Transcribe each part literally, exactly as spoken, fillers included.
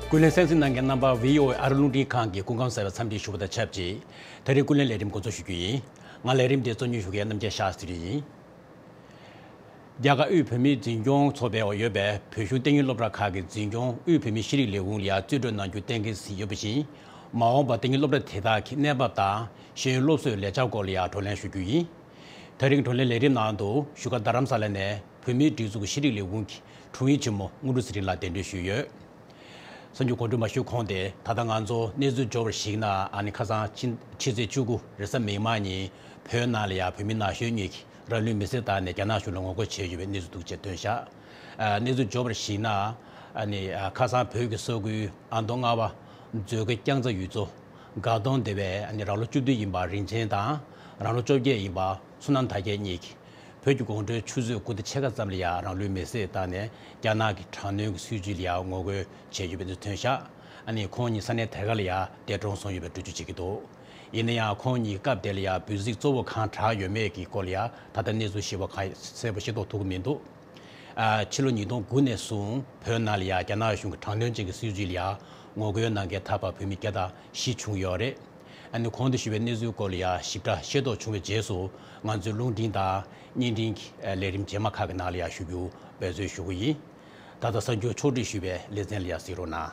ཀུན་གླེང་གསན་གཟིགས་གནང་མཁན་རྣམ་པ། བྷི་ཨོ་ཨེ་ཨ་རི་རླུང་འཕྲིན་ཁང་གི་སྐུ་ཁམས་བཟང་བའི་འཚམས་འདྲི་ཞུ་བ་དང་ཆབས་ཅིག་དེ་རིང་ཀུན་གླེང་ལས་རིམ་འགོ་འཛུགས་ཞུ་རྒྱུ་ཡིན། ང་ལས་རིམ་དེ་གཙོ་གཉེར་ཞུ་མཁན་རྣམ་རྒྱལ་ཤཱ་སྟྲི་ཡིན། རྒྱ་གར་དབུས་བོད་མིའི་འཛིན་སྐྱོང་ཚོགས་པའི་འོག་ཡོད་པའི་བོད་གཞུང་གཏན་ཉིན་སློབ་གྲྭ་ཁག་གི་འཛིན་སྐྱོང་དབུས་བོད་མིའི་ཤེས་རིག་ལས་ཁུངས་ལ་ཡང་རྩིས་སྤྲོད་གནང་རྒྱུ་གཏན་འཁེལ་ཟིན་ཡོད་པ་བཞིན། མ་འོངས་པར་གཏན་ཉིན་སློབ་གྲྭ་དེ་དག་གི་གནས་བབ་དང་ཤེས་ཡོན་སློབ་གསོའི་ལས་འཆར་སྐོར་ལ་ཡང་བགྲོ་གླེང་ཞུ་རྒྱུ་ཡིན། དེ་རིང་བགྲོ་གླེང་ལས་རིམ་ནང་དུ་བཞུགས་སྒར་རྡ་རམ་ས་ལ་ནས་བོད་མིའི་སྒྲིག་འཛུགས་ཀྱི་ཤེས་རིག་ལས་ཁུངས་ཀྱི་དྲུང་ཡིག་ཆེན་མོ་དངོས་གྲུབ་ཚེ་རིང་ལགས་གདན་འདྲེན་ཞུས་ཡོད། གསར་འགྱུར་གོ་སྒྲིག་མ་ཞུས་གོང་དེ། ད་ལྟ་ང་ཚོ་གནས་ཚུལ་འབྱོར་བར་གཞིགས་ན། ཨ་ནི་ཁ་སང་ཕྱི་ཕྱི་ཚེས་བཅུ་དགུ་རེས་གཟའ་མིག་དམར་ཉིན་བོད་ནང་ལ་ཡང་བོད་མི་ན་གཞོན་གཉིས་ཀྱིས་རང་ལུས་མེར་སྲེག་བཏང་ནས་རྒྱ་ནག་གཞུང་ལ་ངོ་རྒོལ་བྱས་ཡོད་པའི་གནས་ཚུལ་འདུག་ཅེས་ཐོན་ཤག་ཨ། གནས་ཚུལ་འབྱོར་བར་གཞིགས་ན། ཨ་ནི་ཨ། ཁ་སང་བོད་ཀྱི་ས་ཁུལ་ཨ་མདོ་རྔ་བ་མཛོད་དགེ་རྐྱང་ཚ་ཡུལ་ཚོ་དགའ་གདོང་སྡེ་བའི་ཨ་ནི་རང་ལོ་བཅུ་བདུན་ཡིན་པ་རིན་ཆེན་དང་། རང་ལོ་བཅོ་བརྒྱད་ཡིན་པ་བསོད་ནམས་དར་རྒྱས་གཉིས་ཀྱིས། བོད་ཀྱི་དགོང་དྲོའི་ཆུ་ཚོད་དགུ་དང་ཕྱེད་ཀ་ཙམ་ལ་ཡང་རང་ལུས་མེར་སྲེག་བཏང་ནས་རྒྱ་ནག་གི་དྲག་གནོན་གྱི་སྲིད་བྱུས་ལ་ཡང་ངོ་རྒོལ་བྱས་ཡོད་པའི་གནས་ཚུལ་ཐོན་ཤག་ཨ་ནི་ཁོང་གཉིས་ས་གནས་དེ་ག་ལ་ཡང་འདས་གྲོངས་སོང་ཡོད་པའི་འགྲེལ་བརྗོད་བྱེད་ཀྱི་འདུག་ཡིན་ན་ཡང་ཁོང་གཉིས་སྐབས་དེ་ལ་ཡང་འབུ་གཟུགས་གཙོ་བོ་གང་དྲག་ཡོད་མེད་ཀྱི་སྐོར་ལ་ཡང་ད་ལྟ་གནས་ཚུལ་ཞིབ་པ་གང་གསལ་པོ་ཤེས་རྟོགས་ཐུབ་ཀྱི་མི་འདུག་ཨ། ཕྱི་ལོ་ཉིས་སྟོང་དགུ་ནས་བཟུང་བོད་ནང་ལ་ཡང་རྒྱ་ནག་གཞུང་གི་དྲག་གནོན་ཅན་གྱི་སྲིད་བྱུས་ལ་ཡང་ངོ་རྒོལ་གནང་མཁན་ད་བར་བོད་མི་བརྒྱ་དང་བཞི་བྱུང་ཡོད་རེད། ཨ་ནི་གོང་དུ་ཞུས་པའི་གནས་ཚུལ་སྐོར་ལ་ཡང་ཞིབ་ཕྲ་ཤེས་རྟོགས་བྱུང་བའི་རྗེས་སུ་ང་ཚོའི་རླུང་འཕྲིན་དང་བརྙན་འཕྲིན་གྱི་ལས་རིམ་རྗེས་མ་ཁག་གི་ནང་ལ་ཡང་ཞུ་རྒྱུ་འབད་བརྩོན་ཞུ་གི་ཡིན། ད་ལྟ་གསར་འགྱུར་ཕྱོགས་སྒྲིག་ཞུས་པའི་ལེ་ཚན་ལ་ཡང་གཟིགས་རོགས་གནང་།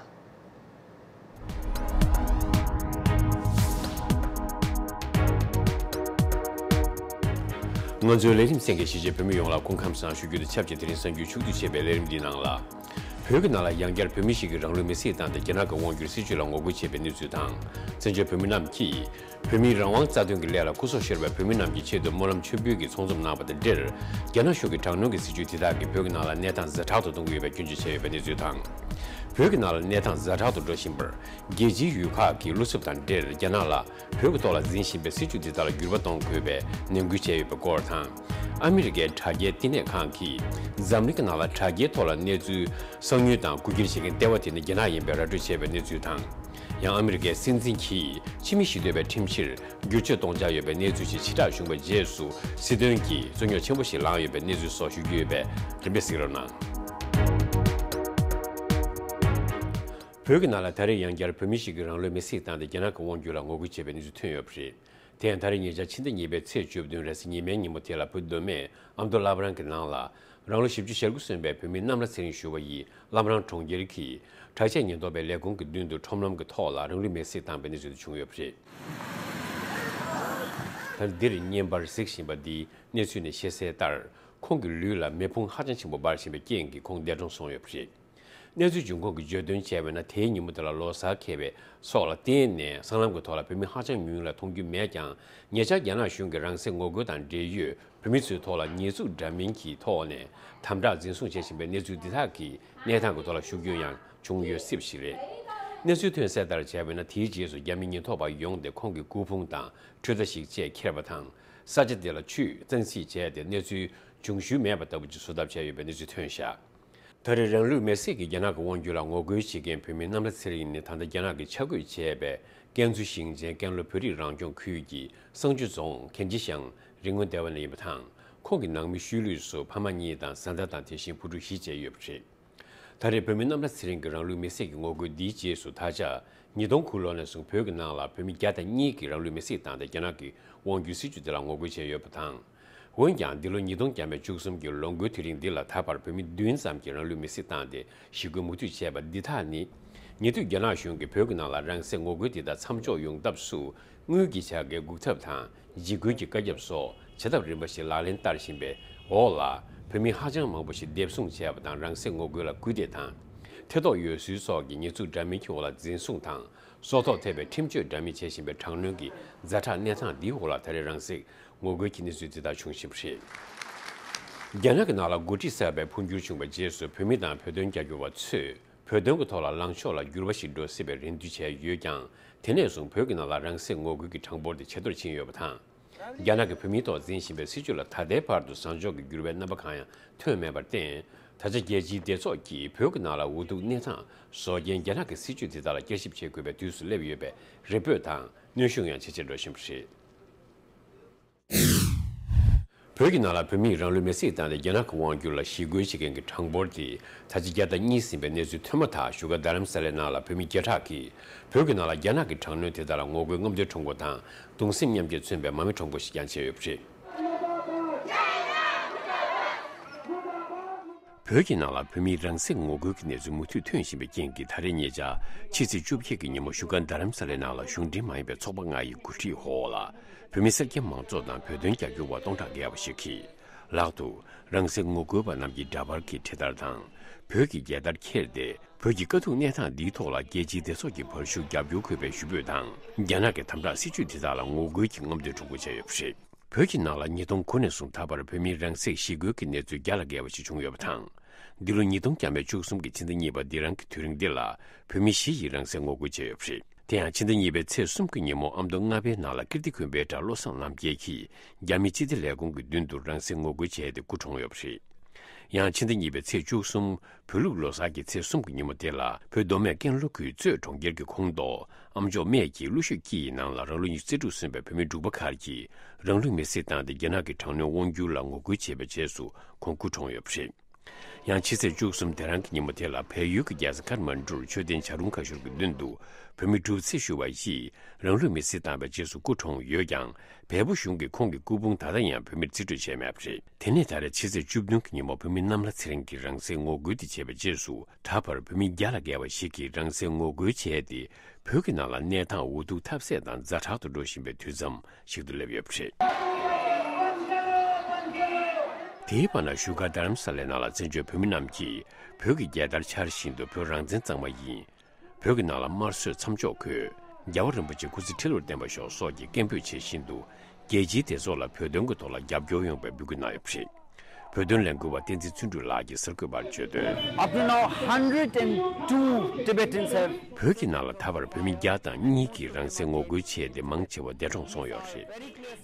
ང་ཚོའི་ལས་རིམ་གསན་མཁན་གཞིས་བྱེས་བོད་མི་ཡོངས་ལ་སྐུ་ཁམས་བཟང་ཞུ་རྒྱུ་དང་ཆབས་ཅིག་དེ་རིང་གསར་འགྱུར་ཕྱོགས་བསྡུས་བྱས་པའི་ལས་རིམ་འདིའི་ནང་ལ། བོད་ཀྱི་ནང་ལ་ཡང་བསྐྱར་བོད་མི་ཞིག་གིས་རང་ལུས་མེར་སྲེག་བཏང་སྟེ་རྒྱ་ནག་གི་དབང་སྒྱུར་སྲིད་བྱུས་ལ་ངོ་རྒོལ་བྱས་པའི་གནས་ཚུལ་དང་། བཙན་བྱོལ་བོད་མི་རྣམས་ཀྱིས་བོད་མིའི་རང་དབང་རྩ་དོན་གྱི་སླད་ལ་སྐུ་སྲོག་ཤོར་བའི་བོད་མི་རྣམས་ཀྱི་ཆེད་དུ་སྨོན་ལམ་མཆོད་འབུལ་གྱི་ཚང་འཛོམས་གནང་བ་དང་འབྲེལ། རྒྱ་ནག་གཞུང་གི་དྲག་གནོན་གྱི་སྲིད་བྱུས་དེ་དག་གིས་བོད་ཀྱི་ནང་ལ་གནས་སྟངས་ཛ་དྲག་ཏུ་གཏོང་གི་ཡོད་པའི་སྐྱོན་བརྗོད་བྱས་ཡོད་པའི་གནས་ཚུལ་དང་། བོད་ཀྱི་ནང་ལ་གནས་སྟངས་ཛ་དྲག་ཏུ་འགྲོ་བཞིན་པར། རྒྱལ་སྤྱིའི་ཡུལ་ཁག་གིས་བློ་འཚབ་དང་འབྲེལ་རྒྱ་ནག་ལ་བོད་ཀྱི་ཐོག་ལ་འཛིན་བཞིན་པའི་སྲིད་བྱུས་འདི་དག་ལ་འགྱུར་བ་གཏོང་དགོས་པའི་ནན་སྐུལ་བྱས་ཡོད་པའི་སྐོར་དང་། ཨ་མི་རི་ཀའི་དྲ་རྒྱའི་བསྟི་གནས་ཁང་གིས་འཛམ་གླིང་གི་ནང་ལ་དྲ་རྒྱའི་ཐོག་ལ་གནས་ཚུལ་གསང་ཉུལ་དང་རྐུ་འཁྱེར་བྱེད་མཁན་ལྟེ་བ་དེ་ནི་རྒྱ་ནག་ཡིན་པའི་ར་སྤྲོད་བྱས་པའི་གནས་ཚུལ་དང་། ཡང་ཨ་མི་རི་ཀའི་སྲིད་འཛིན་གྱིས་ཕྱི་མི་ཞི་གཏོད་པའི་ཁྲིམས་གཞིར་བསྒྱུར་བཅོས་གཏོང་འཆར་ཡོད་པའི་གནས་ཚུལ་ཞིག་ཕྱིར་བསྒྲགས་བྱུང་བའི་རྗེས་སུ་སྲིད་དོན་གྱི་རྩོད་རྙོག་ཆེན་པོ་ཞིག་ལངས་ཡོད་པའི་གནས་ཚུལ་སོགས་ཞུ་རྒྱུ་ཡོད་པས་རིམ་པས་གཟིགས་རོགས་གནང་། བོད་ཀྱི་ནང་ལ་ད་རེས་ཡང་བསྐྱར་བོད་མི་ཞིག་གིས་རང་ལུས་མེར་སྲེག་བཏང་སྟེ་རྒྱ་ནག་གི་དབང་སྒྱུར་ལ་ངོ་རྒོལ་བྱས་པའི་གནས་ཚུལ་ཐོན་ཡོད་པ་རེད། དེ་ཡང་ད་རེས་ཉེ་ཆར་ཕྱི་ཟླ་གཉིས་པའི་ཚེས་བཅུ་བདུན་རེས་གཟའ་ཉི་མའི་ཉིན་མོ་དེ་ལ་བོད་མདོ་སྨད་ཨ་མདོ་བླ་བྲང་གི་ནང་ལ་རང་ལོ་བཞི་བཅུ་ཞེ་དགུ་སོན་པའི་བོད་མི་གནམ་ལྷ་ཚེ་རིང་ཞུ་བ་ཡིས་བླ་བྲང་གྲོང་ཁྱེར་གྱི་དྲག་ཆས་ཉེན་རྟོག་པའི་ལས་ཁུངས་ཀྱི་མདུན་དུ་ཁྲོམ་ལམ་གྱི་ཐོག་ལ་རང་ལུས་མེར་སྲེག་བཏང་པའི་གནས་ཚུལ་དེ་བྱུང་ཡོད་པ་རེད། ད་འདིར་བརྙན་པར་གཟིགས་བཞིན་པ་འདིའི་གནས་ཚུལ་ནས་ཤེས་གསལ་ལྟར། ཁོང་གི་ལུས་ལ་མེ་ཕུང་ཧ་ཅང་ཆེན་པོ་འབར་བཞིན་པའི་རྐྱེན་གྱིས་ཁོང་འདས་གྲོངས་སོང་ཡོད་པ་རེད། གནས་ཚུལ་འབྱུང་ཁུངས་ཀྱི་བརྗོད་དོན་བྱས་པ་ཡིན་ན། དེའི་ཉིན་མོ་དེ་ལ་ལོ་གསར་འཁེལ་བའི་སོགས་ལ་བརྟེན་ནས་སྲང་ལམ་གྱི་ཐོག་ལ་བོད་མི་ཧ་ཅང་ཉུང་ཉུང་ལ་མཐོང་རྒྱུ་མེད་ཀྱང་། ཉེ་ཆར་རྒྱ་ནག་གཞུང་གིས་རང་སྲེག་ངོ་རྒོལ་དང་འབྲེལ་ཡོད་བོད་མི་ཚོའི་ཐོག་ལ་ཉེས་འཛུགས་འདྲ་མིན་གྱི་ཐོག་ནས་དམ་དྲག་འཛིན་བཟུང་བྱེད་བཞིན་པའི་གནས་ཚུལ་འདི་དག་གི་གནས་སྟངས་ཀྱི་ཐོག་ལ་ཤུགས་རྐྱེན་ཡང་བྱུང་ཡོད་སྲིད་པ་ཞིག་རེད། གནས་ཚུལ་ཐོན་གསལ་ལྟར་བྱས་པ་ཡིན་ན། དེའི་རྗེས་སུ་རྒྱ་མི་ཉེན་རྟོག་པ་ཡོངས་ཏེ་ཁོང་གི་སྐུ་ཕུང་དང་ཁྲུས་གདན་ཞིག་བཅས་ཁྱེར་བ་དང་། ས་ཆ་དེ་ལ་ཆུས་གཙང་སིལ་བྱས་ཏེ་གནས་ཚུལ་འབྱུང་ཞུ་མེད་པ་ལྟ་བུ་ཅིག་བཟོ་ཐབས་བྱས་ཡོད་པའི་གནས་ཚུལ་ཐོན་བཞག་ད་རེས་རང་ལུས་མེར་སྲེག་གིས་རྒྱ་ནག་གི་དབང་སྒྱུར་ལ་ངོ་རྒོལ་བྱེད་མཁན་བོད་མི་གནམ་ལྷ་ཚེ་རིང་ནི་ད་ལྟ་རྒྱ་ནག་གིས་ཆ་བགོས་བྱས་པའི་ཀན་སུའུ་ཞིང་ཆེན་ཀན་ལྷོ་བོད་རིགས་རང་སྐྱོང་ཁུལ་གྱི་བསང་ཆུ་རྫོང་གན་ཅི་ཤང་རི་སྔོན་སྡེ་བ་ནས་ཡིན་པ་དང་། ཁོང་གི་ནང་མི་ཤུལ་ལུས་སུ་ཕ་མ་གཉིས་དང་བཟའ་ཟླ་དང་། དེ་བཞིན་བུ་ཕྲུག་བཞི་བཅས་ཡོད་པ་རེད། ད་རེས་བོད་མི་གནམ་ལྷ་ཚེ་རིང་གི་རང་ལུས་མེར་སྲེག་གི་ངོ་རྒོལ་འདིའི་རྗེས་སུ། ད་ཆ་ཉིས་སྟོང་དགུ་ལོ་ནས་བཟུང་བོད་ཀྱི་ནང་ལ་བོད་མི་བརྒྱ་དང་གཉིས་ཀྱིས་རང་ལུས་མེར་སྲེག་བཏང་སྟེ་རྒྱ་ནག་གི་དབང་སྒྱུར་སྲིད་བྱུས་དེ་ལ་ངོ་རྒོལ་བྱས་ཡོད་པ་དང་། འོན་ཀྱང་། འདི་ལོ་ཉིས་སྟོང་བརྒྱ་མེད་བཅུ་གསུམ་གྱི་ལོ་འགོའི་དུས་རིང་འདི་ལ་ད་བར་བོད་མི་བདུན་ཙམ་གྱིས་རང་ལུས་མེར་སྲེག་བཏང་སྟེ་ཞི་རྒོལ་མུ་མཐུད་བྱས་པ་འདི་དག་ནི། ཉེ་དུས་རྒྱ་ནག་གཞུང་གིས་བོད་ཀྱི་ནང་ལ་རང་སྲེག་ངོ་རྒོལ་འདི་དག་མཚམས་འཇོག་ཡོང་ཐབས་སུ། དངུལ་གྱི་བྱ་དགའི་སྒུག་ཐབས་དང་། འཇིགས་སྐུལ་གྱི་བཀའ་ཁྱབ་སོགས་བྱ་ཐབས་རིམ་པ་ཞིག་ལག་ལེན་བསྟར་བཞིན་པའི་འོག་ལ། བོད་མི་ཧ་ཅང་མང་པོ་ཞིག་འདེབས་བཟུང་བྱས་པ་དང་། རང་སྲེག་ངོ་རྒོལ་ལ་སྐུལ་འདེད་དང་། ཐེ་གཏོགས་ཡོད་ཚུལ་སོགས་ཀྱི་ཉེས་འཛུགས་འདྲ་མིན་གྱི་འོག་ལ་འཛིན་བཟུང་དང་། སྲོག་ཐོག་ཐེབས་པའི་ཁྲིམས་གཅོད་འདྲ་མིན་བྱེད་བཞིན་པའི་དྲག་གནོན་གྱི་ཛ་དྲག་གནས་སྟངས་འདིའི་འོག་ལ། ད་རེས་རང་སྲེག་ངོ་རྒོལ་གྱི་གནས་ཚུལ་འདི་དག་བྱུང་བཞིན་པ་རེད། རྒྱ་ནག་གི་ནང་ལ་འགོ་ཁྲིད་གསར་པའི་འཕོ་འགྱུར་བྱུང་བའི་རྗེས་སུ། བོད་མི་དང་བོད་དོན་རྒྱབ་སྐྱོར་བ་ཚོས། བོད་དོན་གྱི་ཐོག་ལ་ལངས་ཕྱོགས་ལ་འགྱུར་བ་ཞིག་འགྲོ་སྲིད་པའི་རེ་འདུན་བྱས་ཡོད་ཀྱང་། དེ་ནས་བཟུང་བོད་ཀྱི་ནང་ལ་རང་སྲེག་ངོ་རྒོལ་གྱི་གྲངས་འབོར་དེ་ཇེ་མཐོར་ཕྱིན་ཡོད་པ་དང་། རྒྱ་ནག་གིས་བོད་མིའི་ཐོག་འཛིན་བཞིན་པའི་སྲིད་བྱུས་ལ་ད་ལྟའི་བར་དུ་བཟང་ཕྱོགས་ཀྱི་འགྱུར་བའི་རྣམ་པ་གང་ཡང་ཐོན་མེད་པར་བརྟེན། ད་ཆ་རྒྱལ་སྤྱིའི་སྡེ་ཚོགས་ཀྱིས་བོད་ཀྱི་ནང་ལ་འུ་ཐུག་གནས་སྟངས་བཟོ་རྐྱེན་རྒྱ་ནག་གི་སྲིད་བྱུས་དེ་དག་ལ་བསྐྱར་ཞིབ་བྱེད་དགོས་པའི་དུས་སུ་སླེབས་ཡོད་པའི་རེ་འབོད་དང་གནོན་ཤུགས་ཡང་ཇེ་ཆེར་འགྲོ་བཞིན་པ་རེད། བོད་ཀྱི་ནང་ལ་བོད་མིས་རང་ལུས་མེར་སྲེག་བཏང་སྟེ་རྒྱ་ནག་གི་དབང་སྒྱུར་ལ་ཞི་རྒོལ་བྱེད་མཁན་གྱི་གྲངས་འབོར་དེ་ད་ཆ་བརྒྱ་དང་གཉིས་ཟིན་པའི་གནས་ཚུལ་ཐོན་མ་ཐག་བཞུགས་སྒར་རྡ་རམ་ས་ལའི་ནང་ལ་བོད་མི་བརྒྱ་ཕྲག་གིས་བོད་ཀྱི་ནང་ལ་རྒྱ་ནག་གི་དྲག་གནོན་དེ་དག་ལ་ངོ་རྒོལ་རྔམ་སྟོན་ཁྲོམ་སྐོར་དང་གདུང་སེམས་མཉམ་སྐྱེད་མཚོན་པའི་མར་མེ་ཁྲོམ་སྐོར་ཞིག་ཀྱང་བྱས་ཡོད་པ་རེད། བོད་ཀྱི་ནང་ལ་བོད་མིའི་རང་སྲེག་ངོ་རྒོལ་གྱི་གནས་ཚུལ་མུ་མཐུད་ཐོན་བཞིན་པའི་རྐྱེན་གྱིས། ད་རེས་ཉེ་ཆར་ཕྱི་ཚེས་བཅོ་བརྒྱད་ཀྱི་ཉིན་མོ་བཞུགས་སྒར་རྡ་རམ་ས་ལའི་ནང་ལ་གཞུང་འབྲེལ་མ་ཡིན་པའི་ཚོགས་པ་ལྔ་ཡི་འགོ་ཁྲིད་འོག་ལ་བོད་མི་སེར་སྐྱ་མང་ཚོགས་དང་བོད་དོན་རྒྱབ་སྐྱོར་བ་སྟོང་ཕྲག་བརྒལ་བ་ཞིག་གིས། ལག་ཏུ་རང་སྲེག་ངོ་རྒོལ་བ་རྣམས་ཀྱི་འདྲ་པར་གྱི་འཕྲེད་དར་དང་། བོད་ཀྱི་རྒྱལ་དར་འཁྱེར་ཏེ། བོད་ཀྱི་དཀའ་སྡུག་གནས་སྟངས་འདིའི་ཐོག་ལ་རྒྱལ་སྤྱིའི་སྡེ་ཚོགས་ཀྱི་བར་ཞུ་རྒྱབ་སྐྱོར་དགོས་པའི་ཞུ་འབོད་དང་། རྒྱ་ནག་གི་དམ་དྲག་སྲིད་བྱུས་དེ་དག་ལ་ངོ་རྒོལ་གྱི་རྔམ་སྟོན་ཁྲོམ་སྐོར་བྱས་ཡོད་པ་རེད། བོད་ཀྱི་ནང་ལ་ཉིས་སྟོང་དགུ་ནས་བཟུང་ད་བར་བོད་མིའི་རང་སྲེག་ཞི་རྒོལ་གྱི་གནས་ཚུལ་བརྒྱ་ལ་བརྒལ་བ་ཞིག་བྱུང་ཡོད་པ་དང་། འདི་ལོ་ཉིས་སྟོང་བརྒྱ་མེད་བཅུ་གསུམ་གྱི་ཕྱི་ཟླ་གཉིས་པ་འདི་རང་གི་དུས་རིང་འདི་ལ་བོད་མི་བཞི་ཡིས་རང་སྲེག་ངོ་རྒོལ་བྱས་ཡོད་པ་རེད། དེ་ཡང་ཕྱི་ཟླ་གཉིས་པའི་ཚེས་གསུམ་གྱི་ཉིན་མོ་ཨ་མདོ་རྔ་པའི་ནང་ལ་ཀིརྟི་དགོན་པའི་གྲྭ་བློ་བཟང་རྣམ་རྒྱལ་གྱིས་རྒྱ་མི་སྤྱི་བདེ་ལས་ཁུངས་ཀྱི་མདུན་དུ་རང་སྲེག་ངོ་རྒོལ་བྱས་ཏེ་སྐུ་གྲོངས་ཡོད་པ་རེད། ཡང་ཕྱི་ཟླ་གཉིས་པའི་ཚེས་བཅུ་གསུམ་བོད་ལུགས་ལོ་གསར་གྱི་ཚེས་གསུམ་གྱི་ཉིན་མོ་དེ་ལ་བོད་མདོ་སྨད་ཀན་ལྷོ་ཁུལ་གཙོས་གྲོང་ཁྱེར་གྱི་ཁོངས་གཏོགས་ཨ་མཆོག་སྨད་ཀྱི་ཀླུ་ཤོད་དཀྱིལ་ཡི་ནང་ལ་རང་ལོ་ཉི་ཤུ་རྩ་དྲུག་སོན་པའི་བོད་མི་འབྲུག་པ་མཁར་གྱིས་རང་ལུས་མེར་སྲེག་བཏང་སྟེ་རྒྱ་ནག་གི་དྲག་གནོན་དབང་སྒྱུར་ལ་ངོ་རྒོལ་བྱས་པའི་རྗེས་སུ་ཁོང་སྐུ་གྲོངས་ཡོད་པ་རེད། ཡང་ཕྱི་ཚེས་བཅུ་གསུམ་དེ་རང་གི་ཉིན་མོ་དེ་ལ་བལ་ཡུལ་གྱི་རྒྱལ་ས་ཀཏ་མན་ཌུར་མཆོད་རྟེན་བྱ་རུང་ཁ་ཤོར་གྱི་མདུན་དུ་བོད་མི་འབྲུག་ཚེ་ཞུ་བ་བཞིས་རང་ལུས་མེར་སྲེག་བཏང་བའི་རྗེས་སུ་སྐུ་གྲོངས་ཡོད་ཀྱང་། བལ་པོ་གཞུང་གིས་ཁོང་གི་སྐུ་ཕུང་ད་ལྟ་ཡང་བོད་མིར་རྩིས་སྤྲོད་བྱས་མེད་པ་རེད། དེ་ནས་ད་རེས་ཕྱི་ཚེས་བཅུ་བདུན་གྱི་ཉིན་མོ་བོད་མི་གནམ་ལྷ་ཚེ་རིང་གིས་རང་སྲེག་ངོ་རྒོལ་དེ་བྱས་པའི་རྗེས་སུ། ད་བར་བོད་མི་བརྒྱ་ལ་བརྒལ་བ་ཞིག་གིས་རང་སྲེག་ངོ་རྒོལ་བྱས་ཏེ། བོད་ཀྱི་ནང་ལ་གནས་སྟངས་འུ་ཐུག་ཐབས་ཟད་དང་ཛ་དྲག་ཏུ་འགྲོ་བཞིན་པའི་དུས་མཚམས་ཤིག་ཏུ་སླེབས་ཡོད་པ་རེད། དེའི་བར་ན་བཞུགས་སྒར་རྡ་རམ་ས་ལའི་ནང་ལ་བཙན་བྱོལ་བོད་མི་རྣམས་ཀྱིས་བོད་ཀྱི་རྒྱལ་དར་འཕྱར་བཞིན་དུ་བོད་རང་བཙན་གཙང་མ་ཡིན། བོད་ཀྱི་ནང་ལ་དམར་གསོད་མཚམས་འཇོག་དགོས། རྒྱལ་བ་རིན་པོ་ཆེ་སྐུ་ཚེ་ཁྲི་ལོར་བརྟན་པར་ཤོག་སོགས་ཀྱི་སྐད་འབོད་བྱེད་བཞིན་དུ། རྒྱལ་སྤྱིའི་སྡེ་ཚོགས་ལ་བོད་དོན་གྱི་ཐོག་ལ་རྒྱབ་སྐྱོར་ཡོང་བའི་འབོད་སྐུལ་གནང་ཡོད་པ་རེད། བོད་དོན་ལས་འགུལ་བ་བསྟན་འཛིན་བརྩོན་འགྲུས་ལགས་ཀྱིས་གསར་འགོད་པར་བརྗོད་དོན། Up to now, hundred and two Tibetans have བོད་ཀྱི་ནང་ལ་ད་བར་བོད་མི་བརྒྱ་དང་གཉིས་ཀྱིས་རང་སྲེག་ངོ་རྒོལ་བྱས་ཏེ་མང་ཆེ་བ་འདས་གྲོངས་སོང་ཡོད་རེད།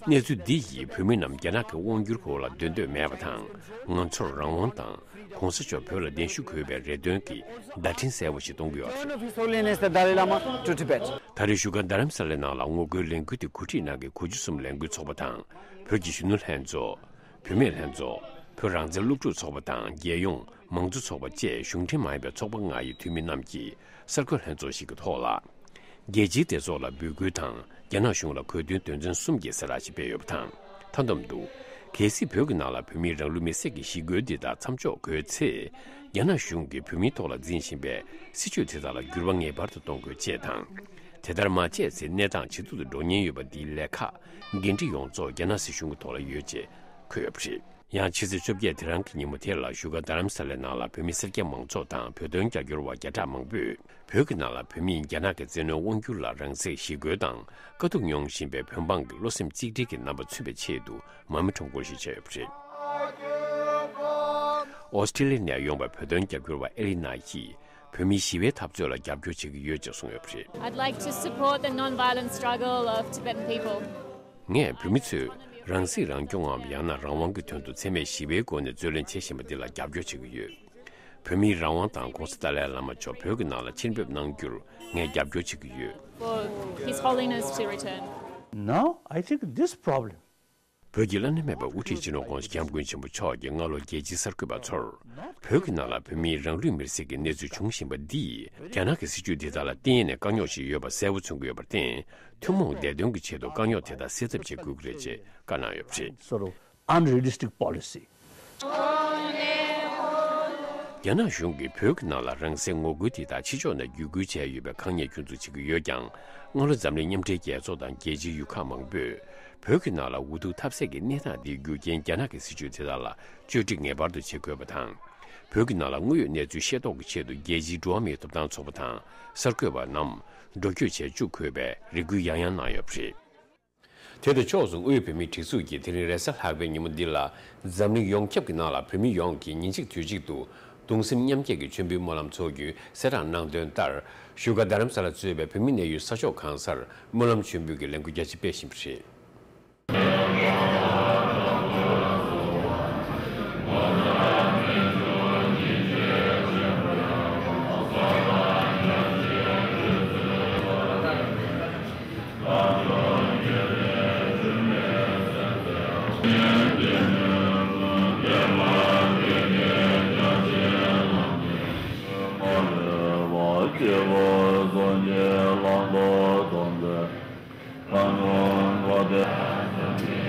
གནས་ཚུལ་འདི་ཡིས་བོད་མི་རྣམས་རྒྱ་ནག་གི་དབང་སྒྱུར་འོག་ལ་སྡོད་འདོད་མེད་པ་དང་། ང་ཚོར་རང་དབང་དང་གོང་ས་མཆོག་བོད་ལ་གདན་ཞུ་དགོས་པའི་རེ་འདུན་གྱི་བརྡ་འཕྲིན་གསལ་པོ་ཞིག་གཏོང་གི་ཡོད་རེད། Of His Holiness the Dalai Lama to Tibet. ད་རེས་བཞུགས་སྒར་རྡ་རམ་ས་ལའི་ནང་ལ་ངོ་རྒོལ་ལས་འགུལ་དེ་གོ་སྒྲིག་གནང་མཁན་གོ་རྒྱུ་གསུམ་ལས་འགུལ་ཚོགས་པ་དང་། བོད་ཀྱི་གཞོན་ནུ་ལྷན་ཚོགས། བུད་མེད་ལྷན་ཚོགས། བོད་རང་བཙན་སློབ་ཕྲུག་ཚོགས་པ་དང་རྒྱལ་ཡོངས་མང་གཙོ་ཚོགས་པ་བཅས་གཞུང་འབྲེལ་མ་ཡིན་པའི་ཚོགས་པ་ལྔ་ཡི་འཐུས་མི་རྣམས་ཀྱིས་གསར་འགོད་ལྷན་ཚོགས་ཤིག་གི་ཐོག་ལ། རྒྱལ་སྤྱིའི་སྡེ་ཚོགས་ལ་འབོད་སྐུལ་དང་རྒྱ་ནག་གཞུང་ལ་གུས་འདུན་དོན་ཚན་གསུམ་གྱི་གསལ་བསྒྲགས་ཤིག་སྤེལ་ཡོད་པ་དང་། མཐའ་བསྡོམས་དུ། གལ་སྲིད་བོད་ཀྱི་ནང་ལ་བོད་མིའི་རང་ལུས་མེར་སྲེག་གི་ཞི་རྒོལ་འདི་དག་མཚམས་འཇོག་དགོས་ཚེ། རྒྱ་ནག་གཞུང་གིས་བོད་མིའི་ཐོག་ལ་འཛིན་བཞིན་པའི་སྲིད་བྱུས་དེ་དག་ལ་འགྱུར་བ་ངེས་པར་དུ་གཏོང་དགོས་ཅེས་དང་། དེ་ལྟར་མ་བྱས་ཚེ་གནས་སྟངས་ཇེ་སྡུག་ཏུ་འགྲོ་ཉེན་ཡོད་པ་འདིའི་ལས་ཁག་འགན་འཁྲི་ཡོངས་རྫོགས་རྒྱ་ནག་སྲིད་གཞུང་གི་ཐོག་ལ་ཡོད་ཅེས་འཁོད་ཡོད་པ་རེད། ཡང་ཕྱི་ཚེས་བཅོ་བརྒྱད་དེ་རང་གི་ཉིན་མོ་དེ་ལ་བཞུགས་སྒར་རྡ་རམ་ས་ལའི་ནང་ལ་བོད་མི་སེར་སྐྱ་མང་ཚོགས་དང་བོད་དོན་རྒྱབ་སྐྱོར་བ་བརྒྱ་ཕྲག་མང་པོས་བོད་ཀྱི་ནང་ལ་བོད་མིས་རྒྱ་ནག་གི་བཙན་གནོན་དབང་སྒྱུར་ལ་རང་སྲེག་ཞི་རྒོལ་དང་དཀའ་སྡུག་མྱོང་བཞིན་པའི་བོད་འབངས་ཀྱི་བློ་སེམས་གཅིག་སྒྲིལ་གྱི་རྣམ་པ་མཚོན་པའི་ཆེད་དུ་མར་མེ་ཁྲོམ་སྐོར་ཞིག་བྱས་ཡོད་པ་རེད། ཨོ་སི་ཀྲི་ལི་ནས་ཡོང་བའི་བོད་དོན་རྒྱབ་སྐྱོར་བ་ཨེ་ལི་ན་ཡིས་བོད་མིའི་ཞི་བའི་འཐབ་རྩོད་ལ་རྒྱབ་སྐྱོར་བྱེད་ཀྱི་ཡོད་ཅེས་གསུངས་ཡོད་པ་རེད། I'd like to support the non-violent struggle of Tibetan people. ངས་བོད་མི་ཚོས་རང་སྲིད་རང་སྐྱོང་ངམ་ཡང་ན་རང་དབང་གི་དོན་དུ་འཚེ་མེད་ཞི་བའི་སྒོ་ནས་རྩོད་ལེན་བྱེད་བཞིན་པ་འདི་ལ་རྒྱབ་སྐྱོར་བྱེད་ཀྱི་ཡོད། བོད་མིའི་རང་དབང་དང་༧གོང་ས་ཏཱ་ལའི་བླ་མ་མཆོག་བོད་ཀྱི་ནང་ལ་ཕྱིར་འབེབས་གནང་རྒྱུར་ངས་རྒྱབ་སྐྱོར་བྱེད་ཀྱི་ཡོད། For His Holiness to return. Now, I think this problem བོད་ཀྱི་བླ་ན་མེད་པའི་དབུ་ཁྲིད་སྤྱི་ནོར་༧གོང་ས་༧སྐྱབས་མགོན་ཆེན་པོ་མཆོག་གིས་སྔ་ལོ་རྒྱལ་སྤྱིའི་གསར་འགོད་པ་ཚོར། བོད་ཀྱི་ནང་ལ་བོད་མིའི་རང་ལུས་མེར་སྲེག་གི་གནས་ཚུལ་འབྱུང་བཞིན་པ་འདིས་རྒྱ་ནག་གི་སྲིད་བྱུས་འདི་དག་ལ་གཏན་ནས་དཀའ་རྙོག་ཞིག་ཡོད་པ་གསལ་པོ་མཚོན་གྱི་ཡོད་པར་བརྟེན། ཐུན་མོང་བདེ་དོན་གྱི་ཆེད་དུ་དཀའ་རྙོག་དེ་དག་སེལ་ཐབས་བྱེད་དགོས་ཀྱི་རེད་ཅེས་བཀའ་གནང་ཡོད་པ་རེད། Sort of unrealistic policy. རྒྱ་ནག་གཞུང་གིས་བོད་ཀྱི་ནང་ལ་རང་སྲེག་ངོ་རྒོལ་དེ་དག་ཕྱི་ཕྱོགས་ནས་བརྒྱུད་སྐུལ་བྱས་ཡོད་པའི་ཁ་ཉེས་སྐྱོན་འཛུགས་བྱེད་ཀྱི་ཡོད་ཀྱང་། སྔ་ལོ་འཛམ་གླིང་མཉམ་འབྲེལ་རྒྱལ་ཚོགས་དང་རྒྱལ་སྤྱིའི་ཡུལ་ཁག་མང་པོས་བོད་ཀྱི་ནང་ལ་འུ་ཐུག་ཐབས་ཟད་ཀྱི་གནས་སྟངས་འདིའི་རྒྱུ་རྐྱེན་རྒྱ་ནག་གི་སྲིད་བྱུས་དེ་དག་ལ་བཅོས་སྒྲིག་ངེས་པར་དུ་བྱེད་དགོས་པ་དང་། བོད་ཀྱི་ནང་ལ་དངོས་ཡོད་གནས་ཚུལ་ཤེས་རྟོགས་ཀྱི་ཆེད་དུ་རྒྱལ་སྤྱིའི་འགྲོ་བ་མིའི་ཐོབ་ཐང་ཚོགས་པ་དང་གསར་འགོད་པ་རྣམས་འགྲོ་སྐྱོད་བྱས་བཅུག་དགོས་པའི་རེ་སྐུལ་ཡང་ཡང་གནང་ཡོད་པ་རེད། དེ་དང་ཕྱོགས་སུ་དབུས་བོད་མིའི་སྒྲིག་འཛུགས་ཀྱིས་དེ་རིང་རེས་གཟའ་ལྷག་པའི་ཉིན་མོ་འདི་ལ་འཛམ་གླིང་ཡོངས་ཁྱབ་ཀྱི་ནང་ལ་བོད་མི་ཡོངས་ཀྱིས་ཉིན་གཅིག་དུས་གཅིག་ཏུ་གདུང་སེམས་མཉམ་སྐྱེད་ཀྱི་མཆོད་འབུལ་སྨོན་ལམ་འཚོགས་རྒྱུའི་གསལ་བསྒྲགས་གནང་དོན་ལྟར། བཞུགས་སྒར་རྡ་རམ་ས་ལ་གཙོས་པའི་བོད་མི་གནས་ཡུལ་ས་ཕྱོགས་གང་སར་སྨོན་ལམ་མཆོད་འབུལ་གྱི་ལས་འགུལ་རྒྱ་ཆེ་སྤེལ་བཞིན་པ་རེད། སྐྱེས་བུ་སངས་རྒྱས་ལམ་དུ་སྟོན་པའི། གང་བྱུང་བ་དེ་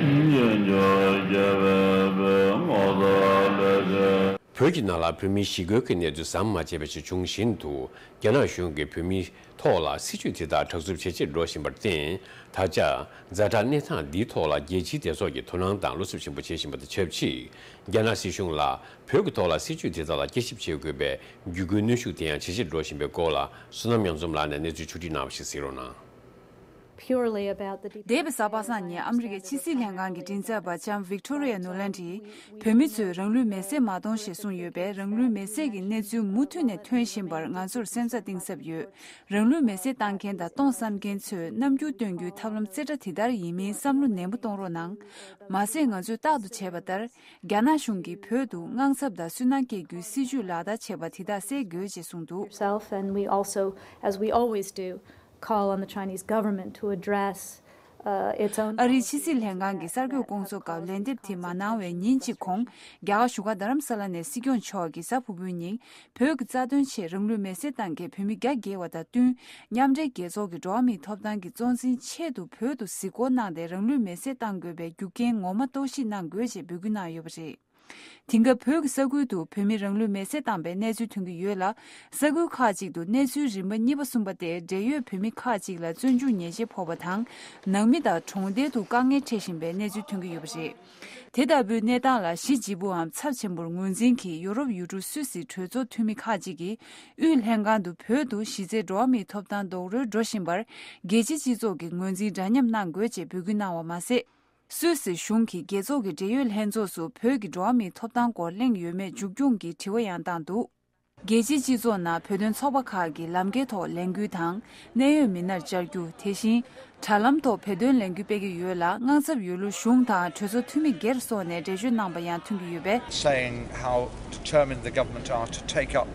ཉིད་འགྱུར་རྒྱལ་བའི་བུ། ངོ་མཚར་ལེགས་བྱས། བོད་ཀྱི་ནང་ལ་བོད་མིའི་ཞི་རྒོལ་གྱི་གནས་ཚུལ་ཟམ་མ་ཆད་པ་ཞིག་འབྱུང་བཞིན་དུ། རྒྱ་ནག་གཞུང་གིས་བོད་མིའི་ཐོག་ལ་སྲིད་བྱུས་དེ་དག་དྲག་རྩུབ་ཇེ་ཆེར་འགྲོ་བཞིན་པར་བརྟེན། ད་ཆ་ཛ་དྲག་གནས་སྟངས་འདིའི་ཐོག་ལ་རྒྱལ་སྤྱིའི་སྡེ་ཚོགས་ཀྱིས་དོ་སྣང་དང་བློ་འཚབ་ཆེན་པོ་བྱེད་བཞིན་པ་དང་ཆབས་ཅིག་རྒྱ་ནག་སྲིད་གཞུང་ལ་བོད་ཀྱི་ཐོག་ལ་སྲིད་བྱུས་དེ་དག་ལ་དབྱེ་ཞིབ་བྱེད་དགོས་པའི་བརྒྱུད་སྐུལ་གནོན་ཤུགས་དེ་ཡང་ཇེ་ཆེར་འགྲོ་བཞིན་པའི་སྐོར་ལ། བསོད་ནམས་གཡང་འཛོམས་ལགས་ནས་གནས་ཚུལ་ཕྱོགས་སྒྲིག་གནང་བ་ཞིག་གཟིགས་རོགས་གནང་། འདས་པའི་གཟའ་པ་སངས་ཉིན་ཨ་མི་རི་ཀའི་ཕྱི་སྲིད་ལྷན་ཁང་གི་མགྲིན་ཚབ་པ་ལྕམ་Victoria Nuland གྱིས། བོད་མི་ཚོས་རང་ལུས་མེར་སྲེག་མ་གཏོང་ཞེས་གསུངས་ཡོད་པས། རང་ལུས་མེར་སྲེག་གི་གནས་ཚུལ་མུ་མཐུད་ནས་ཐོན་བཞིན་པར་ང་ཚོར་སེམས་འཚབ་གཏིང་ཟབ་ཡོད། རང་ལུས་མེར་སྲེག་བཏང་མཁན་དང་གཏོང་བསམ་མཁན་ཚོས་རྣམ་འགྱུར་སྟོན་རྒྱུའི་ཐབས་ལམ་རྩེ་གྲ་དེ་ལྟར་ཡིན་མིན་བསམ་བློ་ནན་པོ་གཏོང་རོགས་གནང་། མ་ཟད། ང་ཚོས་རྟག་ཏུ་བྱས་པ་ལྟར། རྒྱ་ནག་གཞུང་གིས་བོད་དུ་དངངས་འཚབ་དང་སུན་སྣང་སྐྱེ་རྒྱུའི་སྲིད་བྱུས་ལག་བསྟར་བྱས་པ་དེ་དག་སེལ་དགོས་ཅེས་གསུངས་འདུག། Yourself, and we also, as we always do, call on the Chinese government to address, uh, its own ཨ་རིའི་ཕྱི་སྲིད་ལྷན་ཁང་གི་གསར་འགོད་སྐུ་ཚབ་སྐབས་ལན་འདེབས་དེ་མ་གནང་བའི་ཉིན་གཅིག་གོང་། རྒྱ་གར་བཞུགས་སྒར་རྡ་རམ་ས་ལ་ནས་སྲིད་སྐྱོང་མཆོག་གིས་གཟའ་ཕུར་བུའི་ཉིན། བོད་ཀྱི་རྩ་དོན་ཆེད་རང་ལུས་མེར་སྲེག་བཏང་མཁན་བོད་མི་བརྒྱ་བརྒལ་བ་དང་བསྟུན། མཉམ་འབྲེལ་རྒྱལ་ཚོགས་ཀྱི་འགྲོ་བ་མིའི་ཐོབ་ཐང་གི་གཙོ་འཛིན་ཆེད་དུ་བོད་དུ་གཟིགས་སྐོར་གནང་སྟེ། རང་ལུས་མེར་སྲེག་གཏང་དགོས་པའི་རྒྱུ་རྐྱེན་ངོ་མ་རྟོག་ཞིབ་གནང་དགོས་ཞེས་འབོད་སྐུལ་གནང་ཡོད་པ་རེད། དེང་སྐབས་བོད་ཀྱི་ས་ཁུལ་དུ་བོད་མི་རང་ལུས་མེར་སྲེག་བཏང་པའི་གནས་ཚུལ་ཐོན་གྱི་ཡོད་ལ། ས་ཁུལ་ཁག་ཅིག་ཏུ་གནས་ཚུལ་རིམ་པ་གཉིས་པ་གསུམ་པ་སྟེ། འབྲེལ་ཡོད་བོད་མི་ཁག་ཅིག་ལ་བཙོན་འཇུག་ཉེས་ཆད་ཕོག་པ་དང་། ནང་མི་དང་གྲོང་རྡལ་དུ་དཀའ་ངལ་འཕྲད་བཞིན་པའི་གནས་ཚུལ་ཐོན་གྱི་ཡོད་པ་རེད། དེ་ལྟ་བུའི་གནས་སྟངས་ལ་གཞི་བརྗིད་པོའམ་ཚབས་ཆེན་པོར་ངོས་འཛིན་གྱིས། ཡོ་རོབ་ཡུལ་གྲུ་སུད་སིའི་གྲོས་ཚོགས་འཐུས་མི་ཁག་ཅིག་གིས། དབུས་ལྷན་ཁང་དུ་བོད་དུ་གཞི་རྩའི་འགྲོ་བ་མིའི་ཐོབ་ཐང་རྡོག་རོལ་འགྲོ་བཞིན་པར། རྒྱལ་སྤྱིའི་སྤྱི་ཚོགས་ཀྱིས་ངོས་འཛིན་འདྲ་མཉམ་གནང་དགོས་ཅེས་འབོད་སྐུལ་གནང་བ་མ་ཟད། སུད་སི་གཞུང་གིས་རྒྱལ་ཚོགས་ཀྱི་འབྲེལ་ཡོད་ལྷན་ཚོགས་སུ་བོད་ཀྱི་འགྲོ་བ་མིའི་ཐོབ་ཐང་སྐོར་གླེང་ཡོད་མེད་མཇུག་སྐྱོང་གི་དྲི་བ་ཡང་བཏང་འདུག། རྒྱལ་སྤྱིའི་སྤྱི་ཚོགས་ནང་བོད་དོན་ཚོགས་པ་ཁག་གིས་ལམ་ཁའི་ཐོག་ལས་འགུལ་དང་། གནད་ཡོད་མི་སྣར་བཅར་རྒྱུ། དེ་བཞིན། དྲ་ལམ་ཐོག་བོད་དོན་ལས་འགུལ་སྤེལ་གྱི་ཡོད་ལ། དངངས་འཚབ་ཡོད་ལུགས་གཞུང་དང་གྲོས་ཚོགས་འཐུས་མི་སྒེར་སོགས་ནས་འགྲེལ་བརྗོད་གནང་པ་ཡང་ཐོན་གྱི་ཡོད་པས། Saying how determined the government are to take up,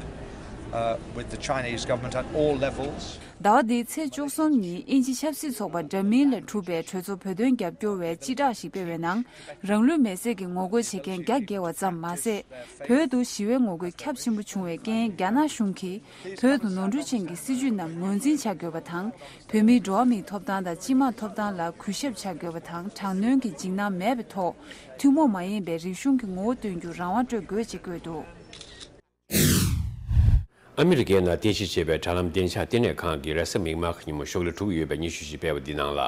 uh, with the Chinese government at all levels. ཟླ་བ་འདིའི་ཚེས་བཅུ་གསུམ་ཉིན་དབྱིན་ཇི་ཆབ་སྲིད་ཚོགས་པ་འདྲ་མིན་ལས་གྲུབ་པའི་གྲོས་ཚོགས་བོད་དོན་རྒྱབ་སྐྱོར་བས་སྤྱི་བསྒྲགས་ཤིག་སྤེལ་བའི་ནང་། རང་ལུས་མེར་སྲེག་གི་ངོ་རྒོལ་བྱེད་མཁན་བརྒྱ་བརྒལ་བ་ཙམ་མ་ཟད། བོད་དུ་ཞི་བའི་ངོ་རྒོལ་ཁྱབ་ཆེན་པོ་བྱུང་བའི་རྐྱེན། རྒྱ་ནག་གཞུང་གིས་བོད་དུ་ནོར་འཁྲུལ་ཅན་གྱི་སྲིད་བྱུས་རྣམས་ངོས་འཛིན་བྱ་དགོས་པ་དང་། བོད་མིའི་འགྲོ་བ་མིའི་ཐོབ་ཐང་དང་སྤྱི་དམངས་ཐོབ་ཐང་ལ་གུས་ཞབས་བྱ་དགོས་པ་དང་། དྲག་གནོན་གྱི་འཇིགས་སྣང་མེད་པའི་ཐོག་ཐུན་མོང་མ་ཡིན་པའི་རིག་གཞུང་གི་ངོ་བོ་སྟོན་རྒྱུར་རང་དབང་སྤྲོད་དགོས་ཅེས་བཀོད་འདུག། ཨ་མི་རི་ཀའི་ནང་རྟེན་གཞི་བྱས་པའི་དྲ་ལམ་བདེ་འཇགས་ལྟེ་གནས་ཁང་གིས་རེས་གཟའ་མིག་དམར་གྱི་ཉིན་མོ་ཤོག་ལྷེ་དྲུག་ཡོད་པའི་སྙན་ཞུ་ཞིག་སྤེལ་བ་འདི་ནང་ལ།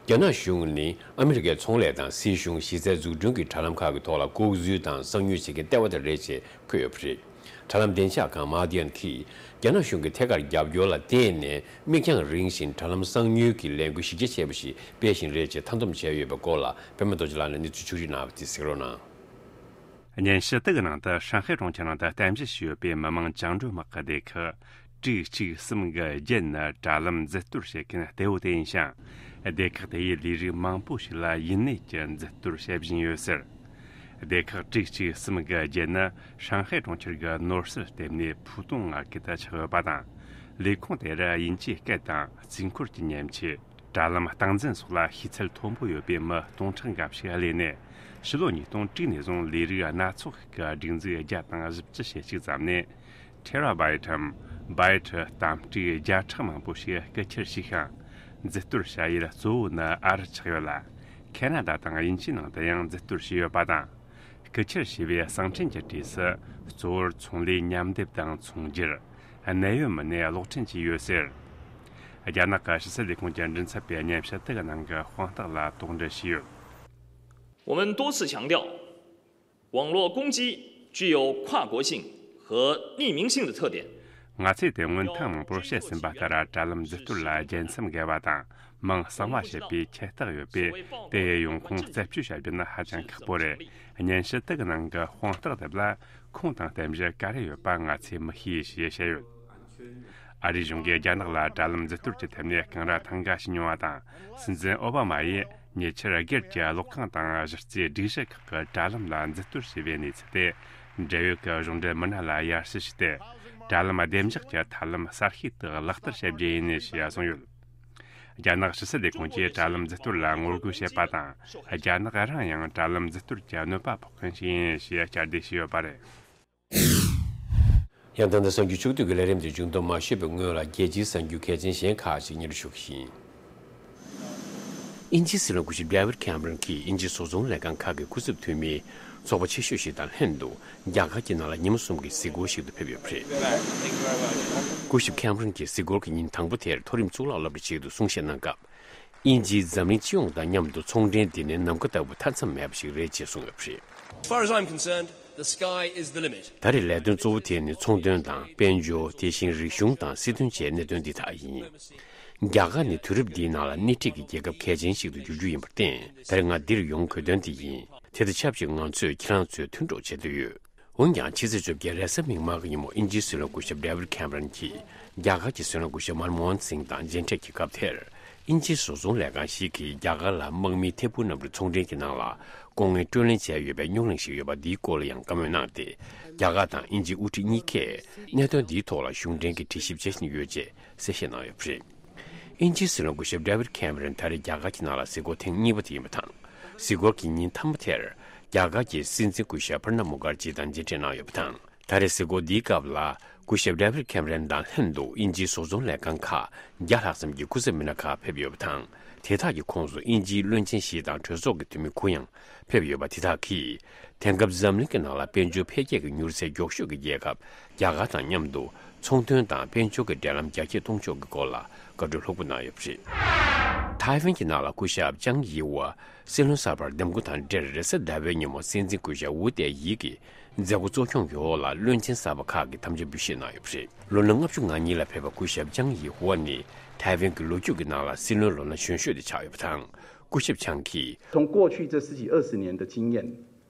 རྒྱ་ནག་གཞུང་ནི་ཨ་མི་རི་ཀའི་ཚོང་ལས་དང་སྲིད་གཞུང་། གཞི་རྩའི་འཛུགས་སྐྲུན་གྱི་དྲ་ལམ་ཁག་གི་ཐོག་ལ་ལྐོག་འཛུལ་དང་གསང་ཉུལ་བྱེད་མཁན་ལྟེ་བ་དེ་རེད་ཅེས་འཁོད་ཡོད་པ་རེད། དྲ་ལམ་བདེ་འཇགས་ཁང་མཱ་ཏི་ཡན་གྱིས་རྒྱ་ནག་གཞུང་གི་ཐད་ཀར་རྒྱབ་སྐྱོར་ལ་བརྟེན་ནས། མིག་རྒྱང་རིང་ཞིང་དྲ་ལམ་གསང་ཉུལ་གྱི་ལས་འགུལ་གཞི་རྒྱ་ཆེ་བ་ཞིག་སྤེལ་བཞིན་རེད་ཅེས་མཐའ་སྡོམ་བྱས་ཡོད་པའི་སྐོར་ལ། པད་མ་རྡོ་རྗེ་ལགས་ནས་གནས་ཚུལ་ཕྱོགས་སྒྲིག་གནང་བ་དེ་གཟིགས་རོགས་གནང་། སྙན་ཞུ་དེ་གི་ནང་དུ། ཧྲང་ཧའེ་གྲོང་ཁྱེར་ནང་དུ་རྟེན་གཞི་བྱས་ཡོད་པའི་མི་དམངས་བཅིངས་འགྲོལ་དམག་གི་སྡེ་ཁག་དྲུག་གཅིག་གསུམ་གྱི་བརྒྱད་ནི་དྲ་ལམ་འཛིན་གཏོར་བྱེད་མཁན་གཏེ་བོ་དེ་ཡིན་ཞིང་། སྡེ་ཁག་དེ་ཡིས་ལས་རིགས་མང་པོ་ཞིག་ལ་ཡུན་གནས་ཀྱི་འཛིན་གཏོར་བྱེད་བཞིན་ཡོད་ཟེར། སྡེ་ཁག་དྲུག་གཅིག་གསུམ་གྱི་བརྒྱད་ནི་ཧྲང་ཧའེ་གྲོང་ཁྱེར་གྱི་ནོར་སྲིད་ལྟེ་གནས་ཕུའུ་ཏུང་མངའ་ཁུལ་དུ་ཆགས་ཡོད་པ་དང་། ལས་ཁུངས་དེར་དབྱིན་ཇིའི་སྐད་དང་རྩིས་འཁོར་གྱི་མཉེན་ཆས། དྲ་ལམ་སྟངས་འཛིན་སོགས་ལ་ཤེས་ཚད་མཐོན་པོ་ཡོད་པའི་མི་སྟོང་ཕྲག་འགའ་ཞིག་གླས་ནས། ཕྱི་ལོ་ཉིས་སྟོང་དྲུག་ནས་བཟུང་ལས་རིགས་སྣ་ཚོགས་ཤིག་གི་སྒྲིག་འཛུགས་བརྒྱ་དང་བཞི་བཅུ་ཞེ་གཅིག་ཙམ་ནས། ཐེ་ར་བྷའི་ཊམ་བྷའི་ཊི་གཏམ་དྲུག་བརྒྱ་ཕྲག་མང་པོ་ཞིག་རྐུ་འཁྱེར་བྱས་ཤིང་། འཛིན་གཏོར་བྱ་ཡུལ་གཙོ་བོ་ནི་ཨ་རི་ཆགས་ཡོད་ལ། ཁེ་ན་ཌ་དང་དབྱིན་ཇིའི་ནང་དུ་ཡང་འཛིན་གཏོར་བྱས་ཡོད་པ་དང་། རྐུ་འཁྱེར་བྱས་པའི་གསང་འཕྲིན་གྱི་གྲས་སུ། གཙོ་བོར་ཚོང་ལས་མཉམ་སྡེབ་དང་ཚོང་སྒྱུར། གནད་ཡོད་མི་སྣས་གློག་འཕྲིན་བྱས་ཡོད་ཟེར། རྒྱ་ནག་གི་ཕྱི་སྲིད་ལས་ཁུངས་ཀྱི་མགྲིན་ཚབ་པས་སྙན་ཞུ་དེ་གི་ནང་གི་དཔང་རྟགས་ལ་དོགས་འདྲི་བྱས་ཡོད། 我们多次强调，网络攻击具有跨国性和匿名性的特点。 ང་ཚོས་དེ་སྔོན་ཐེངས་མང་པོར་བཤད་ཟིན་པ་ལྟར། དྲ་ལམ་འཛིན་གཏོར་ལ་རྒྱལ་མཚམས་འགལ་བ་དང་མིང་གསང་བ་བྱེད་པའི་ཁྱད་རྟགས་ཡོད་པས། དེ་ཡི་ཡོང་ཁུངས་རྩད་གཅོད་བྱ་རྒྱུ་ནི་ཧ་ཅང་ཁག་པོ་རེད། སྙན་ཞུ་དེ་གི་ནང་གི་དཔང་རྟགས་དེ་ལ་ཁུངས་དང་རྟེན་གཞི་ག་རེ་ཡོད་པ་ང་ཚོས་མི་ཤེས་ཞེས་བཤད་ཡོད། ཨ་རིའི་གཞུང་གིས་རྒྱ་ནག་ལ་དྲ་ལམ་འཛིན་གཏོར་གྱི་ཐད་ནས་རྐང་ར་ཐང་ག་ཞིག་མྱོང་བ་དང་། སྲིད་འཛིན་ཨོ་བྷ་མ་ཡིས་ཉེ་ཆར་སྒེར་གྱི་གློག་ཁང་དང་གཞི་རྩའི་སྒྲིག་གཞི་ཁག་གི་དྲ་ལམ་ལ་འཛིན་གཏོར་བྱས་པའི་གནས་ཚུལ་དེ། འབྲེལ་ཡོད་ཀྱི་གཞུང་འབྲེལ་མི་སྣ་ལ་ཡར་ཞུ་བྱས་ཏེ། དྲ་ལམ་བདེ་འཇགས་ཀྱི་ཐབས་ལམ་གསར་ཤོས་དག་ལག་བསྟར་བྱ་རྒྱུ་ཡིན་ཞེས་གསུངས་ཡོད། རྒྱ་ནག་ཕྱི་སྲིད་ལས་ཁུངས་ཀྱིས་དྲ་ལམ་འཛིན་གཏོར་ལ་ངོ་རྒོལ་བྱེད་པ་དང་། རྒྱ་ནག་རང་ཡང་དྲ་ལམ་འཛིན་གཏོར་གྱི་གནོད་པ་ཕོག་མཁན་ཞིག་ཡིན་ཞེས་བསྐྱར་ཟློས་བྱས་ཡོད་པ་རེད། ཡང་ད་ལྟ་གསར་འགྱུར་ཕྱོགས་བསྡུས་ཀྱི་ལས་རིམ་དེ་མཇུག་བསྡོམས་མ་ཞུས་པའི་སྔོན་ལ། རྒྱལ་སྤྱིའི་གསར་འགྱུར་གལ་ཆེན་གཞན་ཁག་ཅིག་སྙན་སྒྲོན་ཞུ་གི་ཡིན། དབྱིན་ཇིའི་སྲིད་བློན་སྐུ་ཞབས་David Cameron གྱིས་དབྱིན་ཇིའི་བཟོ་ཚོང་ལས་ཁང་ཁག་གི་སྐུ་ཚབ་འཐུས་མིའི་ཚོགས་པ་ཆེ་ཤོས་ཤིག་དང་ལྷན་དུ། རྒྱ་གར་གྱི་ནང་ལ་ཉིན་མོ་གསུམ་གྱི་གཟིགས་སྐོར་ཞིག་ཏུ་ཕེབས་ཡོད་པ་རེད། སྐུ་ཞབས་Cameron གྱིས་གཟིགས་སྐོར་གྱི་ཉིན་དང་པོ་དེར་མཐོ་རིམ་གཙུག་ལག་སློབ་གྲྭ་ཞིག་ཏུ་གསུང་བཤད་གནང་སྐབས། དབྱིན་ཇིས་འཛམ་གླིང་སྤྱི་ཡོངས་དང་མཉམ་དུ་ཚོང་འབྲེལ་འདི་ནི་ནམ་མཁའ་ལྟ་བུ་མཐའ་མཚམས་མེད་པ་ཞིག་རེད་ཅེས་གསུངས་ཡོད་པ་རེད། As far as I'm concerned, the sky is the limit. ད་རེས་ལས་དོན་གཙོ་བོ་དེ་ནི་ཚོང་དོན་དང་དཔལ་འབྱོར། དེ་བཞིན་རིག་གཞུང་དང་སྲིད་དོན་བཅས་གནད་དོན་འདི་དག་ཡིན། རྒྱ་གར་ནི་དུས་རབས་འདིའི་ནང་ལ་སྣེ་ཁྲིད་ཀྱི་རྒྱལ་ཁབ་གལ་ཆེན་ཞིག་ཏུ་འགྱུར་རྒྱུ་ཡིན་པར་བརྟེན། ད་རེས་ང་འདིར་ཡོང་དགོས་དོན་དེ་ཡིན། དེ་དང་ཆབས་ཅིག་ང་ཚོས་ཁྱེད་རང་ཚོའི་མཐུན་གྲོགས་བྱེད་འདོད་ཡོད། འོན་ཀྱང་ཕྱི་ཚེས་བཅོ་བརྒྱད་རེས་གཟའ་མིག་དམར་གྱི་ཉིན་མོ་དབྱིན་ཇིའི་སྲིད་བློན་སྐུ་ཞབས་David Cameron གྱིས་རྒྱ་གར་གྱི་སྲིད་བློན་སྐུ་ཞབས་མན་མོ་ཧན་སིང་དང་མཇལ་འཕྲད་ཀྱི་སྐབས་དེར། དབྱིན་ཇིའི་བཟོ་ཚོང་ལས་ཁང་ཞིག་གིས་རྒྱ་གར་ལ་དམག་མིའི་ཐད་འཕུར་གནམ་གྲུ་ཚོང་འབྲེལ་གྱི་ནང་ལ་ལྐོག་རྔན་སྤྲོད་ལེན་བྱས་ཡོད་པའི་རྙོག་གླེང་ཞིག་ཡོད་པ་འདིའི་སྐོར་ལ་ཡང་བཀའ་མོལ་གནང་སྟེ། རྒྱ་གར་དང་དབྱིན་ཇི་དབུ་ཁྲིད་གཉིས་ཀས་གནད་དོན་འདིའི་ཐོག་ལ་གཞུང་འབྲེལ་གྱི་དྲི་ཞིབ་བྱེད་བཞིན་ཡོད་ཅེས་གསལ་བཤད་གནང་ཡོད་པ་རེད། དབྱིན་ཇིའི་སྲིད་བློན་སྐུ་ཞབས་David Cameron ད་རེས་རྒྱ་གར་གྱི་ནང་ལ་གཟིགས་སྐོར་ཐེངས་གཉིས་པ་དེ་ཡིན་པ་དང་། གཟིགས་སྐོར་གྱི་ཉིན་མཐའ་མ་དེར། རྒྱ་གར་གྱི་སྲིད་འཛིན་སྐུ་ཞབས་Pranab Mukherjee དང་མཇལ་འཕྲད་གནང་ཡོད་པ་དང་། ད་རེས་གཟིགས་སྐོར་འདིའི་སྐབས་ལ། སྐུ་ཞབས་David Cameron དང་ལྷན་དུ་དབྱིན་ཇིའི་བཟོ་ཚོང་ལས་ཁང་ཁག་བརྒྱ་ལྷག་ཙམ་གྱི་སྐུ་ཚབ་མི་སྣ་ཁག་ཕེབས་ཡོད་པ་དང་། དེ་དག་གི་ཁོངས་སུ་དབྱིན་ཇིའི་བློན་ཆེན་བཞི་དང་གྲོས་ཚོགས་ཀྱི་འཐུས་མི་དགུ་ཡང་ཕེབས་ཡོད་པ། དེ་དག་གིས། དེང་སྐབས་འཛམ་གླིང་གི་ནང་ལ་དཔལ་འབྱོར་འཕེལ་རྒྱས་ཀྱི་མྱུར་ཚད་མགྱོགས་ཤོས་ཀྱི་རྒྱལ་ཁབ་རྒྱ་གར་དང་མཉམ་དུ་ཚོང་དོན་དང་དཔལ་འབྱོར་གྱི་འབྲེལ་ལམ་རྒྱ་སྐྱེད་གཏོང་ཕྱོགས་ཀྱི་སྐོར་ལ་བཀའ་འཁྲོལ་ལྷུག་པོ་གནང་ཡོད་པ་རེད། ཐའེ་ཝན་གྱི་ནང་ལ་སྐུ་ཞབས་ཅང་དབྱི་ཝུའུ་སྲིད་བློན་གསར་པར་འདེམས་བསྐོ་དང་འབྲེལ། རེས་གཟའ་ཟླ་བའི་ཉིན་མོ་སྲིད་འཛིན་སྐུ་ཞབས་ཝུའུ་ཏེ་ཡི་གི་མཛད་སྒོ་གཙོ་སྐྱོང་གི་འོག་ལ་བློན་ཆེན་གསར་པ་ཁག་གིས་དམ་བཅའ་འབུལ་བཞེས་གནང་ཡོད་པ་རེད། ལོ་ན་ལྔ་བཅུ་ང་གཉིས་ལ་ཕེབས་པ་སྐུ་ཞབས་ཅང་དབྱི་ཝུའུ་ནི་ཐའེ་ཝན་གྱི་ལོ་རྒྱུས་ཀྱི་ནང་ལ་སྲིད་བློན་ལོ་ན་གཞོན་ཤོས་དེ་ཆགས་ཡོད་པ་དང་། སྐུ་ཞབས་ཆང་གིས། 从过去这十几二十年的经验，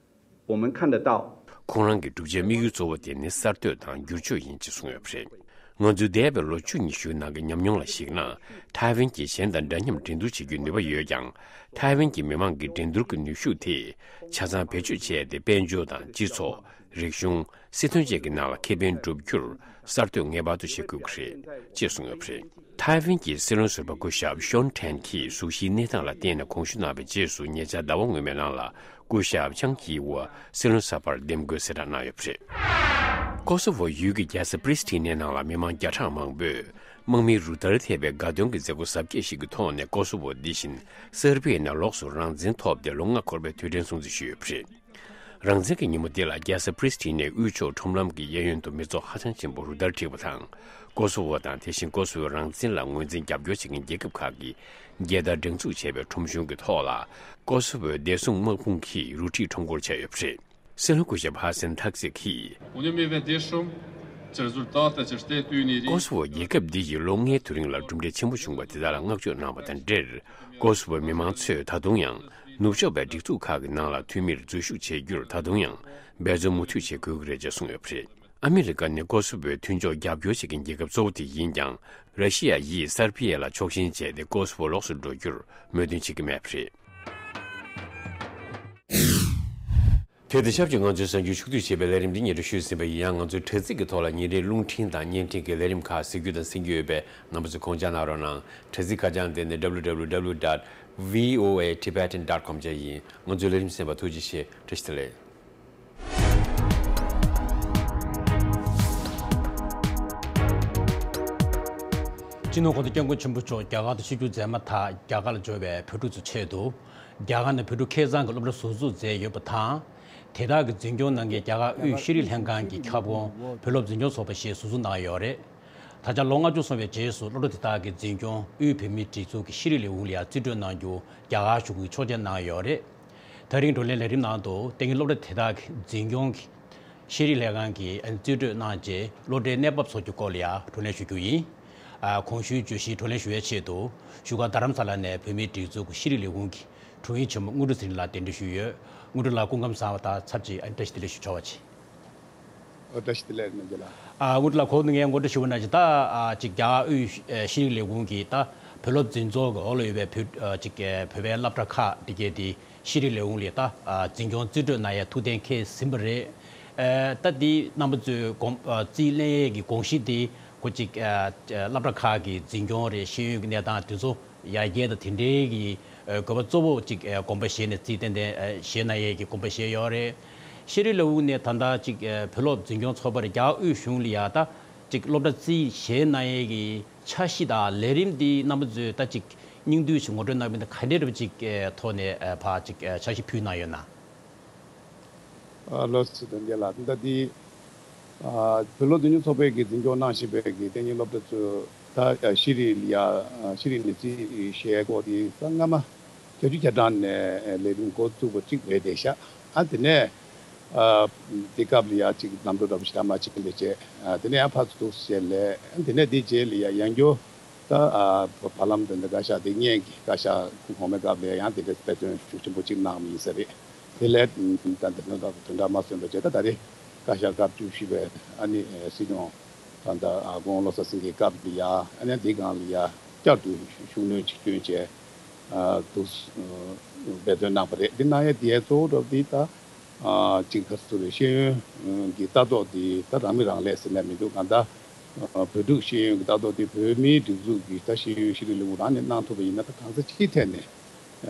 我们看得到， ཁོང་རང་གི་གྲུབ་ཆའི་དམིགས་ཡུལ་གཙོ་བོ་དེ་ནི་གསར་གཏོད་དང་བསྒྱུར་བཅོས་ཡིན་ཅེས་གསུངས་ཡོད་པ་རེད། ང་ཚོའི་འདས་པའི་ལོ་བཅུ་ཉི་ཤུའི་ནང་གི་ཉམས་མྱོང་ལ་གཞིགས་ན། ཐའེ་ཝན་གྱིས་གཞན་དང་འདྲ་མཉམ་འགྲན་བསྡུར་བྱེད་རྒྱུའི་ནུས་པ་ཡོད་ཀྱང་། ཐའེ་ཝན་གྱི་མི་མང་གི་འགྲན་བསྡུར་གྱི་ནུས་ཤུགས་དེས་ཆ་ཚང་བེད་སྤྱོད་བྱས་ཏེ། དཔལ་འབྱོར་དང་སྤྱི་ཚོགས། རིག་གཞུང་། སྲིད་དོན་བཅས་ཀྱི་ནང་ལ་ཁེ་ཕན་བསྒྲུབ་རྒྱུར་གསར་གཏོད་ངེས་པར་དུ་བྱེད་དགོས་ཀྱི་རེད་ཅེས་གསུངས་ཡོད་པ་རེད། ཐའེ་ཝན་གྱི་སྲིད་བློན་ཟུར་པ་སྐུ་ཞབས་ཤོན་ཁྲེན་གྱིས་གཟུགས་གཞིའི་གནས་སྟངས་ལ་བརྟེན་ནས་གོང་ཞུས་གནང་བའི་རྗེས་སུ། ཉེ་ཆར་ཟླ་བ་སྔོན་མའི་ནང་ལ་སྐུ་ཞབས་ཅང་དབྱི་ཝུའུ་སྲིད་བློན་གསར་པར་འདེམས་དགོས་གསལ་བསྒྲགས་གནང་ཡོད་པ་རེད། ཀོ་སོ་ཝོ་ཡུལ་གྱི་རྒྱལ་ས་པྲིས་ཏི་ནའི་ནང་ལ་མི་མང་བརྒྱ་ཕྲག་མང་པོས་དམག་མིའི་རུ་སྟར་ཐེབས་པའི་དགའ་སྟོན་གྱི་མཛད་སྒོ་གཟབ་རྒྱས་ཤིག་གི་ཐོག་ནས། ཀོ་སོ་ཝོ་འདི་བཞིན་སེར་པིའི་ནང་ལོགས་སུ་རང་བཙན་ཐོབ་སྟེ་ལོ་ལྔ་འཁོར་བའི་དུས་དྲན་སྲུང་བརྩི་ཞུས་ཡོད་པ་རེད། རང་བཙན་གྱི་ཉིན་མོ་འདི་ལ་རྒྱལ་ས་པྲིས་ཏི་ནའི་དབུས་ཕྱོགས་ཁྲོམ་ལམ་གྱི་གཡས་གཡོན་དུ་མི་ཚོགས་ཧ་ཅང་ཆེན་པོ་རུ་སྟར་བསྒྲིགས་པ་དང་། ཀོ་སོ་ཝོ་དང་དེ་བཞིན་ཀོ་སོ་ཝོའི་རང་བཙན་ལ་ངོས་འཛིན་རྒྱབ་སྐྱོར་བྱེད་མཁན་རྒྱལ་ཁབ་ཁག་གི་རྒྱལ་དར་སྒྲེང་འཛུགས་བྱས་པའི་ཁྲོམ་གཞུང་གི་ཐོག་ལ། ཀོ་སོ་ཝོའི་བདེ་སྲུང་དམག་དཔུང་གིས་རུ་ཁྲིད་ཁྲོམ་སྐོར་བྱས་ཡོད་པ་རེད། སྲིད་བློན་སྐུ་ཞབས་ཧ་སན་ཐག་སི་གིས། Unë jemi vetëdijshëm që rezultatet që shteti ynë i ri ཀོ་སོ་ཝོ་རྒྱལ་ཁབ་འདི་ཡིས་ལོ་ལྔའི་དུས་རིང་ལ་གྲུབ་འབྲས་ཆེན་པོ་བྱུང་བ་དེ་དག་ལ་བསྔགས་བརྗོད་གནང་བ་དང་འབྲེལ། ཀོ་སོ་ཝོའི་མི་མང་ཚོས་ད་དུང་ཡང་ནུབ་ཕྱོགས་པའི་སྒྲིག་འཛུགས་ཁག་གི་ནང་ལ་འཐུས་མིར་འཛུལ་ཞུགས་བྱེད་རྒྱུར་ད་དུང་ཡང་འབད་བརྩོན་མུ་མཐུད་བྱེད་དགོས་ཀྱི་རེད་ཅེས་གསུངས་ཡོད་པ་རེད། ཨ་མི་རི་ཀ་ནི་ཀོ་སོ་ཝོའི་མཐུན་ཕྱོགས་རྒྱབ་སྐྱོར་བྱེད་མཁན་རྒྱལ་ཁབ་གཙོ་བོ་དེ་ཡིན་ཀྱང་། ར་ཤི་ཡ་ཡིས་སར་བྷི་ཡ་ལ་ཕྱོགས་ཞེན་བྱས་ཏེ་ཀོ་སོ་ཝོ་ལོགས་སུ་འགྲོ་རྒྱུར་མོས་མཐུན་བྱེད་ཀྱི་མེད་པ་རེད། དེ་དང་ཆབས་ཅིག་ང་ཚོའི་གསར་འགྱུར་ཕྱོགས་བསྡུས་བྱས་པའི་ལས་རིམ་འདི་སྙན་སྒྲོན་ཞུས་ཟིན་པ་ཡིན། ཡང་ང་ཚོའི་དྲ་ཚིགས་ཀྱི་ཐོག་ལ་ཉིན་རེའི་རླུང་འཕྲིན་དང་བརྙན་འཕྲིན་གྱི་ལས་རིམ་ཁག་གཟིགས་རྒྱུ་དང་གསན་རྒྱུ་ཡོད་པས། རྣམ་པ་ཚོས་དགོངས་འཇགས་གནང་རོགས་གནང་། དྲ་ཚིགས་ཁ་བྱང་དེ་ནི་W W W dot V O A Tibetan dot com བཅས་ཡིན། ང་ཚོའི་ལས་རིམ་གསན་པར་ཐུགས་རྗེ་ཆེ། བཀྲ་ཤིས་བདེ་ལེགས། སྤྱི་ནོར་གོང་ས་སྐྱབས་མགོན་ཆེན་པོ་མཆོག་རྒྱ་གར་དུ་ཆིབས་བསྒྱུར་མཛད་མ་ཐག་རྒྱ་གར་ལ་འབྱོར་བའི་བོད་ཕྲུག་ཚོའི་ཆེད་དུ། རྒྱ་གར་ནས་བོད་ཕྲུག་ཁེ་བཟང་གི་སློབ་གྲྭ་ཟུར་འཛུགས་མཛད་ཡོད་པ་དང་། དེ་དག་གི་འཛིན་སྐྱོང་གནང་མཁན་རྒྱ་གར་དབུས་ཤེས་རིག་ལྷན་ཁང་གི་ཁྱབ་ཁོངས་བོད་སློབ་འཛིན་སྐྱོང་ཚོགས་པ་ཞེས་ཟུར་འཛུགས་གནང་ཡོད་རེད། ད་ཆ་ལོ་ལྔ་བཅུ་སོང་བའི་རྗེས་སུ་སློབ་གྲྭ་དེ་དག་གི་འཛིན་སྐྱོང་དབུས་བོད་མིའི་སྒྲིག་འཛུགས་ཀྱི་ཤེས་རིག་ལས་ཁུངས་ལ་ཡང་རྩིས་སྤྲོད་གནང་རྒྱུ་རྒྱ་གར་གཞུང་གིས་ཆོག་མཆན་གནང་ཡོད་རེད། ད་རིང་བགྲོ་གླེང་ལས་རིམ་ནང་དུ་ལྟེ་གནས་སློབ་གྲྭ་དེ་དག་གི་འཛིན་སྐྱོང་གི་ཤེས་རིག་ལྷན་ཁང་གིས་རྩིས་སྤྲོད་གནང་རྗེས་སློབ་གྲྭའི་གནས་བབ་སོགས་ཀྱི་སྐོར་ལ་ཡང་བགྲོ་གླེང་ཞུ་རྒྱུ་ཡིན། ཨ། གོང་ཞུས་བརྗོད་གཞིའི་བགྲོ་གླེང་ཞུ་བའི་ཆེད་དུ་བཞུགས་སྒར་རྡ་རམ་ས་ལ་ནས་བོད་མིའི་སྒྲིག་འཛུགས་ཀྱི་ཤེས་རིག་ལས་ཁུངས་ཀྱི་དྲུང་ཡིག་ཆེན་མོ་དངོས་གྲུབ་ཚེ་རིང་ལགས་གདན་འདྲེན་ཞུས་ཡོད། དངོས་གྲུབ་ལགས་སྐུ་ཁམས་བཟང་བ་དང་ཚབ་ཅིག་ཨ་བཀྲ་ཤིས་བདེ་ལེགས་ཞུ་ཆོག་པ་ཅིག་ཨོ་བཀྲ་ཤིས་བདེ་ལེགས་རྣམ་རྒྱལ་ལགས། ཨ། དངོས་གྲུབ་ལགས་གོང་དུ་ངས་ངོ་སྤྲོད་ཞུ་བ་ནང་བཞིན་ད་ཨ་ཅིག་རྒྱ་གར་དབུས་ཨ་ཤེས་རིག་ལས་ཁུངས་ཀྱིས་ད་བོད་སློབ་འཛིན་ཚོགས་ཀྱི་འོག་ལ་ཡོད་པའི་བོད་ཨ་ཅིག་ཨ་བོད་པའི་སློབ་གྲྭ་ཁག་འདི་གས་དེ་ཤེས་རིག་ལས་ཁུངས་ལ་ད་ཨ་འཛིན་སྐྱོང་རྩིས་སྤྲོད་གནང་ཡའི་ཐུགས་གཏན་འཁེལ་ཟིན་པ་རེད། ཨ་ད་འདི་རྣམ་པ་ཚོས་དགོངས་ཨ་རྩིས་ལེན་ཡས་ཀྱི་དགོངས་གཞི་དེ་ཁོ་ཅིག་ཨ་སློབ་གྲྭ་ཁག་གི་འཛིན་སྐྱོང་རེད། ཤེས་ཡོན་གྱི་གནས་སྟངས་དེ་ཚོ་ཡར་རྒྱས་དང་དེ་འབྲེལ་གྱི་ཨ་དགོས་པ་གཙོ་བོ་ཅིག་ཨ་དགོངས་པ་བཞེས་ནས་རྩིས་ཏན་ཏན་ཨ་བཞེས་གནང་ཡས་ཀྱི་དགོངས་པ་བཞེས་ཡོད་རེད། ཤེས་རིག་ལས་ཁུངས་ནས་ད་ལྟ་ཅིག་ཨ་བོད་སློབ་འཛིན་སྐྱོང་ཚོགས་པར་རྒྱ་གར་དབུས་གཞུང་ལ་ཡ་ད་ཅིག་སློབ་གྲྭ་རྩིས་བཞེས་གནང་ཡས་ཀྱི་འཆར་གཞི་དང་ལས་རིམ་འདི་རྣམ་པ་ཚོས་ད་ཅིག་སྙིང་བསྡུས་ཤིག་ངོ་སྤྲོད་གནང་བ་ཡིན་ན་ག་འདྲས་རབ་ཅིག་ཨ་ཐོག་ནས་ཨ་ཕར་ཅིག་ཨ་འཆར་གཞི་ཕུལ་གནང་ཡོད་ན། ཨ་ལགས་སོ། དོན་གཉེར་ལགས། ད་འདི་ཨ་བོད་སློབ་འཛིན་སྐྱོང་ཚོགས་པས་ཀྱི་འཛིན་སྐྱོང་གནང་བཞིན་པའི་གི་གཏན་ཉིན་སློབ་གྲྭ་ཚོ་ད་ཨ་ཤེས་རིག་ལ་ཡ་ཨ་ཤེས་རིག་ནི་རྩིས་བྱེད་སྐོར་དེ་ད་སྔ་མ་བརྒྱད་ཅུ་གྱ་གྲངས་ནས་ལས་རིམ་འགོ་བཙུགས་པ་གཅིག་རེད་བསྡད་ཤག་ཨ་དེ་ནས་ཨ་དེ་སྐབས་ལ་ཡ་གཅིག་ལམ་འགྲོ་འདྲ་པོ་ཞིག་ད་མ་བྱས་པ་བྱས། ཨ་དེ་ནས་ཨ་ཕར་ཚུར་འདུག་བྱས་ལས། ཨ་དེ་ནས་དེ་རྗེས་ལ་ཡ་ཡང་བསྐྱར་ད་ཨ་བར་ལམ་དེ་འདྲ་བཀའ་ཤག་དེ་སྔོན་གྱི་བཀའ་ཤག་གོང་མའི་སྐབས་ལ་ཡང་དེ་འདྲ་དཔེ་སྟོན་ཤུགས་ཆེན་པོ་གཅིག་གནང་བ་ཡིན་ས་རེད། དེ་ལས་ད་ལྟ་དོན་དག་དོན་དག་མ་སོན་པ་བྱས། ད་ད་རེས་བཀའ་ཤག་སྐབས་བཅུ་བཞི་པའི་ཨ་ནི་སྲིད་སྐྱོང་ད་ལྟ་ཨ་སྐུ་ངོ་བློ་བཟང་སེང་གེའི་སྐབས་ལ་ཡ་ཨ་ནི་དེའི་སྒང་ལ་ཡ་བསྐྱར་དུ་ཤུགས་སྣོན་ཅིག་བསྐྱོན་བྱས་ཨ་འདུག་འབད་བརྩོན་གནང་བ་རེད། འདི་གནང་ཡ་དེའི་གཙོ་བོ་འདྲ་པོ་འདི་ད་ཨ་ཅིག་ག་ཚོད་རེད། ཤེས་ཡོན་གྱི་ལྟ་རྟོག་འདི་ད་རང་མི་རང་ལས་ཟེར་ནས་མི་འདུག་གང་ལྟར་ཨ་བོད་ཕྲུག་ཤེས་ཡོན་གྱི་ལྟ་རྟོག་འདི་བོད་མིའི་སྒྲིག་འཛུགས་ཀྱི་ད་ཤེས་ཡོན་ཤེས་རིག་ལས་ཁུངས་རང་ནས་གནང་ཐུབ་པ་ཡིན་ན་ད་གང་ས་ཅིའི་ཐད་ནས་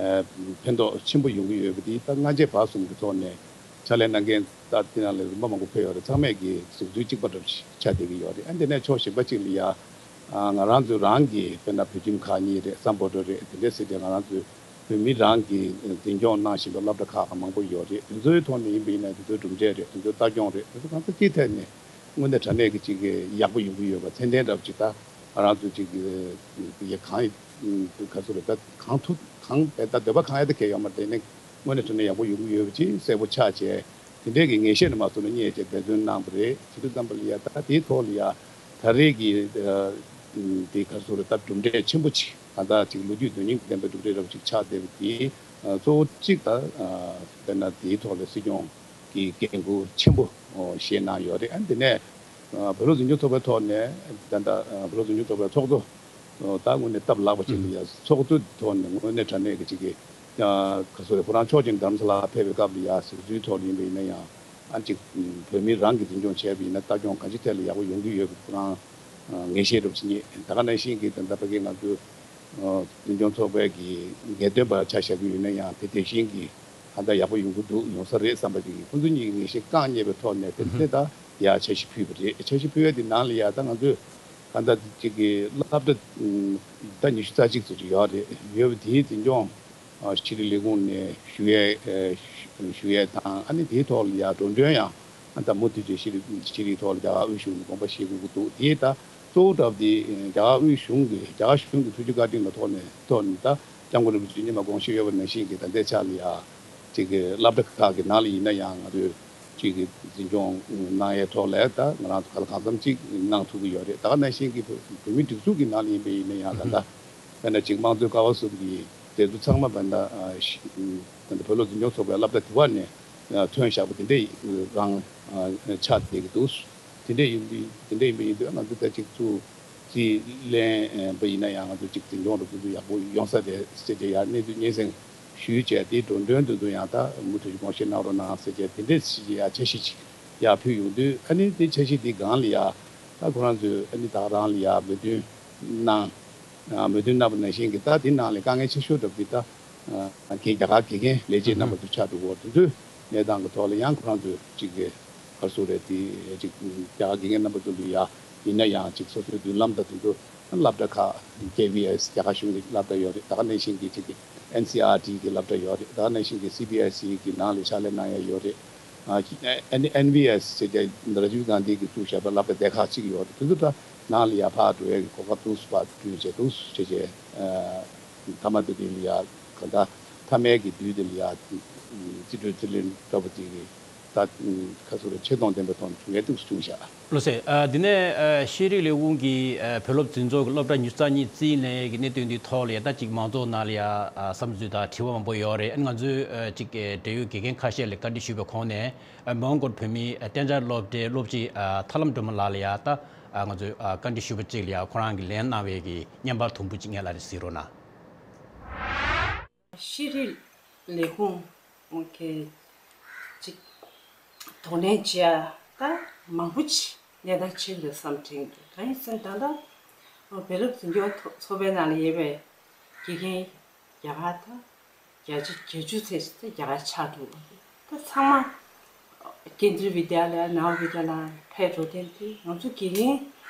ཨ་ཕན་ཐོགས་ཆེན་པོ་ཡོང་གི་ཡོད་པ་འདི་ད་སྔ་རྗེས་བར་གསུམ་གྱི་ཐོག་ནས་ཕྱག་ལས་གནང་མཁན་ད་འདི་ནང་ལ་རིམ་པ་མང་པོ་ཕེབས་ཡོད་རེད། ཚང་མས་ཀྱི་གཟུགས་འདུལ་གཅིག་པ་འདྲ་པོ་ཞིག་ཆགས་བསྡད་ཀྱི་ཡོད་རེད། ཨ་འདི་ནས་ཕྱོགས་གཞན་པ་གཅིག་ལ་ཡ་ཨ་ང་རང་ཚོ་རང་གི་དཔེར་ན་བོད་ཁྱིམ་ཁག་གཉིས་རེད། སམ་བྷོ་ཊ་རེད། དེ་འདྲས་ཟེར་ཏེ་ང་རང་ཚོའི་བོད་མི་རང་གི་འཛིན་སྐྱོང་གནང་བཞིན་པའི་སློབ་གྲྭ་ཁག་མང་པོ་ཡོད་རེད། དེ་ཚོའི་ཐོག་ནས་ཡིན་པ་ཡིན་ན་དེ་ཚོའི་གྲུབ་འབྲས་རེད། དེ་ཚོའི་ལྟ་སྐྱོང་རེད། དེ་ཚོ་གང་ས་ཅིའི་ཐད་ནས་དངོས་གནས་དྲང་གནས་ཀྱི་ཅིག་གི་ཡག་པོ་ཡོང་གི་ཡོད་པ་ཚད་ལྡན་འདྲ་པོ་ཅིག་ད་ང་རང་ཚོ་ཅིག་གི་ཡ་གང་ག་ཚོད་རེད། ད་གང་ཐུབ་གང་ད་འདོད་པ་གང་ཡ་ད་གས་ཡོད་མ་རེད། དེ་ནས་དངོས་གནས་དྲང་གནས་ཡག་པོ་ཡོང་གི་ཡོད་པ་ཅིག་གསལ་པོ་ཆགས་བྱས། དེ་འདྲས་ཀྱི་ངེས་ཤེས་ནི་མ་སོང་ན་རྙེད་བྱས་འབད་བརྩོན་གནང་བ་རེད། བྱེད་དུས་ཙམ་པ་ལ་ཡ་ད་དེའི་ཐོག་ལ་ཡ་ད་རེས་ཀྱི་ཨ་དེ་ག་ཚོད་རེད། ད་གྲུབ་འབྲས་ཆེན་པོ་ཅིག་ད་ལྟ་ཅིག་ལོ་རྒྱུས་དོན་སྙིང་ལྡན་པའི་གྲུབ་འབྲས་རབ་ཅིག་ཆགས་བསྡད་པ་དེ་ཨ་གཙོ་བོ་གཅིག་ད་ཨ་དཔེར་ན་དེའི་ཐོག་ལ་སྲིད་སྐྱོང་གིས་འགན་འཁུར་ཆེན་པོ་བཞེས་གནང་ཡོད་རེད། ཨ་དེ་ནས་ཨ་བོད་སློབ་འཛིན་སྐྱོང་ཚོགས་པའི་ཐོག་ནས་ད་ལྟ་ཨ་བོད་སློབ་འཛིན་སྐྱོང་ཚོགས་པའི་ཚོགས་གཙོ་ད་དངོས་གནས་སྟབས་ལེགས་པ་ཅིག་ལ་ཡ་ཚོགས་གཙོའི་ཐོག་ནས་དངོས་གནས་དྲང་གནས་ཀྱི་ཅིག་གི་ཡང་ག་ཚོད་རེད། ཁོ་རང་ཕྱོགས་གཅིག་ནས་རྡ་རམ་ས་ལར་ཕེབས་པའི་སྐབས་ལ་ཡ་གཟིགས་ཚུལ་ཐོག་ལ་ཡིན་པ་ཡིན་ན་ཡང་ཨ་ཅིག་བོད་མི་རང་གིས་འཛིན་སྐྱོང་བྱས་པ་ཡིན་ན་ལྟ་སྐྱོང་གང་ཅིའི་ཐད་ལ་ཡག་པོ་ཡོང་གི་ཡོད་པའི་ཁོ་རང་ངེས་ཤེས་འདྲ་པོ་ཅིག་རྙེད། ད་ག་ནང་བཞིན་གྱི་ད་ལྟ་ཕ་གི་ང་ཚོའི་འཛིན་སྐྱོང་ཚོགས་པའི་གི་འགན་འདོན་པ་ཆ་བཞག་གི་ཡོད་ན་ཡང་དེ་དེ་བཞིན་གྱི་ད་ལྟ་ཡག་པོ་ཡོང་གི་འདུག་ཡོང་ས་རེད་བསམ་པ་ཅིག་གི་ཁོང་ཚོ་གཉིས་ཀྱི་ངེས་ཤེས་བསྐངས་རྙེད་པའི་ཐོག་ནས་དེ་ཚོ་ད་ཡར་འཆར་གཞི་ཕུལ་བ་རེད། འཆར་གཞི་ཕུལ་བའི་དེ་ནང་ལ་ཡ་ད་ང་ཚོས་ད་ལྟ་ཅིག་གི་སློབ་གྲྭ་ད་ཉི་ཤུ་རྩ་གཅིག་ཙམ་ཅིག་ཡོད་རེད། ཡོད་པ་དེའི་འཛིན་སྐྱོང་ཨ་ཤེས་རིག་ལས་ཁུངས་ནས་ཞུ་ཡས་ཨ་ཞུ་ཡས་དང་ཨ་ནི་དེའི་ཐོག་ལ་ཡ་འགྲོ་གྲོན་ཡང་ཨ་ད་མུ་མཐུད་ཀྱི་ཤེས་རིག་ཤེས་རིག་ཐོག་ལ་རྒྱ་གར་དབུས་གཞུང་ནས་དགོངས་པ་བཞེས་དགོས་ཀྱི་འདུག་དེ་ད་གཙོ་བོ་འདྲ་པོ་དེ་རྒྱ་གར་དབུས་གཞུང་གི་རྒྱ་གར་གཞུང་གི་ཐུགས་རྗེ་བཀའ་དྲིན་ལ་ཐོག་ནས་ཐོག་ནས་ད་སྐྱབས་མགོན་རིན་པོ་ཆེ་སྔོན་མ་དགོངས་བཞེས་ཡོད་པ་ནང་བཞིན་གྱི་ད་ལྟའི་ཆ་ལ་ཡ་ཅིག་གི་སློབ་གྲྭ་ཁག་གི་ནང་ལ་ཡིན་ན་ཡང་ང་ཚོས་ཅིག་གི་འཛིན་སྐྱོང་གནང་ཡའི་ཐོག་ལ་ད་ང་རང་ཚོ་གང་ལ་གང་འཚམ་ཅིག་གནང་ཐུབ་ཀྱི་ཡོད་རེད། ད་ག་ནང་བཞིན་གྱི་བོད་མིའི་སྒྲིག་འཛུགས་ཀྱི་ནང་ལ་ཡིན་པ་ཡིན་ན་ཡང་ད་ལྟ་དཔེར་ན་ཅིག་དམངས་གཙོའི་ཀ་བ་གསུམ་གྱི་མཛད་ཚུལ་ཚང་མ་བ་ད་ད་ལྟ་བོད་སློབ་འཛིན་སྐྱོང་ཚོགས་པའི་སློབ་གྲྭ་དེ་བ་ནས་ཐོན་བཞག་པ་དེ་འདྲ་རང་ཆགས་བསྡད་ཀྱི་འདུག་དེ་འདྲ་ཡིན་དུས་དེ་འདྲ་ཡིན་པ་ཡིན་དུས་ང་ཚོ་ད་ཅིག་ཚུར་རྩིས་ལེན་པ་ཡིན་ན་ཡང་ང་ཚོ་ཅིག་འཛིན་སྐྱོང་རུ་ཁོ་ཚོ་ཡག་པོ་ཡོང་ས་རེད་ཟེར་ཏེ་ཡར་གནས་ཚུལ་སྙན་སེང་ཞུས་བྱས། དེའི་འགྲོ་གྲོན་དེ་ཚོ་ཡང་ད་མུ་མཐུད་དགོངས་བཞེས་གནང་རོགས་གནང་ཟེར་བྱས་དེ་འདྲས་ཞིག་ཡར་འཆར་གཞི་ཅིག་ཡར་ཕུལ་ཡོང་དུས་ཨ་ནི་དེ་འཆར་གཞི་དེ་སྒང་ལ་ཡ་ད་ཁོ་རང་ཚོས་ཨ་ནི་ད་རང་ལ་ཡ་མོས་མཐུན་གནང་། མོས་མཐུན་གནང་བ་ནང་བཞིན་གྱི་ད་དེ་ནང་ལ་དཀའ་ངལ་ཆེ་ཤོས་འདྲ་པོ་དེ་ད་གི་རྒྱ་གར་དགེ་རྒན་ལས་བྱེད་རྣམ་པ་ཚོ་ཆགས་འདུག་གོ་དེ་ཚོའི་གནས་སྟངས་ཀྱི་ཐོག་ལ་ཡང་ཁོ་རང་ཚོས་ཅིག་གི་ག་རེ་ཟེར་དགོས་རེད། དེ་ཅིག་རྒྱ་གར་དགེ་རྒན་རྣམ་པ་ཚོ་ལ་ཡ་ཡིན་ན་ཡང་ཅིག་སོ་སོའི་མདུན་ལམ་དང་དེ་ཚོ་སློབ་གྲྭ་ཁག་ཀེ་བི་ཨེས་རྒྱ་གར་གཞུང་གི་སློབ་གྲྭ་ཡོད་རེད། ད་ག་ནང་བཞིན་གྱི་ཅིག་གི་ཨེན་སི་ཨར་ཊི་གི་སློབ་གྲྭ་ཡོད་རེད། ད་ག་ནང་བཞིན་གྱི་སི་བི་ཨེས་ཨི་གི་ནང་ལ་ཕྱག་ལས་གནང་ཡ་ཡོད་རེད། ཨ་ཨེན་ཨེན་བི་ཨེས་ཟེར་ཏེ་ར་ཇིབ་གྷན་དྷི་གིས་བཙུགས་བཞག་པའི་སློབ་གྲྭ་སྡེ་ཁག་ཅིག་ཡོད་རེད། དེ་ཚོ་ད་ནང་ལ་ཡར་ཕར་འགྲོ་ཡས་ཀྱི་གོ་སྐབས་འདུག་སེ་ཕར་བསྐྲུན་བྱས་འདུག་སེ་བྱས་བྱས། ཨ་མཐའ་མ་དེ་དེ་ལ་ཡ་ག་ད་མཐའ་མའི་གི་དུས་དེ་ལ་ཡ་རྩིས་སྤྲོད་རྩིས་ལེན་འདྲ་པོ་དེ་གི་ད་ཁ་སོ་རེ་ཆེ་མཐོང་ལྡན་པའི་ཐོག་ནས་བྱུང་ཡས་འདུག་སེ་བྱུང་བཞག་ལགས་སོ། ཨ་འདི་ནས་ཨ་ཤེས་རིག་ལས་ཁུངས་ཀྱིས་ཨ་བོད་སློབ་འཛིན་ཚོགས་ཀྱི་སློབ་གྲྭ་ཉི་ཤུ་རྩ་གཉིས་རྩིས་ལེན་ཡས་ཀྱི་གནད་དོན་འདིའི་ཐོག་ལ་ཡ་ད་ཅིག་མང་ཚོགས་ནང་ལ་ཡ་ཨ་བསམ་ཚུལ་དང་དྲི་བ་མང་པོ་ཡོད་རེད། ཨ་ང་ཚོས་ཨ་ཅིག་ཨ་འབྲེལ་ཡོད་དགེ་རྒན་ཁ་ཤས་ལ་བཀའ་འདྲི་ཞུས་པའི་གོང་ནས་ཨ་མོན་གྷོར་བོད་མིའི་ཨ་གཏན་འཇགས་སློབ་གྲྭའི་སློབ་སྤྱི་ཨ་ཐར་ལམ་སྒྲོལ་མ་ལགས་ལ་ཡ་ད་ཨ་ང་ཚོས་ཨ་བཀའ་འདྲི་ཞུས་པ་གཅིག་ལ་ཡ་ཁོ་རང་གིས་ལན་གནང་བའི་གི་བརྙན་པར་དུམ་བུ་གཅིག་ངེད་ལ་རེ་གཟིགས་རོགས་གནང་། ཤེས་རིག་ལས་ཁུངས་ཀྱི་ཅིག་གདོང་ལེན་བྱེད་ཡ་ད་མང་པོ་ཅིག་གནས་སྟངས་ཆེན་པོ་རེད་བསམ་དྲན་གྱི་འདུག་གང་ཡིན་ཟེར་ན་ད་ལྟ་བོད་སློབ་འཛིན་སྐྱོང་ཚོགས་པའི་ནང་ལ་ཡོད་པའི་དགེ་རྒན་རྒྱ་གར་ད་བརྒྱ་ཆ་བརྒྱད་ཅུ་ཙམ་ཞིག་ད་རྒྱ་གར་ཆགས་འགྲོ་གི་རེད། ད་ཚང་མ་ ཀེན་དྲི་བི་དྱ་ལ་ཡ་ནཱ་བི་དྱ་ལ་ཕེབས་འགྲོ་དོན་དེ་ང་ཚོ་དགེ་རྒན་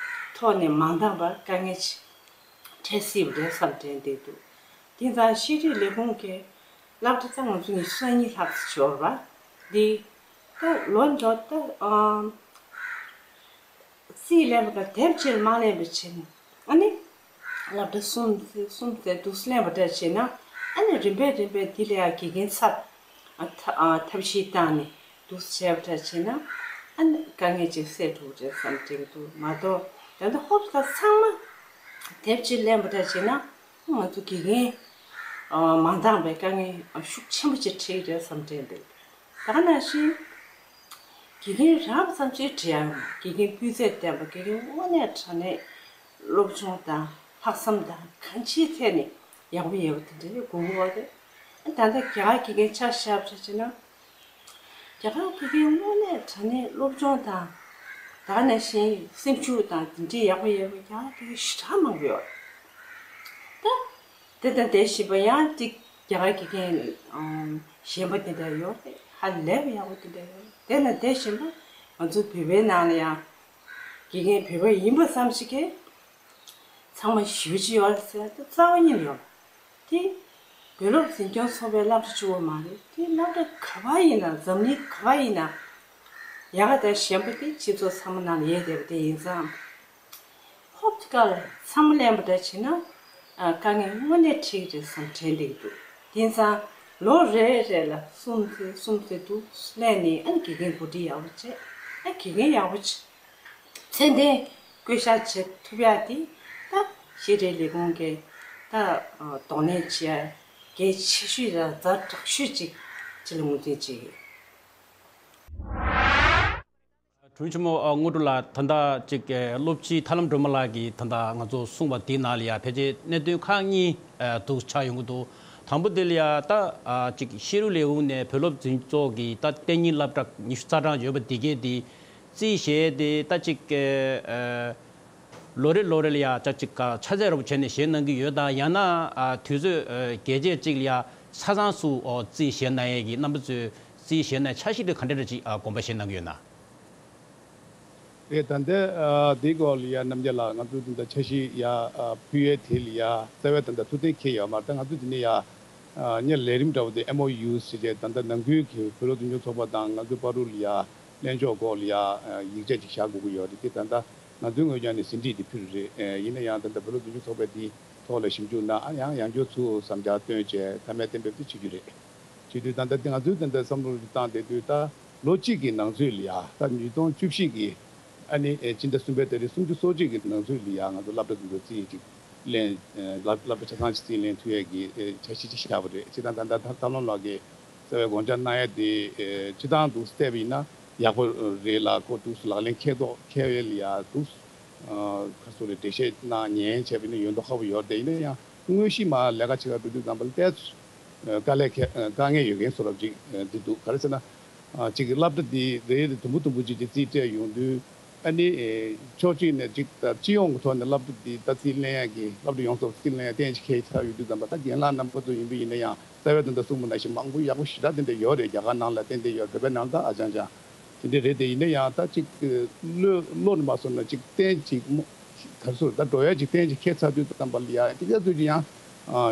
ཐོག་ནས་མ་འདང་བར་དཀའ་ངལ་ཅིག་འཕྲད་སྲིད་པ་རེད་བསམ་དྲན་བསྡད་འདུག་དེ་ཙང་ཤེས་རིག་ལས་ཁུངས་ཀྱི་སློབ་གྲྭ་ད་ང་ཚོ་ཉི་ཤུ་རྩ་གཉིས་ལྷག་ཙམ་འབྱོར་བ་འདི་ད་ལོ་འདི་ད་ཨམ། རྩིས་ལེན་པ་དང་དེབ་ཕྱིར་མ་ལེན་པ་བྱས་ནས་ཨ་ནི་སློབ་གྲྭ་གསུམ་ཚེ་གསུམ་ཚེ་འདུག་སེ་ལེན་པ་འདྲ་བྱས་ན་ཨ་ནི་རིམ་པས་རིམ་པས་འདི་ལ་ཡང་དགེ་རྒན་ཚབ་ཨ་ཐ་ཨ་ཐབས་ཤེས་བཏང་ནས་འདུག་སེ་བྱས་པ་འདྲ་བྱས་ན་ཨ་ནི་དཀའ་ངལ་ཅིག་སེལ་འགྲོ་གི་རེད་བསམ་དྲན་གྱི་འདུག་མ་གཏོགས་ད་ལྟ་ཧོབ་ཁ་ཚང་མ་དེབ་ཕྱིར་ལེན་པ་འདྲ་བྱས་ན་ང་ཚོ་དགེ་རྒན་ཨ་མ་འདང་བའི་དཀའ་ངལ་ཤུགས་ཆེན་པོ་ཅིག་འཕྲད་ཀྱི་རེད་བསམ་དྲན་འདུག་ད་ག་ནང་བཞིན། དགེ་རྒན་རབ་ཙམ་ཞིག་བྲིས་ཡང་དགེ་རྒན་སྤུས་ཚད་ལྡན་པ་དགེ་རྒན་དངོས་གནས་དྲང་གནས་སློབ་སྦྱོང་དང་ལྷག་བསམ་དང་གང་ཅིའི་ཐད་ནས་ཡག་པོ་ཡོད་པ་དེ་འདྲ་དགོས་ཀྱི་ཡོད་རེད། ད་ལྟ་རྒྱ་གར་དགེ་རྒན་ཆ་བཞག་པ་བྱས་ན་རྒྱ་གར་དགེ་རྒན་དངོས་གནས་དྲང་གནས་སློབ་སྦྱོང་དང་ད་ག་ནང་བཞིན་སེམས་ཤུགས་དང་དེ་འདྲའི་ཡག་པོ་ཡོད་པ་རྒྱ་གར་དགེ་རྒན་ཞེ་དྲག་མང་པོ་ཡོད་རེད། ད། དེ་དང་དེ་བཞིན་པ་ཡང་ཅིག་རྒྱ་གར་དགེ་རྒན་ཨམ་གཞན་པ་དེ་འདྲ་ཡོད་རེད། ཧ་ལས་པ་ཡག་པོ་དེ་འདྲ་ཡོད་རེད། དེ་དང་དེ་བཞིན་པ་ང་ཚོ་བོད་པའི་ནང་ལ་ཡང་དགེ་རྒན་བོད་པ་ཡིན་པ་ཙམ་ཞིག་གིས་ཚང་མ་ཞེ་པོ་ཅིག་ཡོད་རེད་ཟེར་ན་དེ་རྩ་བ་ཉིད་ནས་ཡོད་མ་རེད། དེ་བོད་སློབ་འཛིན་སྐྱོང་ཚོགས་པའི་སློབ་གྲྭ་གཅིག་པོ་མ་རེད། དེ་སློབ་གྲྭ་ག་པར་ཡིན་ན་འཛམ་གླིང་ག་པར་ཡིན་ན་ཡག་ག་དང་ཞན་པ་དེ་སྤྱི་ཚོགས་ཚང་མ་ནང་ལ་ཡོད་བསྡད་པ་དེ་ཡིན་ཙང་། ཧོབ་ཏེ་ཀ་ལ་མཚམས་ལེན་པ་འདྲ་བྱས་ན་ཨ་དཀའ་ངལ་དངོས་གནས་འཕྲད་ཀྱི་རེད་བསམ་དྲན་བསྡད་ཀྱི་འདུག་དེང་སང་ལོ་རེ་རེ་ལ་གསུམ་ཚེ་གསུམ་ཚེ་འདུག་ལེན་ནས་ཨ་ནི་དགེ་རྒན་གོ་སྒྲིག་ཡག་པོ་བྱས། ཨ་དགེ་རྒན་ཡག་པོ་བྱས། ཚད་ལྡན་བསྐོ་བཞག་བྱེད་ཐུབ་ཡག་དེ་ད་ཤེས་རིག་ལས་ཁུངས་ཀྱི་ད་གདོང་ལེན་བྱེད་ཡག་གལ་ཆེ་ཤོས་དང་ཛ་དྲག་ཤོས་ཅིག་ཅིག་ལ་ངོས་འཛིན་བྱེད་ཀྱི་ཡོད། དྲུང་ཆེན་མོ་ཨ་དངོས་གྲུབ་ལགས། ད་ལྟ་ཅིག་ཨ་སློབ་སྤྱི་ཐར་ལམ་སྒྲོལ་མ་ལགས་ཀྱིས་ད་ལྟ་ང་ཚོ་གསུངས་པ་དེའི་ནང་ལ་ཡ་ཕལ་ཆེར་གནད་དོན་ཁག་གཉིས་ཨ་འདུག་ཆགས་ཡོང་གི་འདུག་དང་པོ་དེ་ལ་ཡ་ད་ཨ་ཅིག་ཤེས་རིག་ལས་ཁུངས་ནས་བོད་སློབ་འཛིན་ཚོགས་ཀྱི་ད་གཏན་ཉིན་སློབ་གྲྭ་ཉི་ཤུ་རྩ་གྲངས་ཡོད་པ་དེ་གས་དེ་རྩིས་བཞེས་ཏེ་ད་ཅིག་ཨ་ལོ་རེ་ལོ་རེ་ལ་ཡ་ཅིག་ཅིག་ཆ་ཚད་རོབ་བྱས་ནས་བཞེས་གནང་གི་ཡོད་དམ། ཡང་ན་ཨ་དུས་ཚོད་ཨ་རྒྱས་བཅད་ཅིག་ལ་ཡ་ཆ་ཚང་སུ་ཨོ་རྩིས་བཞེས་གནང་ཡས་ཀྱི་རྣམ་པ་ཚོས་རྩིས་བཞེས་གནང་འཆར་གཞི་དེ་ག་འདྲ་འདྲ་ཅིག་ཨ་དགོངས་པ་བཞེས་གནང་གི་ཡོད་ན། རེད། ད་ལྟ་ཨ་དེའི་སྐོར་ལ་ཡ་རྣམ་རྒྱལ་ལགས་ང་ཚོ་དེ་འདྲ་འཆར་གཞི་ཡ་ཨ་ཕུལ་ཡས་དེ་ལ་ཡ་རྩ་བའི་ད་ལྟ་ཐུགས་གཏན་འཁེལ་ཡོད་མ་རེད། ད་ང་ཚོ་དེ་ནས་ཡ་ཨ་སྔོན་ལས་རིམ་འདྲ་བོ་དེ་ཨེམ་ཨོ་ཡུ་ཟེར་བྱས་ད་ལྟ་ནང་ཁུལ་གྱི་བོད་སློབ་འཛིན་སྐྱོང་ཚོགས་པ་དང་ང་ཚོའི་བར་དུ་ལ་ཡ་ལྷན་ཕྱོགས་སྐོར་ལ་ཡ་ཨ་ཡིག་ཆ་ཅིག་བཞག་དགོས་ཀྱི་ཡོད་རེད། དེ་ད་ལྟ་ང་ཚོའི་ངོས་ནས་ཟིན་བྲིས་དེ་ཕུལ་རེད། ཨ་ཡིན་ན་ཡང་ད་ལྟ་བོད་སློབ་འཛིན་སྐྱོང་ཚོགས་པས་དེའི་ཐོག་ལ་ཞིབ་འཇུག་གནང་ཨ་ཡང་ཡང་བསྐྱར་ཚུར་བསམ་འཆར་བཏོན་བྱས་མཐའ་མའི་གཏན་འབེབས་དེ་བྱེད་རྒྱུ་རེད། བྱེད་དུས་ད་ལྟ་དེ་ང་ཚོའི་ད་ལྟ་བསམ་བློ་བཏང་བསྡད་དུས་ད་ལོ་གཅིག་གི་ནང་ཚུད་ལ་ཡ་ད་ཉིས་སྟོང་བཅུ་བཞི་གི་ཨ་ནི་ཨེ་སྤྱི་ཟླ་གསུམ་པའི་ཏ་རིག་སུམ་ཅུ་སོ་གཅིག་གི་ནང་ཚུད་ལ་ཡ་ང་ཚོ་སློབ་གྲྭ་འདི་ཚོ་རྩིས་ཅིག་ལེན་ཨེ་སློབ་སློབ་གྲྭ་ཆ་ཚང་ཅིག་རྩིས་ལེན་ཐུབ་ཡས་ཀྱི་ཨེ་འཆར་གཞི་ཅིག་བཞག་པ་རེད། སྤྱིར་བཏང་ད་ལྟ་ཐར་ལམ་ལགས་ཀྱིས་རྩ་བའི་དགོངས་འཆར་གནང་ཡས་དེ་ཨེ་སྤྱིར་བཏང་འདུག་བལྟས་པ་ཡིན་ན་ཡག་པོ་རེད་ལ་ཁོ་འདུག་ལག་ལེན་འཁེལ་ཐོག་འཁེལ་ཡས་ལ་ཡ་འདུག་ཨ་ག་སོ་རེ་འགྲེལ་བཤད་གནང་ཉན་བྱས་པ་ཡིན་ན་ཡོད་མདོག་ཁ་པོ་ཡོད་རེད། དེ་ཡིན་ན་ཡང་དངོས་གཞི་མ་ལས་ཀ་བྱེད་ག་འགྲོ་དུས་ཙམ་པ་ལ་ཏོག་ཙམ་དཀའ་ལས་ཁེ་དཀའ་ངལ་ཡོད་མཁན་བཟོ་འདྲ་ཅིག་འདི་འདུག་ག་རེ་ཟེར་ན་ཅིག་གི་སློབ་གྲྭ་འདི་རེ་རེ་དུམ་བུ་དུམ་བུ་ཅིག་གི་རྩིས་སྤྲད་ཡོང་དུས་ཨ་ནི་ཕྱོགས་གཅིག་ནས་ཅིག་ད་སྤྱི་ཡོངས་ཀྱི་ཐོག་ནས་སློབ་གྲྭ་འདི་ད་རྩིས་ལེན་ཡག་གི་སློབ་གྲྭ་ཡོངས་རྫོགས་རྩིས་ལེན་ཡག་གཏན་གཞི་འཁེལ་ཚར་ཡོང་དུས་ཙམ་པ་ད་རྒན་ལགས་རྣམ་པ་ཚོ་ཡིན་པ་ཡིན་ན་ཡང་རྩ་བའི་དོན་དག་གསུངས་པ་ནང་བཞིན་མང་པོ་ཡག་པོ་ཞེ་དྲག་དེ་འདྲ་ཡོད་རེད། རྒྱ་གར་ནང་ལ་ཏན་ཏན་ཡོད། བོད་པའི་ནང་ད་ཨ་ཅང་ཅང་དེ་འདྲ་རེད། དེ་ཡིན་ན་ཡང་ད་ཅིག་བློ་བློ་ནས་མ་བཟོ་ན་ཅིག་གཏན་ཅིག་མོ་ག་རེ་ཟེར་ད་འགྲོ་ཡ་ཅིག་གཏན་ཅིག་འཁེལ་ཚར་དུས་ཙམ་པ་ལ་ཡ་དེ་ག་ཚོད་ཅིག་ཡང་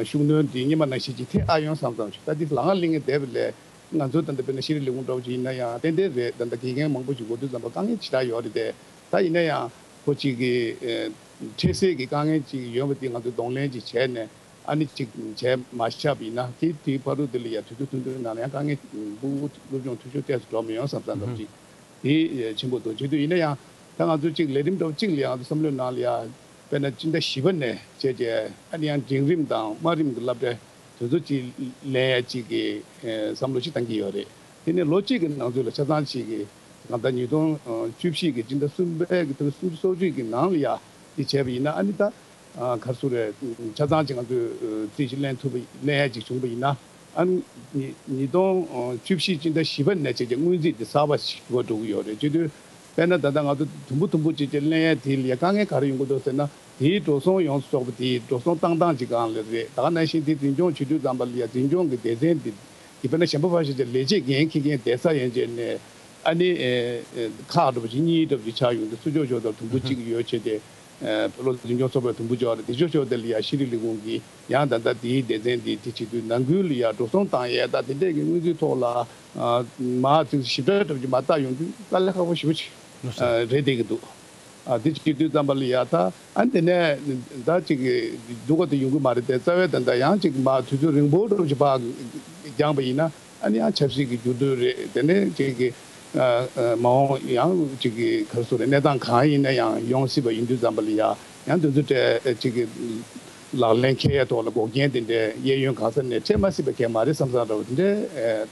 ཤུགས་སྣོན་དེ་སྔོན་མ་ནང་བཞིན་ཅིག་ཐེབས་ཨ་ཡོང་བསམ་བསམ་ཞིག་ད་དེ་ལ་ང་གླེང་ངེས་བསྡད་པ་ལས་ང་ཚོ་ད་ལྟ་དཔེར་ན་ཤེས་རིག་ལས་ཁུངས་འདྲ་བོ་ཅིག་ཡིན་ན་ཡང་ཏན་ཏན་རེད། ད་ལྟ་དགེ་རྒན་མང་པོ་ཞིག་འགོ་དུས་ཙམ་པ་དཀའ་ངལ་ཅིག་ད་ཡོད་རེད་དེ། ད་ཡིན་ན་ཡང་ཁོ་ཅིག་གི་འཕྲལ་སེལ་གྱི་དཀའ་ངལ་ཅིག་ཡོད་པ་དེ་ང་ཚོས་གདོང་ལེན་ཅིག་བྱས་ནས། ཨ་ནི་གཅིག་བྱས་མ་ཆགས་པ་ཡིན་ན་དེ་དེའི་བར་དུ་དེ་ལ་ཡ་དུས་ཚོད་ཐུང་ཐུང་ནང་ལ་ཡང་དཀའ་ངལ་སྤུ་གུ་སློབ་སྦྱོང་འཐུས་ཤོར་ཏོག་ཙམ་འགྲོ་མི་ཡོང་བསམ་བསམ་འདྲ་པོ་ཅིག་དེ་ཆེན་པོ་འདུག་བྱེད་དུས་ཡིན་ན་ཡང་ད་ང་ཚོ་གཅིག་ལས་རིམ་འདྲ་པོ་གཅིག་ལ་ཡང་བསམ་བློའི་ནང་ལ་ཡ་དཔེར་ན་སྤྱི་ཟླ་བཞི་པ་ནས་བྱས་རྗེས་ཨ་ནི་ཡང་འབྲིང་རིམ་དང་དམའ་རིམ་གྱི་སློབ་གྲྭ་དེ་ཚོ་གཅིག་ལེན་ཡ་གཅིག་གི་བསམ་བློ་ཞིག་བཏང་གི་ཡོད་རེད། དེ་ནས་ལོ་གཅིག་གི་ནང་ཚུད་ལ་ཆ་ཚང་གཅིག་གི་གང་ལྟར་ཉིས་སྟོང་བཅུ་བཞི་གི་སྤྱི་ཟླ་གསུམ་པའི་གི་ཏ་རིག་སུམ་ཅུ་སོ་གཅིག་གི་ནང་ལ་ཡ་དེ་བྱས་པ་ཡིན་ན་ཨ་ནི་ད། ག་རེ་ཟེར་རེད། ཆ་ཚང་ཅིག་ང་ཚོས་རྩིས་ཞིག་ལེན་ཐུབ་པ་ལེན་ཡ་ཅིག་བྱུང་པ་ཡིན་ན་ཨ་ནི་ཉིས་སྟོང་བཅུ་བཞི་སྤྱི་ཟླ་བཞི་པ་ནས་བྱས་རྗེས་སྔོན་རྩིས་དེ་གསར་པ་ཞིག་འགོ་འགྲོ་གི་ཡོད་རེད། བྱེད་དུས་དཔེར་ན་ད་ལྟ་ང་ཚོ་དུམ་བུ་དུམ་བུ་ཅིག་ཅིག་ལེན་ཡ་དེ་ལ་ཡ་དཀའ་ངལ་ག་རེ་ཡོང་གི་འདུག་ཟེར་ན་དེའི་འགྲོ་སོང་ཡོངས་སུ་རྫོགས་པ་དེའི་འགྲོ་སོང་བཏང་སྟངས་ཅིག་སྒང་ལ་རེད། ད་ག་ནང་བཞིན་དེ་འཛིན་སྐྱོང་བྱེད་དུས་ཙམ་པ་ལ་ཡ་འཛིན་སྐྱོང་གི་སྡེ་ཚན་དེ་གི་དཔེར་ན་གཞན་པ་ཕར་བཞག་ཅིག་ལས་བྱེད་འགན་འཁྱེར་མཁན་བསྡད་ས་ཡན་ཆད་ནས་ ཨ་ནི་ཨེ་ཨེ་ཁག་འདྲ་པོ་ཅིག་གཉིས་འདྲ་པོ་ཅིག་ཆགས་ཡོང་དུས་སུ་ཕྱོགས་ཕྱོགས་དང་དུམ་བུ་གཅིག་ཡོད་བྱས་ཏེ། ཨེ་བོད་ལུགས་འཛིན་སྐྱོང་ཚོགས་པའི་དུམ་བུ་ཕྱོགས་རེད། དེ་ཕྱོགས་ཕྱོགས་དེ་ལ་ཡ་ཤེས་རིག་ལས་ཁུངས་ཀྱིས་ཡང་ད་ལྟ་དེའི་སྡེ་ཚན་འདི་དེ་བྱེད་དུས་ནང་ཁུལ་ལ་ཡ་འགྲོ་སོང་བཏང་ཡས་ད་དེ་འདྲས་ཀྱི་དངོས་རྫས་ཐོག་ལ་ཨ་མ་ཅིག་ཞིབ་ཕྲ་འདྲ་པོ་ཅིག་མ་བལྟ་ཡོང་དུས་དཀའ་ལས་ཁག་པོ་ཞེ་པོ་ཅིག་ཨ་རེད་བསྡད་ཀྱི་འདུག་ཨ་དེ་བྱེད་དུས་ཙམ་པ་ལ་ཡ་ད་ཨ་དེ་ནས་ད་ཅིག་གི་སྡུག་ག་དེ་ཡོང་གི་མ་རེད་དེ། རྩ་བའི་ད་ལྟ་ཡང་ཅིག་མ་དུས་ཚོད་རིང་པོ་འདྲ་པོ་ཅིག་ཕར་འགྱངས་པ་ཡིན་ན། ཨ་ནི་ཡང་ཆབ་སྲིད་ཀྱི་འགྱུར་ལྡོག་རེད། དེ་ནས་ཅིག་གི་ཨ་ཨ་མ་འོངས་ཡང་ཅིག་གི་ག་རེ་ཟེར་རེད། གནས་སྟངས་གང་ཡིན་ན་ཡང་ཡོང་སྲིད་པ་ཡིན་དུས་ཙམ་པ་ལ་ཡ་ཡང་དེ་ཚོ་གྲས་ཅིག་གི་ལག་ལེན་འཁེལ་ཡས་ཐོག་ལ་འགོག་རྐྱེན་དེ་འདྲའི་གཡས་གཡོན་གང་ས་ནས་འཕྲད་མ་སྲིད་པ་གང་མ་རེད་བསམ་བསམ་འདྲ་པོ་དེ་འདྲའི་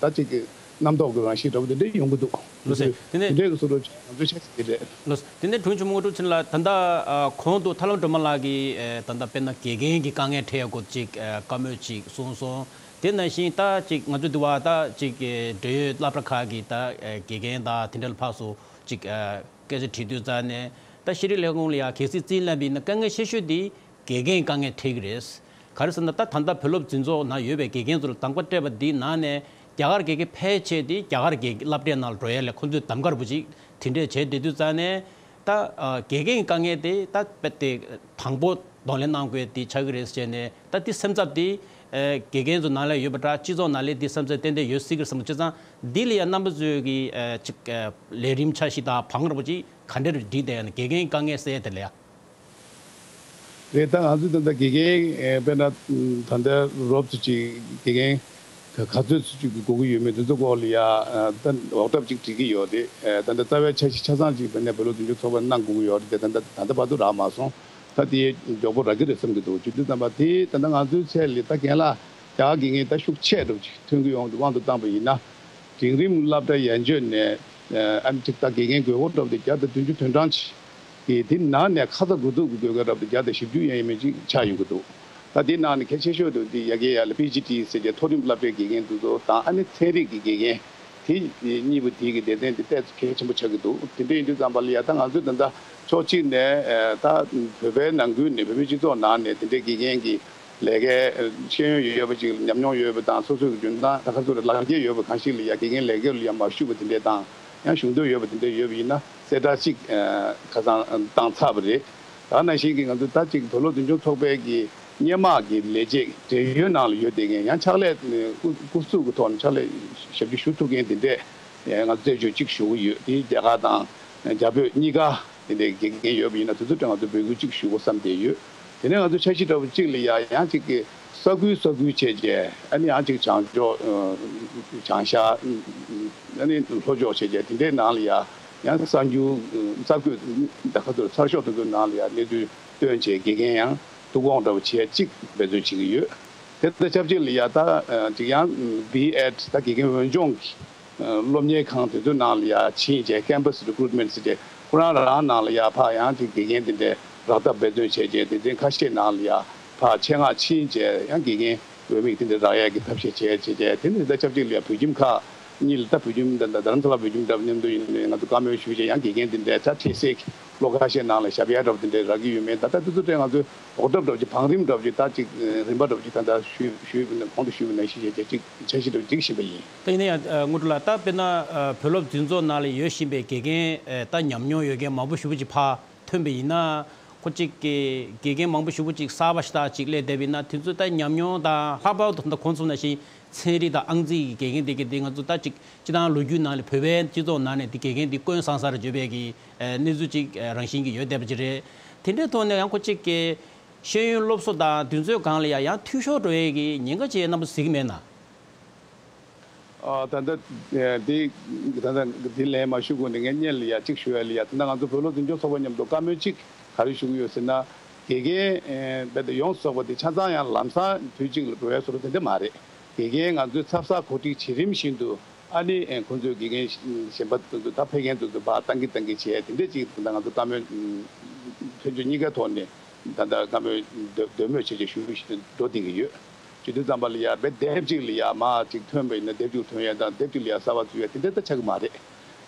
ཨ་ད་ཅིག་གི་རྣམ་རྟོག་གི་རང་བཞིན་འདྲ་པོ་དེ་འདྲ་ཡོང་གི་འདུག་ལགས་སོ། དེ་ནས་དེ་འདྲའི་གི་བཟོ་འདྲ་ཅིག་ང་ཚོའི་ཆ་ཤས་དེ་རེད། ལགས་སོ། དེ་ནས་དྲུང་ཆེ་མུ་ཀྲུ་ཆིན་ལགས། ད་ལྟ་ཨ་གོང་དུ་ཐར་ལམ་སྒྲོལ་མ་ལགས་ཀྱིས་ཨ་ད་ལྟ་དཔེར་ན་དགེ་རྒན་གྱི་དཀའ་ངལ་འཕྲད་ཡ་སྐོར་ཅིག་ཨ་བཀའ་མོལ་ཅིག་གསུངས་སོང་། དེ་ནང་བཞིན་ད་ཅིག་ང་ཚོ་འདི་བ་ད་ཅིག་འབྲེལ་ཡོད་སློབ་གྲྭ་ཁག་གི་ད་དགེ་རྒན་དང་དེ་འདྲ་ལ་ཕར་ཚུར་ཅིག་སྐད་ཆ་དྲིས་དུས་ཙང་ནས། ད་ཤེས་རིག་ལས་ཁུངས་ལ་ཡ་གལ་སྲིད་རྩིས་ལེན་པ་ཡིན་ན་དཀའ་ངལ་ཆེ་ཤོས་དེ་དགེ་རྒན་དཀའ་ངལ་འཕྲད་ཀྱི་རེད། ག་རེ་ཟེར་ན་ད་ད་ལྟ་བོད་སློབ་འཛིན་ཚོགས་ནང་ཡོད་པའི་དགེ་རྒན་ཚོ་ལ་གདམ་ག་སྤྲད་པ་འདིའི་ནང་ནས་རྒྱ་གར་དགེ་རྒན་ཕལ་ཆེར་དེ་རྒྱ་གར་གྱི་སློབ་གྲྭའི་ནང་ལ་འགྲོ་ཡ་ལ་ཁོ་ཚོས་གདམ་ག་རུ་ཅིག་དེ་འདྲས་བྱས་བསྡད་དུས་ཙང་ནས། ད་ཨ་དགེ་རྒན་དཀའ་ངལ་དེ་ད་དཔེ་དེ་དང་པོ་གདོང་ལེན་གནང་དགོས་དེ་ཆགས་ཀྱི་རེད་ཟེར་ནས། ད་དེ་སེམས་འཚབ་དེ་ཨ་དགེ་རྒན་ཚོ་ནང་ལ་ཡོད་པ་འདྲ། སྤྱི་ཚོགས་ནང་ལ་དེ་སེམས་འཚབ་ཏན་ཏན་ཡོད་སྲིད་ཀྱི་རེད་བསམ་གྱི། བྱས་ཙང་འདི་ལ་ཡང་རྣམ་པ་ཚོས་ཀྱི་ཨ་ཅིག་ཨ་ལས་རིམ་འཆར་གཞི་དང་བང་རིམ་ཅིག་ག་འདྲ་རེ་བསྒྲིགས་བསྡད་ཡོད་ན། དགེ་རྒན་དཀའ་ངལ་སེལ་ཡ་དེ་ལ་ཡ། རེད། ད་ང་ཚོས་ད་ལྟ་དགེ་རྒན་ཨེ་དཔེར་ན་ད་ལྟ་རོབ་ཙམ་ཅིག་དགེ་རྒན་ག་ག་ཚོད་ཙམ་ཅིག་དགོས་ཀྱི་ཡོད་མེད་དེ་ཚོ་སྐོར་ལ་ཡ་ཨ་ད་འོག་ཐབས་ཅིག་སྒྲིག་གི་ཡོད་རེད། ཨེ་ད་ལྟ་རྩ་བའི་འཆར་གཞི་ཆ་ཚང་ཅིག་དཔེར་ན་བོད་སློབ་འཛིན་སྐྱོང་ཚོགས་པ་གནང་དགོས་ཀྱི་ཡོད་རེད་དེ། ད་ལྟ་ད་ལྟ་བར་དུ་རག་མ་སོང་། ད་དེ་མགྱོགས་པོ་རག་གི་རེད་བསམ་གྱི་འདུག་བྱེད་དུས་ཙམ་པ་དེ་ད་ལྟ་ང་ཚོའི་ཚད་ལ་ད་རྒན་ལགས་རྒྱ་གར་དགེ་རྒན་ད་ཤུགས་ཆེ་འདྲ་པོ་ཅིག་ཐོན་གྱི་ཡོང་དུས་དབང་དུ་བཏང་པ་ཡིན་ན། འབྲིང་རིམ་སློབ་གྲྭ་ཡན་ཆོད་ནས་ཨ་ནི་ཅིག་ད་དགེ་རྒན་དགོས་མཁོ་འདྲ་པོ་དེ་བརྒྱ་དང་བདུན་ཅུ་དོན་གྲངས་ཅིག་གིས། དེ་ནང་ནས་ཁ་ཚ་དགོས་གཏུག་གི་དགོས་མཁོ་འདྲ་པོ་དེ་བརྒྱ་དང་བཞི་བཅུ་ཡན་ཡིན་མིན་ཅིག་ཆགས་ཡོང་གི་འདུག་ད་དེ་ནང་ནས་གལ་ཆེ་ཤོས་དེ་དེ་ཡ་གི་ཡ་ལ་པི་ཇི་ཊི་ཟེར་གྱི་མཐོ་རིམ་སློབ་གྲྭའི་དགེ་རྒན་དེ་ཚོ་དང་། ཨ་ནི་ཚན་རིག་གི་དགེ་རྒན་དེ་གཉིས་པོ་དེ་གི་སྡེ་ཚན་དེ་ཏོག་ཙམ་གལ་ཆེན་པོ་ཆགས་ཀྱི་འདུག་དེ་འདྲ་ཡིན་དུས་ཙམ་པ་ལ་ཡ་ད་ང་ཚོས་ད་ལྟ་ཕྱོགས་གཅིག་ནས་ཨ་ད་བོད་པའི་ནང་ཁུལ་ནས་བོད་མིའི་སྤྱི་ཚོགས་ནང་ནས་དེ་འདྲའི་དགེ་རྒན་གྱི་ལས་ཀའི་ཤེས་ཡོན་ཡོད་པ་ཅིག་ཉམས་མྱོང་ཡོད་པ་དང་། སོ་སོའི་འཇོན་ཐང་ད་ག་ཚོད་ལ་ལག་འཁྱེར་ཡོད་པ་གང་ཞིག་ལ་ཡ་དགེ་རྒན་ལས་ཀ་ལ་ཡ་མ་ཞུགས་པ་དེ་འདྲས་དང་། ཡང་ཞུགས་འདོད་ཡོད་པ་དེ་འདྲས་ཡོད་པ་ཡིན་ན་གསལ་བསྒྲགས་ཅིག་ཨ་ཁ་སང་བཏང་ཚར་བ་རེད། ད་ནང་བཞིན་གྱི་ང་ཚོ་ད་ཅིག་བོད་སློབ་འཛིན་སྐྱོང་ཚོགས་པའི་གི་སྔོན་མ་གི་ལས་བྱེད་བགྲེས་ཡོལ་ནང་ལ་ཡོད་བསྡད་མཁན། ཡང་ཕྱག་ལས་སྐུ་སྐུ་གཟུགས་ཀྱི་ཐོག་ནས་ཕྱག་ལས་ཞབས་ཕྱི་ཞུ་ཐུབ་མཁན་དེ་འདྲས་ང་ཚོ་རྩད་གཅོད་ཅིག་ཞུ་གི་ཡོད། དེ་རྒྱ་གར་དང་རྒྱ་བོད་གཉིས་ཀ་དེ་འདྲའི་དགེ་རྒན་ཡོད་པ་ཡིན་ན་དེ་ཚོ་གྲས་ང་ཚོ་འབོད་སྐུལ་ཅིག་ཞུ་དགོས་བསམ་བསྡད་ཡོད། དེ་ནས་ང་ཚོ་འཆར་གཞི་འདྲ་པོ་གཅིག་ལ་ཡ་ཡང་གཅིག་གི་ས་ཁུལ་ས་ཁུལ་བྱས་རྗེས། ཨ་ནི་ཡང་གཅིག་བྱང་ཕྱོགས་ཨ་བྱང་ཤར་ཨ་ནི་ལྷོ་ཕྱོགས་བྱས་རྗེས་དེ་འདྲའི་ནང་ལ་ཡ་ཡང་གསར་འགྱུར་གསར་འགོད་ད་ག་ཚོད་ཚར་ཤོག་དེ་ཚོའི་ནང་ལ་ཡ་གནས་ཚུལ་བཏོན་བྱས་དགེ་རྒན་ཡང་བསྡུ་སྐོང་འདྲ་པོ་བྱས་གཅིག་འབད་བརྩོན་བྱེད་ཀྱི་ཡོད། དེ་དང་ཆབས་ཅིག་ལ་ཡ་ད་ཨ་གཅིག་ཡང་བི་ཨེཌ་ད་དགེ་རྒན་འོས་སྦྱོང་གི་སློབ་གཉེར་ཁང་དེ་ཚོའི་ནང་ལ་ཡ་ཕྱིན་བྱས་ཀེམ་པ་སི་རི་ཀུ་རུཊ་མེན་ཊི་ཟེར་བྱས་ཁོ་རང་རང་ནང་ལ་ཡ་ཕར་ཡང་ཅིག་དགེ་རྒན་དེ་འདྲའི་རག་ཐབས་འབད་བརྩོན་བྱས་བྱས། སྡེ་ཚན་ཁ་ཤས་ནང་ལ་ཡ་ཕར་ཆེད་མངགས་ཕྱིན་བྱས་ཡང་དགེ་རྒན་འོས་མི་དེ་འདྲ་རག་ཡས་ཀྱི་ཐབས་ཤེས་བྱས་བྱས་བྱས། དེ་ནས་ད་ཆབས་ཅིག་ལ་ཡ་བོད་ཁྱིམ་ཁག་གཉིས་ལ། ད་བོད་ཁྱིམ་ད་ད་རྡ་རམ་ས་ལ་བོད་ཁྱིམ་འདྲ་མཉམ་དུ་ཡིན་ནས་ང་ཚོ་བཀའ་མོལ་ཞུས་བྱས་ཡང་དགེ་རྒན་དེ་འདྲའི་ད་འཕྲལ་སེལ་གྱི་སློབ་ཁ་ཤས་ནང་ལ་ཞབས་ཡ་འདྲ་པོ་དེ་འདྲའི་རག་གི་ཡོད་མེད། ད་ལྟ་དེ་ཚོ་གྲས་ང་ཚོས་འོག་ཐབས་འདྲ་པོ་ཅིག་བང་རིམ་འདྲ་པོ་ཅིག་ད་ཅིག་རིམ་པ་འདྲ་པོ་ཅིག་ད་ལྟ་ཞུས་ཞུས་པ་ནས་གོང་དུ་ཞུས་པ་ནང་བཞིན་བྱས་བྱས་ཅིག་འཆར་གཞི་འདྲ་པོ་སྒྲིག་བཞིན་པ་ཡིན། ད་ཡིན་ན་ཡང་དངོས་གྲུབ་ལགས། ད་དཔེར་ན་བོད་སློབ་འཛིན་ཚོགས་ནང་ལ་ཡོད་བཞིན་པའི་དགེ་རྒན་ད་ཉམས་མྱོང་ཡོད་མཁན་མང་པོ་ཞེ་པོ་ཅིག་ཕར་ཐོན་པ་ཡིན་ན། ཁོ་གཅིག་གི་དགེ་རྒན་མང་པོ་ཞེ་པོ་ཅིག་གསར་པ་ཞིག་ད་ཅིག་སླེབས་བསྡད་པ་ཡིན་ན། དེ་ཚོ་ད་ཉམས་མྱོང་དང་ལྷག་པར་དུ་ད་གོང་གསུངས་ནང་བཞིན་ཚན་རིག་དང་ཨང་རྩིས་ཀྱི་དགེ་རྒན་དེ་གི་དེ་ང་ཚོ་ད་ཅིག་སྤྱི་བཏང་ལོ་རྒྱུས་ནང་ལ་བོད་པའི་སྤྱི་ཚོགས་ནང་ནས་དེ་དགེ་རྒན་དེ་དཀོན་བཟང་ས་རེད་བརྗོད་པའི་གི་གནས་ཚུལ་ཅིག་རང་བཞིན་གྱི་ཡོད་བསྡད་པ་ཅིག་རེད། དེ་འདྲའི་ཐོག་ནས་ཡང་ཁོ་གཅིག་གི་ཤེས་ཡོན་སློབ་གསོ་དང་དེ་ཚོའི་སྒང་ལ་ཡང་ཡང་འཐུས་ཤོར་འགྲོ་ཡས་ཀྱི་ཉེན་ཁ་ཅིག་རྣམ་པ་གཟིགས་ཀྱི་མེད་ན། ཨ་ད་ལྟ་ཨེ་འདི་ད་ལྟ་འདི་ལན་མ་ཞུ་གོང་ནས་ངས་སྔོན་ལ་ཡ་གཅིག་ཞུ་ཡ་ལ་ཡ། ད་ལྟ་ང་ཚོ་བོད་སློབ་འཛིན་སྐྱོང་ཚོགས་པ་མཉམ་དུ་བཀའ་མོལ་གཅིག་ག་རེ་ཞུ་གི་ཡོད་ཟེར་ན། དགེ་རྒན་ཨེ་རྦད་དེ་ཡོངས་སུ་རྫོགས་པ་དེ་ཆ་ཚང་ཡང་ལམ་སང་དུས་གཅིག་ལ་འགྲོ་ཡ་བཟོ་འདྲ་དེ་འདྲ་མ་རེད། དགེ་རྒན་ང་ཚོའི་ཚབ་གསར་གོ་སྒྲིག་བྱེད་རིམ་བཞིན་དུ། ཨ་ནི་ཨེ་ཁོང་ཚོའི་དགེ་རྒན་གཞན་པ་དེ་ཚོ་ད་ཕེབས་མཁན་དེ་ཚོ་ཕར་བཏང་གི་བཏང་གི་བྱས། དེ་འདྲ་ཅིག་ད་ལྟ་ང་ཚོ་བཀའ་མོལ་ཕན་ཚུན་གཉིས་ཀའི་ཐོག་ནས་ད་ལྟ་བཀའ་མོལ་འདོན་འདོན་མོས་བྱས་བྱས་ཞུ་ཞུ་འགྲོ་བསྡད་ཀྱི་ཡོད། བྱེད་དུས་ཙམ་པ་ལ་ཡ་རྦད་དེབ་ཅིག་ལ་ཡ་མར་ཅིག་ཐོན་པ་ཡིན་ན་དེབ་ཅིག་ཐོན་ཡ་དང་། དེབ་ཅིག་ལ་ཡ་གསར་པ་བཙུགས་ཡ་དེ་འདྲ་ད་ཆགས་ཀྱི་མ་རེད།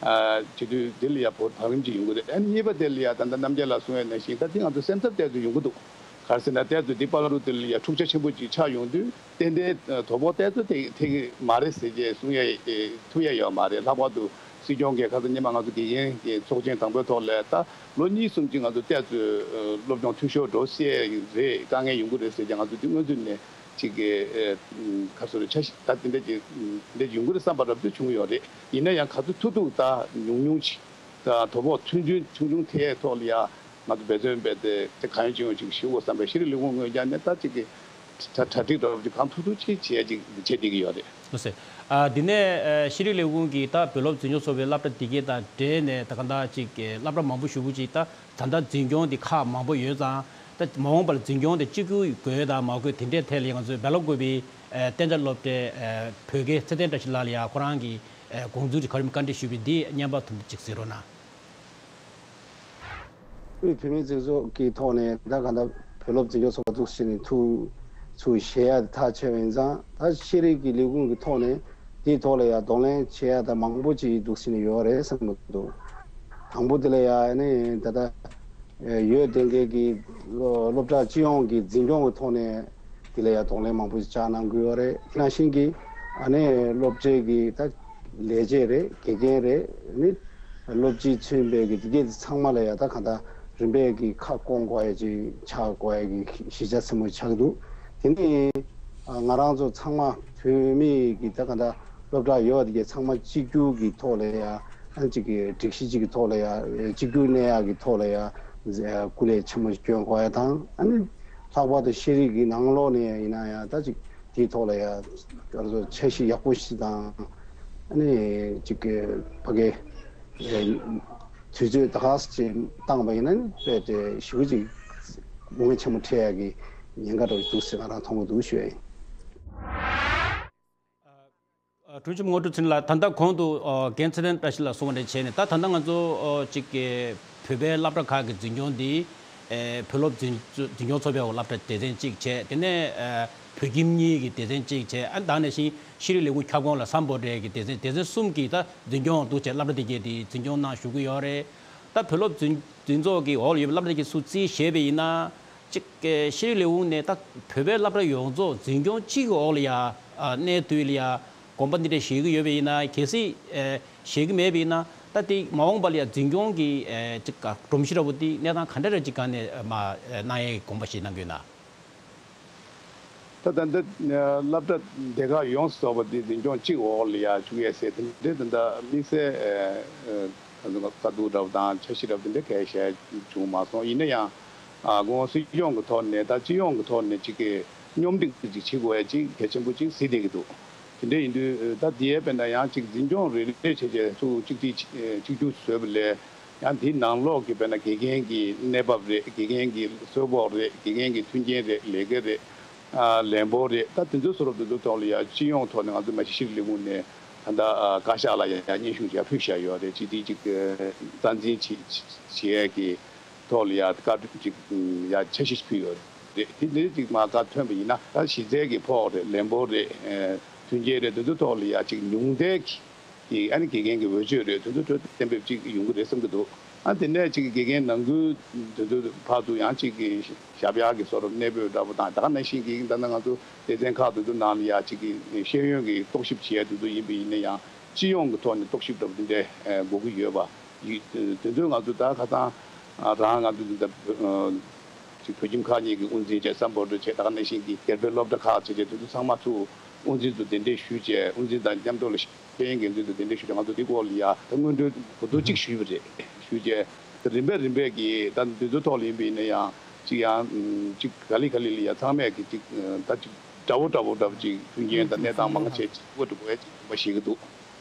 ཨ་བྱེད་དུས་དེ་ལ་ཡ་བོར་བང་རིམ་ཅིག་ཡོང་གི་རེད། ཨ་ནི་གཉིས་པ་དེ་ལ་ཡ་ད་ལྟ་རྣམ་རྒྱལ་ལགས་གསུང་ཡ་ནང་བཞིན་ད་དེ་ང་ཚོ་སེམས་འཚབ་ཏོག་ཙམ་ཡོང་གི་འདུག་ག་རེ་ཟེར་ན་ཏོག་ཙམ་འདི་བར་དུ་དེ་ལ་ཡ་འཁྲུག་ཆ་ཆེན་པོ་ཅིག་ཆགས་ཡོང་དུས་ཏན་ཏན་དོ་ཕོག་ཏོག་ཙམ་ཐེབས་ཐེབས་ཀྱི་མ་རེད་ཟེར་བྱས་གསུང་ཡ་ཐུབ་ཡ་ཡོད་མ་རེད། ལྷག་པར་དུ་ སྲིད་སྐྱོང་གིས་ཁ་སང་སྔོན་མ་ང་ཚོ་དགེ་རྒན་གྱི་ཚོགས་ཆེན་དང་པོའི་ཐོག་ལ་ད་ལོ་གཉིས་གསུམ་ཅིག་ང་ཚོ་ཏོག་ཙམ་སློབ་སྦྱོང་འཐུས་ཤོར་འགྲོ་སྲིད་རེད། དཀའ་ངལ་ཡོང་གི་རེད་ཟེར་ཀྱང་ང་ཚོ་དེ་སྔོན་ཚུད་ནས་ཅིག་གི་ཁ་སོ་རེ་འཆར་གཞི་ད་དེ་འདྲ་ཅིག་དེ་འདྲ་ཡོང་གི་རེད་བསམ་པ་རབ་ཏུ་བྱུང་ཡོད་རེད། ཡིན་ན་ཡང་ག་ཚོད་ཐུབ་ཐུབ་ད་ཉུང་ཉུང་ཅིག་ད་དོ་ཕོག་ཚུན་ཆུང་ཆུང་ཆུང་དེའི་ཐོག་ལ་ཡ་ང་ཚོ་འབད་བརྩོན་འབད་དེ་དེ་གང་ཡོང་ཅི་ཡོང་ཅིག་ཞུ་དགོས་བསམ་པའི་ཤེས་རིག་ལས་ཁུངས་ངོས་ཀྱང་ནས་ད་ཅིག་གི་གྲ་གྲ་སྒྲིག་འདྲ་བོ་ཅིག་གང་ཐུབ་ཐུབ་ཅིག་བྱས་ཅིག་བྱེད་བསྡད་ཀྱི་ཡོད་རེད། ལགས་སོ། ཨ་འདི་ནས་ཨ་ཤེས་རིག་ལས་ཁུངས་ཀྱིས་ད་བོད་སློབ་འཛིན་སྐྱོང་ཚོགས་པའི་སློབ་གྲྭ་དེ་གའི་དང་འབྲེལ་ནས་ད་ག་འདྲ་ཅིག་གི་སློབ་གྲྭ་མང་པོ་ཞེ་པོ་ཅིག་ད་ད་ལྟ་འཛིན་སྐྱོང་དེ་ཁག་མང་པོ་ཡོད་ཙང་ད་མ་འོངས་པར་འཛིན་སྐྱོང་དེ་གཅིག་གྱུར་དགོས་དང་མ་དགོས་དེ་འདྲའི་ཐད་ལ་ང་ཚོས་འབད་རླབས་དགོས་པའི་ཨ་གཏན་འཇགས་སློབ་གྲྭའི་ཨ་བོད་དགེ་ཚེ་བརྟན་བཀྲ་ཤིས་ལགས་ལ་ཡང་ཁོ་རང་གི་ཨ་དགོངས་ཚུལ་དེ་ག་རེ་བཀའ་འདྲི་ཞུས་པའི་འདི་བརྙན་པར་ཐུང་ཐུང་ཅིག་གཟིགས་རོགས་གནང་། དབུས་བོད་མིའི་སྒྲིག་འཛུགས་ཀྱི་ཐོག་ནས་ད་ག་འདྲ་བོད་སློབ་འཛིན་སྐྱོང་ཚོགས་པ་འཛུགས་ཟིན་ནས་ཐུགས་ཚུར་བཞེས་ཡ་ཐག་ཆོད་པ་ཡིན་ཙང་ད་ཤེས་རིག་གི་ལས་ཁུངས་ཀྱི་ཐོག་ནས་དེའི་ཐོག་ལ་ཡ་གདོང་ལེན་བྱེད་ཡ་ད་མང་པོ་ཅིག་འདུག་ཟིན་ནས་ཡོད་རེད་བསམ་གྱི་འདུག་དང་པོ་དེ་ལ་ཡ་ནི་ད་ལྟ་ཡོད་དེ་འགའི་གི་སློབ་གྲྭ་སྤྱི་ཡོངས་ཀྱི་འཛིན་སྐྱོང་གི་ཐོག་ནས་དེ་ལ་ཡ་གདོང་ལེན་མང་པོ་ཅིག་བྱ་གནང་དགོས་ཡོད་རེད། དེ་ནང་བཞིན་གྱི་ཨ་ནི་སློབ་གྲྭའི་གི་ད་ལས་བྱེད་རེད། དགེ་རྒན་རེད། ནི་སློབ་སྤྱིས་མཚོན་པའི་གི་དེ་གས་ཚང་མ་ལ་ཡ་ད་གང་ལྟར་རིམ་པས་ཀྱི་ཁ་སྐོང་དགོས་ཡ་ཅིག་ཆགས་དགོས་ཡ་གི་གཞི་རྒྱ་ཆེན་མོ་ཆགས་འདུག་དེ་ནི་ང་རང་ཚོ་ཚང་མ་བོད་མི་གི་ད་གང་ལྟར་སློབ་གྲྭ་ཡོད་པ་དེ་གས་ཚང་མ་གཅིག་གྱུར་གྱི་ཐོག་ལ་ཡ་ཨ་ཅིག་གི་སྒྲིག་གཞི་གཅིག་གི་ཐོག་ལ་ཡ་གཅིག་གྱུར་གནས་ཡ་གི་ཐོག་ལ་ཡ་སྐུ་ལས་ཆེན་མོ་སྐྱོན་དགོས་ཡ་དང་། ཨ་ནི་ལྷག་པར་དུ་ཤེས་རིག་གི་ནང་ལོགས་ནས་ཡིན་ན་ཡང་ད་ཅིག་དེའི་ཐོག་ལ་ཡང་ང་ཚོ་འཆར་གཞི་ཡག་པོ་ཞིག་དང་། ཨ་ནི་ཅིག་གི་ཕ་གི་དུས་ཚོད་ད་ག་ཅིག་བཏང་བ་ཡིན་ན་ནི་དཔེ་དེ་ཞེ་པོ་ཅིག་དགོས་ངེས་ཆེན་པོ་འཕྲད་ཡག་གི་ཉེན་ཁ་འདྲ་བོ་འདུག་ཟེར་ང་རང་མཐོང་གི་འདུག་ཞུ་ཡ་ཡིན། ཨ། ཨ། དྲུང་ཆེན་དངོས་གྲུབ་ཚེ་རིང་ལགས། ད་ལྟ་གོང་དུ་ཨ་རྒན་ཚེ་བརྟན་བཀྲ་ཤིས་ལགས་གསུངས་པ་འདྲ་བྱས་ནས་ད་ད་ལྟ་ང་ཚོ་ཨ་ཅིག་གི་བོད་པའི་སློབ་གྲྭ་ཁག་གི་འཛིན་སྐྱོང་འདི་ཨེ་བོད་སློབ་འཛིན་འཛིན་སྐྱོང་ཚོགས་པའི་འོག་སློབ་གྲྭ་སྡེ་ཚན་གཅིག་བྱས། དེ་ནས་ཨ་བོད་ཁྱིམ་གཉིས་ཀྱི་སྡེ་ཚན་གཅིག་བྱས། ཨ་ད་ནང་བཞིན་ཤེས་རིག་ལས་ཁུངས་ཁྱབ་ཁོངས་ལ་སམ་བྷོ་ཊའི་གི་སྡེ་ཚན་སྡེ་ཚན་གསུམ་གྱི་ད་འཛིན་སྐྱོང་འདུག་བྱས། སློབ་གྲྭ་དེ་གས་དེ་འཛིན་སྐྱོང་གནང་བཞུགས་ཀྱི་ཡོད་རེད། ད་བོད་སློབ་འཛིན་འཛིན་ཚོགས་ཀྱི་འོག་ལ་ཡོད་པའི་སློབ་གྲྭ་དེ་གས་སུ་རྩིས་བཞེས་པ་ཡིན་ན། གཅིག་ཤེས་རིག་ལས་ཁུངས་ནས་ད་བོད་པའི་སློབ་གྲྭ་ཡོངས་རྫོགས་འཛིན་སྐྱོང་གཅིག་གི་འོག་ལ་ཡ་ཨ་གནས་དུས་ལ་ཡ་དགོངས་པ་འདི་འདྲ་བཞེས་ཀྱི་ཡོད་པ་ཡིན་ན། གལ་སྲིད་ཨ་བཞེས་ཀྱི་མེད་པ་ཡིན་ན། ད་དེ་མ་འོངས་པ་ལ་ཡ་འཛིན་སྐྱོང་གི་ཨ་གཅིག་ག་སྒྲོམ་གཞི་འདྲ་བོ་དེ་གནས་སྟངས་ག་འདྲ་རེ་གཅིག་ག་ནས་མ་གནང་ཡའི་དགོངས་པ་བཞེས་གནང་གི་ཡོད་ན། ད་ད་ལྟ་སློབ་གྲྭ་སྡེ་ཁག་ཡོངས་སུ་རྫོགས་པ་འདི་འཛིན་སྐྱོང་གཅིག་འོག་ལ་ཡ་བཅུག་ཡས་ཟེར་དེ་འདྲའི་ད་ལྟ་དམིགས་བསལ་ཨ་ཨ་དཀའ་སྡུག་འདྲ་བོ་དང་འཆར་གཞི་འདྲ་བོ་དེ་འདྲ་གལ་བཞེས་བྱུང་མ་སོང་། ཡིན་ན་ཡང་ཨ་སྐུ་ངོ་སྲིད་སྐྱོང་གི་ཐོག་ནས་ད་སྤྱི་ཡོངས་ཀྱི་ཐོག་ནས་ཅིག་གི་སྙོམས་སྒྲིག་ཅིག་བྱེད་དགོས་ཡ་ཅིག་གལ་ཆེན་པོ་ཅིག་གཟིགས་བསྡད་ཀྱི་འདུག་དེ་འདྲ་ཡིན་དུས་ད་དེའི་དཔེར་ན་ཡང་ཅིག་འཛིན་སྐྱོང་རེ་རེ་བྱས་བྱས་ཚུར་གཅིག་སྒྲིལ་གཅིག་གྱུར་བཟོས་པ་ལས། ཡང་དེའི་ནང་ལོགས་ཀྱི་དཔེར་ན་དགེ་རྒན་གྱི་གནས་བབ་རེད། དགེ་རྒན་གྱི་གསོལ་ཕོགས་རེད། དགེ་རྒན་གྱི་མཐུན་རྐྱེན་རེད། ལས་ཀ་རེད། ཨ་ལས་འབོར་རེད། ད་དེ་ཚོ་བཟོ་འདྲ་དེ་ཚོ་ཐོག་ལ་ཡང་སྤྱི་ཡོངས་ཐོག་ནས་ང་ཚོ་མ་གཞི་ཤེས་རིག་ལས་ཁུངས་ནས་ད་ལྟ་ཨ་བཀའ་ཤག་ལ་ཡང་ཡང་སྙན་ཞུ་ཡང་ཕུལ་བཞག་ཡོད་རེད། སྤྱི་བདེ་ཅིག་རྩ་འཛིན་བྱེད་བྱེད་ཡས་ཀྱི་ཐོག་ལ་ཡང་བཀའ་ཁྲོལ་ཅིག་ཡང་འཆར་གཞི་ཞིག་ཕུལ་ཡོད་རེད། དེ་འདྲ་ཅིག་མ་བཀའ་ཐོན་པ་ཡིན་ན་ད་གཞི་རྩའི་གི་ཕོགས་རེད། ལས་འབོར་རེད། ཨ་མཐུན་རྐྱེན་རེད། དེ་ཚོ་ཐོག་ལ་ཡང་ཅིག་ཉུང་མཐའི་གི་གི་ཨ་ནི་དགེ་རྒན་གྱི་འོས་ཆོས་རེད། དེ་ཚོ་འཕྲོད་བསྟེན་འབེབས་ཅིག་ཡོང་གི་རེད་བསམ་གྱི་འདུག་ཨ་དེ་ནས་ཅིག་དགེ་རྒན་ནང་ཁུལ་དེ་ཚོ་བར་དུ་ཡང་ཅིག་གི་ཞབས་ཡག་གི་བཟོ་འདྲ་གནས་སྤོས་འདྲ་པོ་དང་། ད་ག་ནང་བཞིན་གྱི་ད་ནང་ང་ཚོ་སྡེ་ཚན་ཁག་དེ་ཚོ་ནང་ལ་ཡང་ཅིག་གི་ཤེས་ཡོན་གྱི་རྟོག་ཞིབ་བྱེད་ཡ་དེ་ཚོ་ཡིན་པ་ཡིན་ན་ཡང་སྤྱི་ཡོངས་ཀྱི་ཐོག་ནས་རྟོག་ཞིབ་འདྲ་པོ་དེ་འདྲ་དགོས་ཀྱི་ཡོད་པ་ཡིན། དེ་ཚོ་ང་ཚོ་ད་ཁ་སང་རང་ང་ཚོ་འདི་ད་ཅིག་བོད་ཁྱིམ་ཁག་གཉིས་ཀྱི་དབུ་འཛིན་བྱས། སམ་བྷོ་ཊ་བྱས། ད་ག་ནང་བཞིན་གྱི་སྒེར་པའི་སློབ་གྲྭ་ཁག་བྱས་བྱས་དེ་ཚོ་ཚང་མ་ཚུར་དབུ་འཛིན་ཚོ་གདན་འདྲེན་ཞུས་བྱས། དབུ་འཛིན་དང་མཉམ་དུ་ལ་ཤེས་ཡོན་འགན་འཛིན་ཚོ་གདན་འདྲེན་ཞུས་བྱས། ང་ཚོ་འདི་སྐོར་ལ་ཡ་ད་སྔོན་འགྲོའི་གོ་བསྡུར་གཅིག་ཞུས་པ་རེད། ཞུས་བྱས་ད་རིམ་པས་རིམ་པས་ཀྱི་ད་འདི་ཚོ་ཐོག་ལ་ཡིན་པ་ཡིན་ན་ཡང་ཅིག་ཡང་ཅིག་ག་ལེ་ག་ལེ་ལ་ཡ་ཚང་མས་ཀྱི་ཅིག་ད་ཅིག་འདྲ་བོ་འདྲ་བོ་འདྲ་བོ་ཅིག་མཐུན་རྐྱེན་དང་གནས་སྟངས་མང་ཆེ་ཅིག་དབུ་འགྲོ་དགོས་ཡ་ཅིག་དགོངས་པ་བཞེས་ཀྱི་འདུག་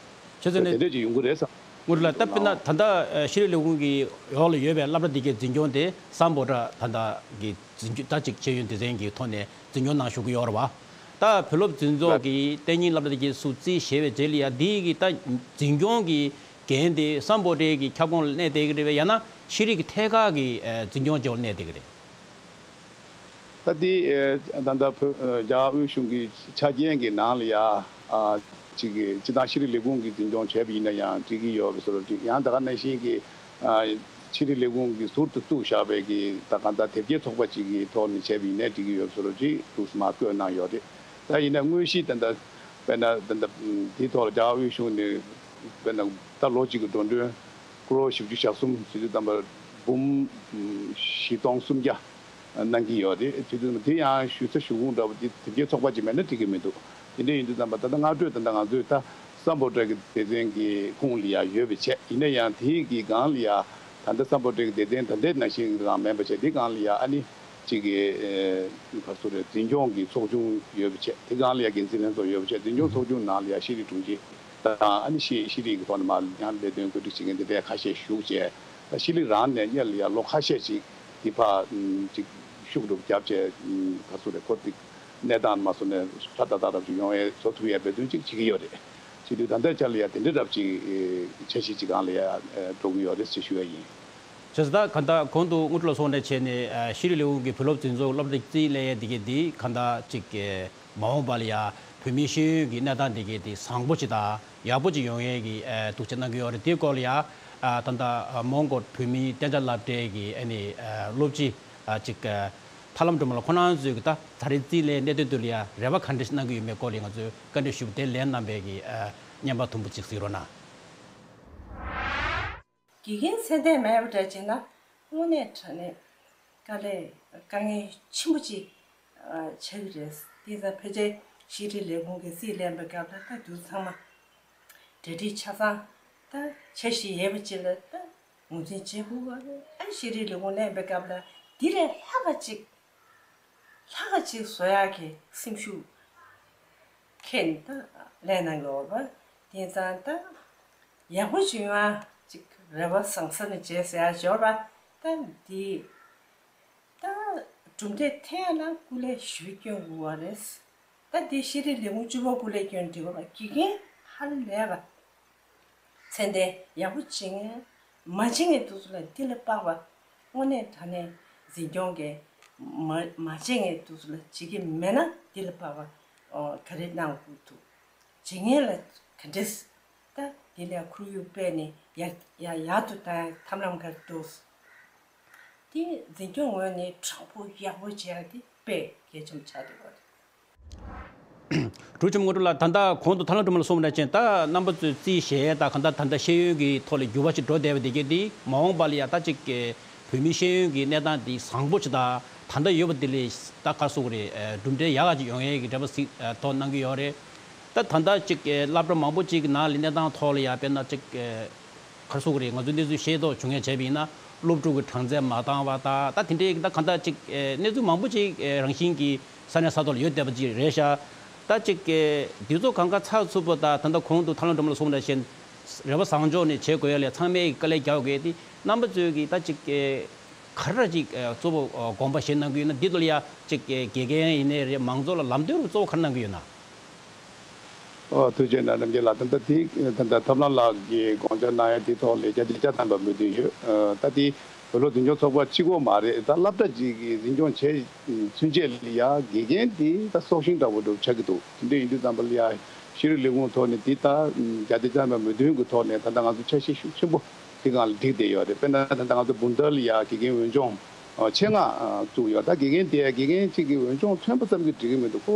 ཆུ་ཚོད་དེ་ནས་འདྲ་ཅིག་ཡོང་གི་རེད་བསམ། དངོས་གྲུབ་ལགས། ད་དཔེར་ན་ད་ལྟ་ཤེས་རིག་ལས་ཁུངས་ཀྱི་འོག་ལ་ཡོད་པའི་སློབ་གྲྭ་འདི་གའི་འཛིན་སྐྱོང་དེ་སམ་བྷོ་ཊ་ད་ལྟ་གི་འཛིན་སྐྱོང་ད་ཅིག་ཤེས་ཡོན་སྡེ་ཚན་གྱི་ཐོག་ནས་འཛིན་སྐྱོང་གནང་བཞུགས་ཀྱི་ཡོད་རེད་བ། ད་བོད་སློབ་འཛིན་ཚོགས་ཀྱི་གཏན་ཉིན་སློབ་གྲྭ་འདི་གའི་སུ་རྩིས་བཞེས་པའི་རྗེས་ལ་ཡ་འདི་གི་ད་འཛིན་སྐྱོང་གི་འགན་དེ་སམ་བྷོ་ཊའི་གི་ཁྱབ་ཁོངས་ལ་གནས་བསྡད་ཀྱི་རེད་པས། ཡང་ན་ཤེས་རིག་གི་ཐད་ཀར་གྱི་འཛིན་སྐྱོང་བྱེད་པར་གནས་བསྡད་ཀྱི་རེད། ད་ལྟའི་ཨེ་ད་ལྟ་བོད་ཨེ་རྒྱ་གར་དབུས་གཞུང་གི་ཆ་རྐྱེན་གྱི་ནང་ལ་ཡ་ཨ་ཅིག་གི་སྤྱི་བཏང་ཤེས་རིག་ལས་ཁུངས་ཀྱིས་འཛིན་སྐྱོང་བྱས་པ་ཡིན་ན་ཡང་འགྲིག་གི་ཡོད་པའི་བཟོ་འདྲ་ཅིག་ཡང་ད་ག་ནང་བཞིན་གྱི་ཨ་ཤེས་རིག་ལས་ཁུངས་ཀྱིས་ཟུར་དུ་བཙུགས་བཞག་པའི་གི་ད་གང་ལྟར་དེབ་སྐྱེལ་ཚོགས་པ་ཅིག་གི་ཐོག་ནས་བྱས་པ་ཡིན་ནའི་འགྲིག་གི་ཡོད་པའི་བཟོ་འདྲ་ཅིག་འདུག་སེ་མར་བཀོད་གནང་ཡོད་རེད། ད་ཡིན་ན་དངོས་གཞི་ད་ལྟ་དཔེར་ན་ད་ལྟ་དེའི་ཐོག་ལ་རྒྱ་གར་དབུས་གཞུང་ནས་ དཔེར་ན་ད་ལོ་གཅིག་གི་འགྲོ་གྲོན་ཀོ་རོར་བཞི་བཅུ་ཞེ་གསུམ་བྱེད་དུས་ཙམ་པ་འབུམ་བཞི་སྟོང་སུམ་བརྒྱ་གནང་གི་ཡོད་རེད། བྱེད་དུས་ཙམ་པ་དེ་ཡང་ཞུ་ས་ཞུ་ཁུངས་འདྲ་པོ་དེ་དེ་འདྲའི་ཚོགས་པ་ཅིག་མེད་ན་འགྲིག་གི་མི་འདུག་དེ་འདྲ་ཡིན་དུས་ཙམ་པ་ད་ལྟ་སྔ་དྲོད་ད་ལྟ་ང་ཚོས་ད་སམ་བྷོ་ཊ་གི་སྡེ་ཚན་གྱི་ཁོངས་ལ་ཡང་ཡོད་པའི་ཆེད་ཡིན་ན་ཡང་དེའི་གི་སྒང་ལ་ཡང་ད་ལྟ་སམ་བྷོ་ཊ་གི་སྡེ་ཚན་ད་ལྟའི་ནང་བཞིན་རང་མིན་པ་བྱས་དེ་སྒང་ལ་ཡང་ཨ་ནི་གཅིག་གི་ཨེ་ག་ཚོད་རེད། འཛིན་སྐྱོང་གི་ཚོགས་ཆུང་ཡོད་པ་བྱས་དེ་སྒང་ལ་ཡང་འགན་འཛིན་ལྷན་ཚོགས་ཡོད་པ་བྱས་འཛིན་སྐྱོང་ཚོགས་ཆུང་ནང་ལ་ཡང་ཤེས་རིག་དྲུང་ཆེ་དང་ཨ་ནི་ཤེས་ཤེས་རིག་གི་ཐོག་ནས་མར་ཡང་ལས་དོན་བཀོད་སྒྲིག་བྱེད་མཁན་དེ་འདྲའི་ཁ་ཤས་ཞུགས་བྱས་ད་ཤེས་རིག་རང་ནས་སྔོན་ལ་ཡང་ལོ་ཁ་ཤས་ཤིག་དེ་ཕར་ཨམ་ཅིག་ཤུགས་སྒྲུབ་བརྒྱབ་བྱས་ཨམ་ག་ཚོད་རེད། ཁོ་དེ་གནས་སྟངས་མ་བཟོ་ནས་ཧྲ་ཏག་ཏག་རབ་ཅིག་ཡོང་ཡས་བཟོ་ཐུབ་ཡས་འབད་བརྩོན་ཅིག་བྱེད་ཀྱི་ཡོད་རེད། བྱེད་དུས་ད་ལྟའི་ཆར་ལ་ཡང་དེ་འདྲའི་རབ་ཅིག་ཨེ་འཆར་གཞི་ཅིག་སྒང་ལ་ཡང་ཨེ་འགྲོ་གི་ཡོད་རེད་ཅེས་ཞུ་ཡ་ཡིན། བྱས་ཙང་གང་ལྟར་གོང་དུ་དངོས་གྲུབ་ལགས་གསུངས་ནང་བཞིན་བྱས་ནས་ཨ་ཤེས་རིག་ལས་ཁུངས་ཀྱི་བུ་སློབ་འཛིན་ཚོགས་སློབ་གྲྭ་རྩིས་ལས་འདི་གའི་འདི་གང་ལྟར་ཅིག་གི་མ་འོངས་པ་ལ་ཡང་བོད་མིའི་ཤེས་ཡོན་གྱི་གནས་སྟངས་འདི་གའི་འདི་བཟང་པོ་ཅིག་དང་ཡག་པོ་ཅིག་ཡོང་ཡས་ཀྱི་ཨ་ཐུགས་འཆར་གནང་གི་ཡོད་རེད། དེའི་སྐོར་ལ་ཡང་ཨ་ད་ལྟ་ཨ་མོན་གྷོ་བོད་མིའི་གཏན་འཇགས་སློབ་གྲྭའི་གི་ཨ་ནི་ཨ་སློབ་སྤྱི་ཨ་ཅིག་ཨ་ཐར་ལམ་སྒྲོལ་མ་ལགས་ཁོང་རྣམ་ཚོས་ཀྱི་ད་ད་རེས་རྩིས་ལས་གནད་དོན་དེ་ལ་ཡང་རེ་བ་ག་འདྲ་ཞིག་གནང་གི་ཡོད་མེད་སྐོར་ལ་ང་ཚོས་བཀའ་འདྲི་ཞུས་པ་དེ་ལན་གནང་པའི་གི་ཨ་བརྙན་པར་དུམ་བུ་ཅིག་གཟིགས་རོགས་གནང་། དགེ་རྒན་ཚད་ལྡན་མེད་པ་འདྲ་བྱས་ན་དངོས་གནས་དྲང་གནས་དཀའ་ལས་དཀའ་ངལ་ཆེན་པོ་ཅིག་ཨ་ཆགས་ཀྱི་རེད། དེ་ཙང་ཕལ་ཆེར་ཤེས་རིག་ལས་ཁུངས་ཀྱི་རྩིས་ལེན་པའི་སྐབས་ལ་ད་དུང་ཚང་མ་གྲ་སྒྲིག་ཆ་ཚང་ད་འཆར་གཞི་ཡོད་པ་ཅིག་ལ་ད་ངོས་འཛིན་བྱེད་དགོས་པ་རེད། ཨ་ཤེས་རིག་ལས་ཁུངས་ལེན་པའི་སྐབས་ལ་དེ་ལས་ལྷག་པ་ཅིག་ལྷག་ཅིག་བཟོ་ཡག་གི་སེམས་ཤུགས་ཁྱེད་ད་ལས་གནང་གི་འོག་པ་དེ་ཙང་ད་ཡག་པོ་བྱུང་ཡ་ཅིག་རེ་བ་བཟང་ས་ནས་བྱས་ཟེར་ཡ་འབྱོར་པ་ད་འདི་ད་གྲུབ་འབྲས་ཐོན་ཡ་ལ་སྐུ་ལས་ཞུ་སྐྱོན་དགོས་པ་རེད། ད་འདི་ཤེས་རིག་ལས་ཁུངས་བཅུ་པ་སྐུ་ལས་སྐྱོན་འགྲིག་པ་དགེ་རྒན་ཧ་ལས་པ། ཚད་ལྡན་ཡག་པོ་བྱེད་མཁན་མ་བྱེད་མཁན་དེ་ཚོ་ལ་འདི་ལ་དཔག་པ་དངོས་གནས་དྲང་གནས་འཛིན་སྐྱོང་གིས་མ་མ་བྱེད་མཁན་དེ་ཚོ་ལ་བྱེད་ཀྱི་མེད་ན་འདི་ལ་དཔག་པ་ཨོ་ག་རེ་གནང་དགོས་འདུག་བྱེད་མཁན་ལ་ག་འདྲས་ད་འདི་ལ་ཁོར་ཡུག་སྤེལ་ནས་ཡ་ཡ་ཡག་ཏུ་བཏང་ཡ་ཐབས་ལམ་ག་རེ་འདུག་དེ་འཛིན་སྐྱོང་ངོས་ནས་དྲང་པོ་ཡག་པོ་བྱེད་ཡ་དེ་དཔེ་གལ་ཆེན་པོ་ཆགས་འདུག་ག་རེད། འབྲུག་ཆུ་མོ་དངོས་གྲུབ་ལགས་ད་ལྟ་གོང་དུ་ཐར་ལམ་སྒྲོལ་མ་ལགས་གསུངས་པ་ནང་བཞིན་ད་རྣམ་པ་ཚོས་རྩིས་བཞེས་ཡས་ད་གང་ལྟར་ད་ལྟ་ཤེས་ཡོན་གྱི་ཐོག་ལ་འགྱུར་བ་ཞིག་འགྲོ་བསྡད་པ་དེ་གས་དེ་མ་འོངས་པ་ལ་ཡ་ད་ཅིག་གི་བོད་མིའི་ཤེས་ཡོན་གྱི་གནས་སྟངས་དེ་བཟང་པོ་ཞིག་དང་ད་ལྟ་ཡོད་པ་དེ་ལས་ད་ག་རེ་ཟེར་དགོས་རེད། གྲུབ་འབྲས་ཡག་ག་ཅིག་ཡོང་ཡས་ཀྱི་རེ་བ་གཟིགས་ཐོག་གནང་གི་ཡོད་རེད། ད་ད་ལྟ་ཅིག་གི་སློབ་གྲྭ་མང་པོ་ཅིག་གི་ནང་ལ་གནས་སྟངས་ཐོག་ལ་ཡ་དཔེར་ན་ཅིག་ག་རེ་ཟེར་དགོས་རེད། ང་ཚོས་གནས་ཚུལ་ཤེས་རྟོགས་བྱུང་ཡས་བྱས་པ་ཡིན་ན་སློབ་ཕྲུག་གི་གྲངས་ཚད་མ་འདང་བ་དང་ད་དེ་འདྲའི་ད་གང་ལྟར་ཅིག་གནས་ཚུལ་མང་པོ་ཅིག་རང་བཞིན་གྱིས་ས་གནས་ས་ཐོག་ལ་ཡོད་བསྡད་པ་ཅིག་རེད་ཤག་ད་ཅིག་གི་དུས་ཚོད་གང་ག་ཚགས་ཚུད་པོ་དང་ད་ལྟ་གོང་དུ་ཐར་ལམ་སྒྲོལ་མ་ལགས་གསུངས་པ་ནང་བཞིན་རེ་བ་བཟང་ཕྱོགས་ནས་བྱེད་དགོས་ཡ་ལས་ཚང་མས་དཀའ་ལས་རྒྱག་དགོས་ཏེ་རྣམ་པ་ཚོས་ཀྱི་ད་ཅིག་གི་ག་རེ་ཅིག་གཙོ་བོ་དགོངས་པ་བཞེས་གནང་གི་ཡོད་ན་འདི་ཚོ་ལ་ཡ་ཅིག་དགེ་རྒན་ཡིན་ནའི་རེད། མང་ཚོགས་ལ་ལམ་སྟོན་རུ་གཙོ་བོ་ག་རེ་གནང་གི་ཡོད་ན། ཨོ་ཐུགས་རྗེ་གནང་རྣམ་རྒྱལ་ལགས། ད་ལྟ་དེ་ད་ལྟ་ཐབས་ལམ་ལགས་ཀྱིས་དགོངས་འཆར་གནང་ཡ་དེའི་ཐོག་ལ་བརྒྱ་ཆ་བརྒྱ་ཐམ་པ་མོས་མཐུན་ཡོད། ཨ་ད་དེ་བོད་སློབ་འཛིན་སྐྱོང་ཚོགས་པ་གཅིག་པོ་མ་རེད། ད་སློབ་གྲྭ་གཅིག་གིས་འཛིན་སྐྱོང་བྱས་ཚུན་ཆད་ལ་ཡ་དགེ་རྒན་དེ་ད་སྲོག་ཤིང་འདྲ་བོ་འདྲ་བོ་ཆགས་ཀྱི་འདུག་དེ་འདྲ་ཡིན་དུས་ཙམ་པ་ལ་ཡ་ཤེས་རིག་ལས་ཁུངས་ཐོག་ནས་དེ་ད་བརྒྱ་ཆ་བརྒྱ་ཐམ་པ་མོས་མཐུན་གྱི་ཐོག་ནས་ད་ལྟ་ང་ཚོ་འཆར་གཞི་ཤུགས་ཆེན་པོ་དེ་སྒང་ལ་བསྒྲིགས་བསྡད་ཡོད་རེད། དཔེར་ན་ད་ལྟ་ང་ཚོ་བུན་དར་ལ་ཡ་དགེ་རྒན་འོས་སྦྱོང་ཆེད་མངགས་བཙུགས་ཡོད། ད་དགེ་རྒན་དེ་དགེ་རྒན་གཅིག་གི་འོས་སྦྱོང་ཐོན་པ་ཙམ་གྱིས་འགྲིག་གི་མི་འདུག་ཁོ་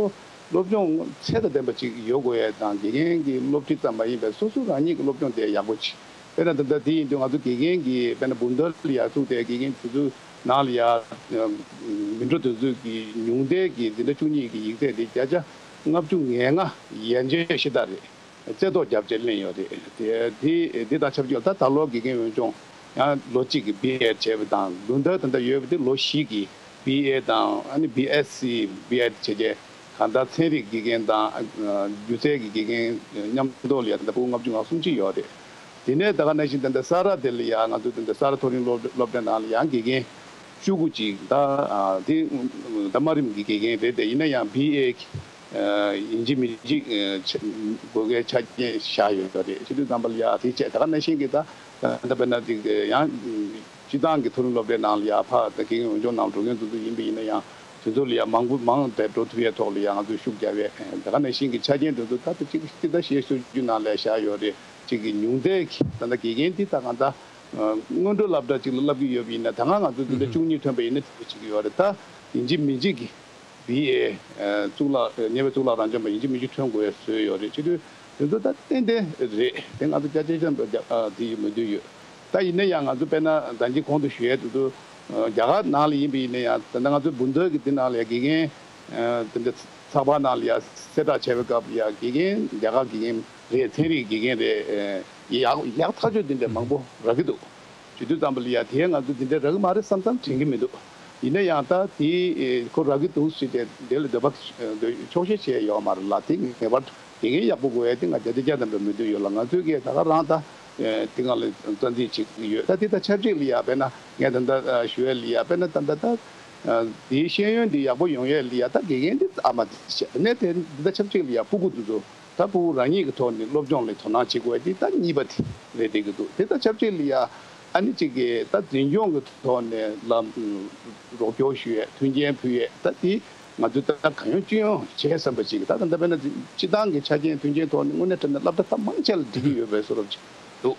སློབ་སྦྱོང་ཚད་དང་ལྡན་པ་ཅིག་ཡོད་དགོས་ཡས་དང་དགེ་རྒན་གྱི་སློབ་ཁྲིད་ཙམ་མ་ཡིན་པའི་སོ་སོ་རང་ཉིད་ཀྱི་སློབ་སྦྱོང་དེ་ཡག་པོ་ཅིག་དཔེར་ན་ད་ལྟ་དེ་ཡིན་དུས་ང་ཚོ་དགེ་རྒན་གྱི་དཔེར་ན་བུན་དར་ལ་ཡ་བཙུགས་ཏེ་དགེ་རྒན་དེ་ཚོའི་ནང་ལ་ཡ་མི་འགྲོ་དེ་ཚོའི་གི་ཉུང་མཐའི་གི་འཛིན་གྲྭ་བཅུ་གཉིས་ཀྱི་ཡིག་ཚད་དེ་བརྒྱ་ཆ་ལྔ་བཅུ་ང་ལྔ་ཡན་ཆད་ཤེས་ལྟ་རེད། རྩེ་ཐོག་རྒྱབ་བྱས་ལེན་ཡོད་རེད། དེ་དེ་དེ་དང་ཆབས་ཅིག་ད་ད་ལོ་དགེ་རྒན་འོས་སྦྱོང་ཡང་ལོ་གཅིག་གི་བི་ཨེ་བྱས་པ་དང་བུན་དར་ད་ལྟ་ཡོད་པ་དེ་ལོ་བཞི་གི་བི་ཨེ་དང་ཨ་ནི་བི་ཨེས་སི་བི་ཨེ་བྱས་རྗེས་གང་ལྟར་ཚན་རིག་དགེ་རྒན་དང་སྒྱུ་རྩལ་གྱི་དགེ་རྒན་མཉམ་དུ་ལ་ཡ་ད་ལྟ་ཕྲུ་གུ་ལྔ་བཅུ་ང་གསུམ་ཅིག་ཡོད་རེད། དེ་ནས་ད་ག་ནང་བཞིན་ད་ལྟ་ས་རཱ་དེ་ལ་ཡ་ང་ཚོ་ད་ལྟ་ས་རཱ་མཐོ་རིམ་སློབ་སློབ་གྲྭ་ནང་ལ་ཡང་དགེ་རྒན་བཅུ་དགུ་ཅིག་ད་དེ་ད་དམའ་རིམ་གྱི་དགེ་རྒན་རེད་དེ་ཡིན་ན་ཡང་བི་ཨེ་ཡིན་གཅིག་མིན་གཅིག་དགོས་གལ་ཆ་རྐྱེན་བཞག་ཡོད་རེད། བྱེད་དུས་ཙམ་པ་ལ་ཡ་དེ་བྱས་ད་ག་ནང་བཞིན་གྱི་ད་ད་དཔེར་ན་དེ་ཡང་སྤྱི་བཏང་གི་མཐོ་རིམ་སློབ་གྲྭའི་ནང་ལ་ཡ་ཕ་ད་དགེ་རྒན་འོས་སྦྱོང་ནང་འགྲོ་མཁན་ཚོ་ཚོ་ཡིན་པ་ཡིན་ན་ཡང་དེ་ཚོ་ལ་ཡ་མང་པོ་མང་དེ་འགྲོ་ཐུབ་ཡས་ཐོག་ལ་ཡ་ང་ཚོས་ཤུགས་རྒྱབ་ཡས་ད་ག་ནང་བཞིན་གྱི་ཆ་རྐྱེན་དེ་ཚོ་ད་ལྟ་གཅིག་སྤྱི་ཟླ་བཞི་སོ་བཅུ་ནང་ལ་བཞག་ཡོད་རེད། གཅིག་གི་ཉུང་མཐའི་ད་ལྟ་དགེ་རྒན་དེ་ད་གང་ལྟ་སྔོན་འགྲོ་སློབ་གྲྭ་གཅིག་ལ་བསླབ་ཀྱི་ཡོད་པ་ཡིན་ན་ད་སྔ་ང་ཚོ་འཛིན་གྲྭ་བཅུ་གཉིས་ཐོན་པ་ཡིན་ན་དེ་འདྲ་བྱེད་ཀྱི་ཡོད་རེད། ད་ཡིན་གཅིག་མིན་གཅིག་གི་བི་ཨེ་གཙུག་ལག་ཉེ་བའི་གཙུག་ལག་རང་སྦྱོང་པ་ཡིན་གཅིག་མིན་གཅིག་ཐོན་དགོས་ཡ་བཟོས་ཡོད་རེད། བྱེད་དུས་ དེ་ཚོ་ད་ཏན་ཏན་རེད། དེ་ང་ཚོ་སྐྱ་ཆེ་ཆེན་པོ་རྒྱ་ཨ་དེ་ཡོད་མི་འདུག་ཡོད། ད་ཡིན་ན་ཡང་ང་ཚོ་དཔེར་ན་ད་གིན་གོང་དུ་ཞུ་ཡས་དེ་ཚོ་ཨ་རྒྱ་གར་ནང་ལ་ཡིན་པ་ཡིན་ན་ཡང་ད་ལྟ་ང་ཚོ་འབུམ་ཐོག་གི་དེ་ནང་ལ་ཡ་དགེ་རྒན་ཨ་དེ་འདྲ་ཚགས་པར་ནང་ལ་ཡ་གསལ་བསྒྲགས་བྱས་པའི་སྐབས་ལ་ཡ་དགེ་རྒན་རྒྱ་གར་དགེ་རྒན་རེད། ཚན་རིག་དགེ་རྒན་རེད། ཨ་ཡག་ཡག་ཐག་ཆོད་དེ་འདྲ་མང་པོ་རག་གི་འདུག་བྱེད་དུས་ཙམ་པ་ལ་ཡ་དེ་ང་ཚོ་འདི་འདྲ་རག་གི་མ་རེད་བསམ་བསམ་དྲན་གི་མི་འདུག་ཡིན་ན་ཡང་ད་དེ་ཁོ་རག་གི་འདུག་ཟེར་ཏེ་དེ་ལ་འདོད་པ་འདོད་ཆོག་ཤེས་བྱས་ཡོད་མ་རེད་ལ། དེ་ངེས་པར་དུ་དགེ་རྒན་ཡག་པོ་དགོས་ཡ་དེ་ང་བརྒྱ་ཆ་བརྒྱ་ཙམ་པའི་མོས་མཐུན་ཡོད་ལ། ང་ཚོས་གི་ད་ག་རང་ད་དེ་སྒང་ལ་རྩ་འཛིན་བྱེད་ཀྱི་ཡོད། ད་དེ་ད་ཆབས་ཅིག་ལ་ཡ་དཔེར་ན་ངས་ད་ལྟ་ཞུ་ཡ་ལ་ཡ་དཔེར་ན་ད་ལྟ་ད་དེའི་ཤེས་ཡོན་འདི་ཡག་པོ་ཡོང་ཡ་ལ་ཡ་ད་དགེ་རྒན་འདི་ཨ་མ་དེ་བྱས་ནས་དེ་འདི་ད་ཆབས་ཅིག་ལ་ཡ་སྤུ་གུ་དེ་ཚོ། ད་ཕྲུ་གུ་རང་ཉིད་ཀྱི་ཐོག་ནས་སློབ་སྦྱོང་ལ་དོ་སྣང་བྱེད་དགོས་དེ་ད་གཉིས་པ་དེ་རེད་བསྡད་ཀྱི་འདུག་དེ་ད་ཆབས་ཅིག་ལ་ཡ་ཨ་ནི་གཅིག་གིས་ད་འཛིན་སྐྱོང་གི་ཐོག་ནས་ལ་རོགས་སྐྱོར་ཞུ་ཡས་མཐུན་རྐྱེན་ཕུལ་ཡས་ད་དེ་ང་ཚོས་ད་གང་ཡོང་ཅི་ཡོང་བྱེད་བསམ་པ་ཅིག་ད་ད་ལྟ་དཔེར་ན་སྤྱི་བཏང་གི་ཆ་རྐྱེན་མཐུན་རྐྱེན་ཐོག་ནས་དངོས་གནས་དྲང་གནས་སློབ་གྲྭ་ད་མང་ཆེ་ལ་འགྲིག་གི་ཡོད་པའི་བཟོ་འདྲ་ཅིག་འདུག་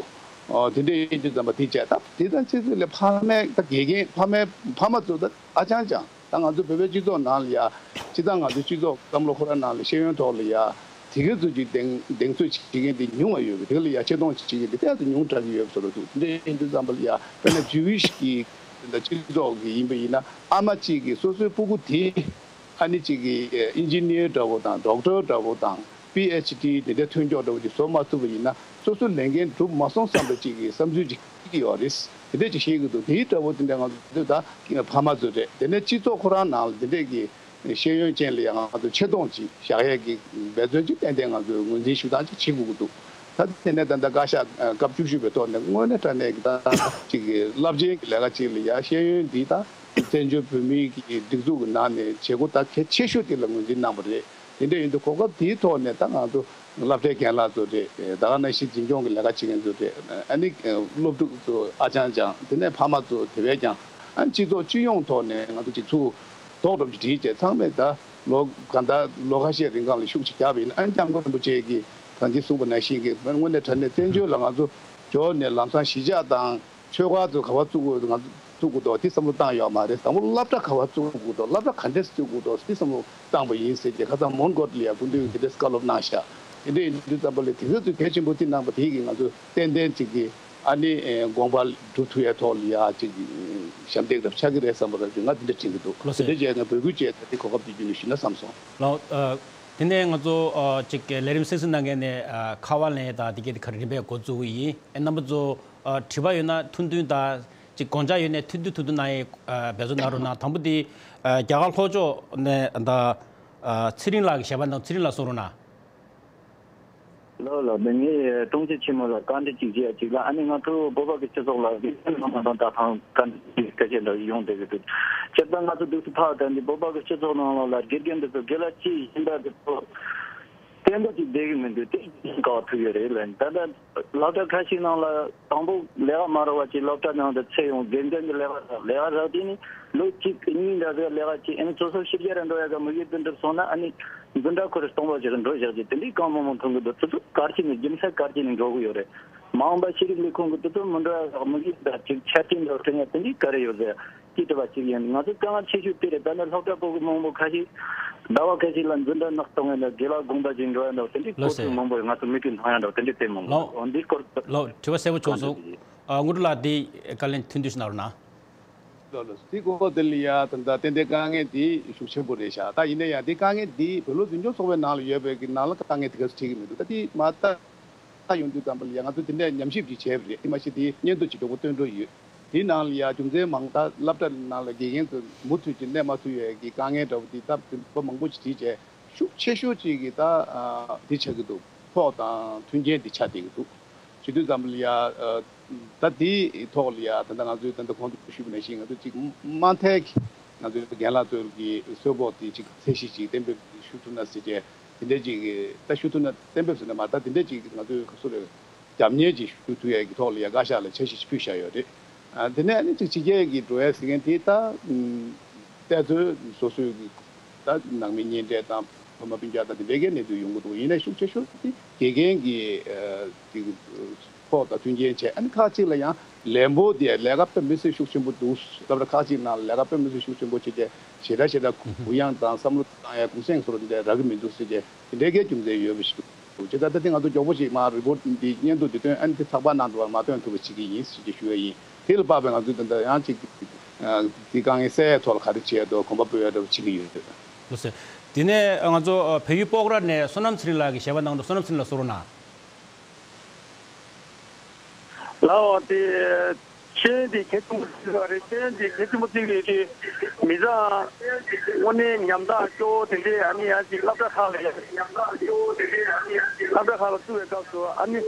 ཨོ་དེ་འདྲ་ཡིན་དུས་ཙམ་པ་དེ་བྱས་ད་དེ་ད་ཆེ་ཚད་ལས་ཕ་མའི་ད་དགེ་རྒན་ཕ་མའི་ཕ་མ་ཚོ་ད་ཨ་ཅང་ཅང་། ད་ང་ཚོ་བོད་པའི་སྤྱི་ཚོགས་ནང་ལ་ཡ། སྤྱི་བཏང་ང་ཚོའི་སྤྱི་ཚོགས་བསམ་བློ་ཁོ་རང་ནང་ལ་ཤེས་ཡོན་ཐོག་ལ་ཡ། དེ་གའི་ཚོད་ཀྱི་གདེང་གདེང་ཚོད་བྱེད་མཁན་དེ་ཉུང་བ་ཡོད་པས། དེ་ལ་ཡ་ཆེ་མཐོང་བྱེད་མཁན་དེ་ཏོག་ཙམ་ཉུང་དྲགས་ཀྱི་ཡོད་པ་བཟོ་འདྲ་འདུག་དེ་འདྲ་ཡིན་དུས་ཙམ་པ་ལ་ཡ་དཔེར་ན་ཇུ་ཝིཤ་གི་དེ་འདྲ་སྤྱི་ཚོགས་ཀྱི་ཡིན་པ་ཡིན་ན་ཨ་མ་གཅིག་གིས་སོ་སོའི་སྤུ་གུ་དེ་ཨ་ནི་གཅིག་གིས་ཨིན་ཇི་ནི་ཡར་འདྲ་བོ་དང་ཌོག་ཊར་འདྲ་བོ་དང་པི་ཨེཆ་ཌི་དེ་འདྲ་ཐོན་ཀྱོག་འདྲ་བོ་ཅིག་བཟོ་མ་ཐུབ་པ་ཡིན་ན། སོ་སོ་ལས་འགན་སྒྲུབ་མ་སོང་བསམ་པ་ཅིག་གི་བསམ་ཚུལ་ཅིག་སྐྱེ་གི་ཡོད་རེད། དེ་འདྲས་ཅིག་བཤད་ཀྱི་འདུག་དེའི་འདྲ་བོ་དེ་འདྲས་ང་ཚོ་ད་ཕ་མ་ཚོ་རེད། དེ་ནས་སྤྱི་ཚོགས་ཁོ་རང་ནང་ལ་དེ་འདྲས་ཀྱི་ཤེས་ཡོན་ཅན་ལ་ཡང་ང་ཚོ་ཆེ་མཐོང་ཅིག་བཞག་ཡས་ཀྱི་འབད་བརྩོན་ཅིག་ཏན་ཏན་ང་ཚོས་ངོས་འཛིན་ཞུ་སྟངས་ཅིག་བྱེད་དགོས་ཀྱི་འདུག་ད་དེ་ནས་ད་ལྟ་བཀའ་ཤག་སྐབས་བཅུ་བཞི་པའི་ཐོག་ནས་དངོས་གནས་དྲང་གནས་ཀྱི་ད་ཅིག་གི་རླབས་ཆེན་གྱི་ལས་ཀ་ཅིག་ལ་ཡ་ཤེས་ཡོན་འདི་ད་བཙན་བྱོལ་བོད་མིའི་གི་སྒྲིག་འཛུགས་ཀྱི་ནང་ནས་བྱེད་སྒོ་ད་གལ་ཆེ་ཤོས་དེ་ལ་ངོས་འཛིན་གནང་བ་རེད། དེ་འདྲ་ཡིན་དུས་གོ་སྐབས་དེའི་ཐོག་ནས་ད་ང་ཚོ་སློབ་གྲྭའི་རྒན་ལགས་ཚོ་རེད། ད་ག་ནང་བཞིན་འཛིན་སྐྱོང་གི་ལས་ཀ་བྱེད་མཁན་ཚོ་རེད། ཨ་ནི་སློབ་ཕྲུག་ཚོ་ཨ་ཅང་ཅང་དེ་ནས་ཕ་མ་ཚོ་དེ་བས་ཀྱང་ཨ་ནི་སྤྱི་ཚོགས་སྤྱི་ཡོངས་ཐོག་ནས་ང་ཚོ་གཅིག་ཚུགས་རྡོག་གྲོགས་ཀྱི་བྲིས་བྱས་ཚང་མས་ད་ལོ་ག་ད་ལོ་ཁ་ཤས་རིང་གང་ལ་ཤུགས་ཆེ་བརྒྱབ་ཡིན་ཨ་ནི་སྐྱབས་མགོན་རིན་པོ་ཆེ་གིས་ད་གིན་གསུངས་པ་ནང་བཞིན་གྱི་དངོས་གནས་དྲང་གནས་བཙན་བྱོལ་ལ་ང་ཚོ་འབྱོར་ནས་ལམ་སང་གཞིས་ཆགས་དང་། ཆོས་སྒར་ཚོ་ག་པར་བཙུགས་དགོས་ང་ཚོ་བཙུགས་དགོས་འདུག་དེ་བསམ་བློ་བཏང་ཡོད་མ་རེད། དང་པོ་སློབ་གྲྭ་ག་པར་བཙུགས་དགོས་འདུག་སློབ་གྲྭ་ག་འདྲས་བཙུགས་དགོས་འདུག་དེ་བསམ་བློ་བཏང་པ་ཡིན་ཟེར་ཏེ་ཁ་སང་མོན་གྷོ་ལ་ཡ་སྐུ་མདུན་གྱིས་དེ་འདྲས་བཀའ་སློབ་གནང་ཤག་དེ་འདྲ་ཡིན་དུས་ཙམ་པ་ལ་དེ་ག་ཚོད་གལ་ཆེན་པོ་དེ་གནང་པ་དེ་གིས་ང་ཚོ་ཏན་ཏན་ཅིག་གིས་ཨ་ནི་དགོངས་པ་སྒྲུབ་ཐུབ་ཡའི་ཐོག་ལ་ཡ་ཅིག་ཞབས་འདེགས་འདྲ་ཆགས་ཀྱི་རེད་བསམ་པ་རེད། ང་དེ་འདྲ་དྲན་གྱི་འདུག་ལགས་སོ། དེ་འདྲ་བྱས་ནས་འབོད་སྐུལ་བྱས་ད་དེ་གོ་སྐབས་དེ་བརྒྱུད་ནས་ཞུས་ན་བསམ་སོང་། ལགས། དེ་ནས་ང་ཚོ་ཅིག་ལས་རིམ་གསན་གཟིགས་གནང་མཁན་ནས་ཁ་པར་ལེན་ཡས་དང་དེ་གའི་དེ་ག་རིམ་པས་འགོ་བཙུགས་ཀྱི་ཡིན། ཨེ་རྣམ་པ་ཚོ། ཨ། དྲི་བ་ཡོད་ན་ཐུང་ཐུང་དང་ཅིག་དགོངས་འཆར་ཡོད་ན་ཐུང་ཐུང་ཐུང་ཐུང་གནང་ཡས། ཨ། འབད་བརྩོན་གནང་རོགས་གནང་། དང་པོ་དེ། ཨ། རྒྱ་གར་ལྷོ་ཕྱོགས་ནས་ད། ཨ། ཚེ་རིང་ལགས་ཀྱི་ཞལ་པར་དང་ཚེ་རིང་ལགས་གསུང་རོགས་གནང་། ལགས་ལགས། འདི་ངས་དྲུང་ཆེ་ཆེན་མོ་ལ་བཀའ་འདྲི་ཅིག་བྱེད་ཡ་ཅིག་ལ། ཨ་ནི་ང་ཚོ་བོད་པ་གི་སྤྱི་ཚོགས་ལ་དགེ་རྒན་གནང་མ་གནང་ད་ཐང་བཀའ་འདྲི་སྐད་ཆ་འདྲ་ཡོང་བསྡད་ཀྱི་འདུག་སྤྱིར་བཏང་ང་ཚོ་འདུག་སེ་ཕར་ད་འདི་བོད་པ་གི་སྤྱི་ཚོགས་ནང་ལོགས་ལ་དགེ་རྒན་འདི་ཚོ་དགེ་ལགས་ཅིག་ཡིན་པ་འདི་ཚོ། བརྟན་པོ་ཅིག་བསྡད་ཀྱི་མི་འདུག་དེ་ག་པར་ཐུག་ཡོད་རེད་ལབ། ད་ལྟ་སློབ་གྲྭ་ཁ་ཤས་ནང་ལ་དང་པོ་ལས་ཀ་མ་རག་པ་ཅིག་སློབ་གྲྭ་ནང་དུ་ཚུད་ཡོང་། དགེ་རྒན་གྱི་ལས་ཀ་རག་ལས་ཀ་རག་དུས་ནི་ལོ་གཅིག་གཉིས་འདྲ་ཟེར་ལས་ཀ་བྱས། ཨ་ནི་སོ་སོ་ཕྱི་རྒྱལ་ར་འགྲོ་ཡ་ག་དམིགས་ཡུལ་དེ་འགྲུབ་སོང་ན་ཨ་ནི་འཛིན་གྲྭ་ཁོ་རེ་སྟོང་པ་ཞིག་འགྲོ་བཞག་རྗེས་དེ་འདྲའི་གང་མང་མང་མཐོང་གི་འདུག་དེ་ཚོ་ག་རེ་བྱས་ནས་རྒྱུ་མཚན་ག་རེ་བྱས་ནས་འགྲོ་གི་ཡོད་རེད། མ་འོངས་པ་ཤེས་རིག་ལས་ཁུངས་ཀྱི་དེ་ཚོ་མི་འགྲོ་ཡ་ག་དམིགས་ཡུལ་དང་ཅིག་ཆ་རྐྱེན་འདྲ་བསྐྲུན་ཡ་དེ་འདྲའི་ག་རེ་ཡོད་ཟེར། ཅི་དྲི་བ་གཅིག་ཡིན། ང་ཚོའི་དཀའ་ངལ་ཆེ་ཤོས་དེ་རེད། ད་ནི་སློབ་གྲྭ་སྤོ་གི་མང་པོ་ཁ་ཤས་ཟླ་བ་ཁ་ཤས་ལ་འཛིན་གྲྭ་ནག་གཏོང་ཡ་འདྲ། དགེ་ལགས་དགོངས་པ་ཅིག་འགྲོ་ཡ་འདྲ། དེ་འདྲའི་ལགས་སོ། གོ་སྐབས་མང་པོ་རེད། ང་ཚོ་མིག་གིས་མཐོང་ཡ་འདྲ། དེ་འདྲའི་དེ་མང་པོ། ལགས། འོ་འདིའི་སྐོར། ལགས། དྲི་བ་གསལ་པོ་བྱུང་སོང་། ཨ། དངོས་གྲུབ་ལགས་དེ་བཀའ་ལན་ཐུང་ཐུང་ཞིག་གནང་རོགས་གནང་། ལགས་ལགས། དེ་སྐོར་དེ་ལ་ཡ་ད་ལྟ་ཏན་ཏན་དཀའ་ངལ་དེ་ཤུགས་ཆེན་པོ་རེད་ཤག་ད་ཡིན་ན་ཡང་དེ་དཀའ་ངལ་དེ་བོད་ལུགས་འཛིན་སྐྱོང་ཚོགས་པའི་ནང་ལ་ཡོད་པའི་གི་ནང་ལ་དཀའ་ངལ་དེ་ག་ཚོད་འཕྲད་ཀྱི་མི་འདུག་ད་དེ་མ་ད། ད་ཡོང་དུས་ཙམ་པ་ལ་ཡ་ང་ཚོ་དེ་འདྲའི་ཉམས་ཞིབ་ཅིག་བྱས་པ་རེད། དེ་མ་གཞི་དེའི་སྙན་ཐོ་ཅིག་མགྱོགས་པོ་བཏོན་འགྲོ་ཡོད། དེའི་ནང་ལ་ཡ་རྒྱུ་མཚན་མང་དག་སློབ་གྲྭ་ནང་ལ་དགེ་རྒན་ཚོ་མུ་མཐུད་ཀྱི་གནས་མ་ཐུབ་ཡས་ཀྱི་དཀའ་ངལ་འདྲ་བོ་དེ་ད་བོད་པ་མང་པོ་ཅིག་བྲིས་བྱས་ཤུགས་ཆེ་ཤོས་ཅིག་གི་ད་དེ་ཆགས་ཀྱི་འདུག་ཕོགས་དང་མཐུན་རྐྱེན་དེ་ཆགས་བསྡད་ཀྱི་འདུག་བྱེད་དུས་ཙམ་པ་ལ་ཡ་ད་དེའི་ཐོག་ལ་ཡ་ད་ལྟ་ང་ཚོས་ད་ལྟ་གོང་དུ་ཞུས་པ་ནང་བཞིན་ང་ཚོ་ཅིག་མ་མཐའི་གི་ང་ཚོའི་རྒན་ལགས་ཚོའི་གི་གསོལ་ཕོགས་དེ་ཅིག་ཚད་གཞི་ཅིག་གཏན་འབེབས་ཞུ་ཐུབ་ན་ཟེར་བྱས། དེ་འདྲའི་ཅིག་ད་ཞུ་ཐུབ་ན་གཏན་འབེབས་ཟེར་ན་མ་ད་དེ་འདྲའི་ཅིག་ང་ཚོའི་ག་སུ་རེད། རྒྱབ་གཉེར་ཅིག་ཞུ་ཐུབ་ཡས་ཀྱི་ཐོག་ལ་ཡ་བཀའ་ཤག་ལ་འཆར་གཞི་ཅིག་ཕུལ་བཞག་ཡོད་རེད། ཨ། དེ་ནས་ཨ་ནི་ཅིག་ཕྱི་རྒྱལ་གྱི་འགྲོ་ཡས་ཟེར་མཁན་དེ་ད་ཨམ། བལྟས་ཚོད་སོ་སོའི་གི་ད་ནང་མི་གཉེན་འཕྲད་དང་ཕ་མ་སྤུན་ཀྱག་དང་དེ་འདྲའི་གི་གནས་ཚུལ་ཡོང་གི་འདུག་ཡིན་ནའི་ཤུགས་ཆེ་ཤོས་དེ་དགེ་རྒན་གྱི་ཨ། ཅིག་ཕོགས་དང་མཐུན་རྐྱེན་བྱས། ཨ་ནི་ཁག་ཅིག་ལ་ཡང་ལས་འབོར་དེ་ལས་ཀ་དཔེ་མི་སྲིད་ཤུགས་ཆེན་པོ་འདུག་སློབ་གྲྭ་ཁག་ཅིག་ནང་ལས་ཀ་དཔེ་མི་སྲིད་ཤུགས་ཆེན་པོ་བྱས་ཏེ་ཞེ་དྲག་ཞེ་དྲག་གུ་ཡངས་དང་བསམ་བློ་བཏང་ཡ་གུང་སེང་བཟོ་འདྲ་དེ་འདྲ་རག་གི་མི་འདུག་ཟེར་ཏེ་དེ་འདྲའི་གི་རྒྱུ་མཚན་ཡོད་པ་ཞིག་འདུག་ཅེས། ད་ལྟ་དེ་ང་ཚོ་མགྱོགས་པོ་ཞིག་མར་རི་པོར་ཊི་འདི་སྙན་ཐོ་འདི་བཏོན། ཨ་ནི་དེ་ཚགས་པར་ནང་དུ་མར་བཏོན་ཐུབ་པ་བྱེད་ཀྱི་ཡིན་ཞེས་ཞུ་ཡ་ཡིན། དེ་ལ་དཔག་པའི་ང་ཚོས་ད་ལྟ་ཡང་ཅིག་དེ་དཀའ་ངལ་སེལ་ཡའི་ཐོག་ལ་ག་རེ་བྱས་འདུག་གོམ་པ་སྤོས་ཡ་འདྲ་བོ་བྱེད་ཀྱི་ཡོད། ལགས་སོ། དེ་ནས་ང་ཚོ་བལ་ཡུལ་སྤོག་ར་ནས་བསོད་ནམས་ཚེ་རིང་ལགས་ཀྱིས་ཞལ་པར་གནང་འདུག་བསོད་ནམས་ཚེ་རིང་ལགས་གསུང་རོགས་གནང་། ལགས་འོ། དེ། ཤེས་ཡོན་དེ་གལ་ཆེན་པོ་བརྩི་དགོས་རེད། ཤེས་ཡོན་དེ་གལ་ཆེན་པོ་བརྩི་དགོས་དུས། མི་ཚང་དངོས་གནས་ཉམ་ཐག་སྐྱོ་བོ་དེ་འདྲས། ཨ་ནི་ཡང་ཅིག་སློབ་གྲྭ་ཁག་ལ་ཡང་། སློབ་གྲྭ་ཁག་ལ་བཙུགས་པའི་སྐབས་སུ། ཨ་ནི་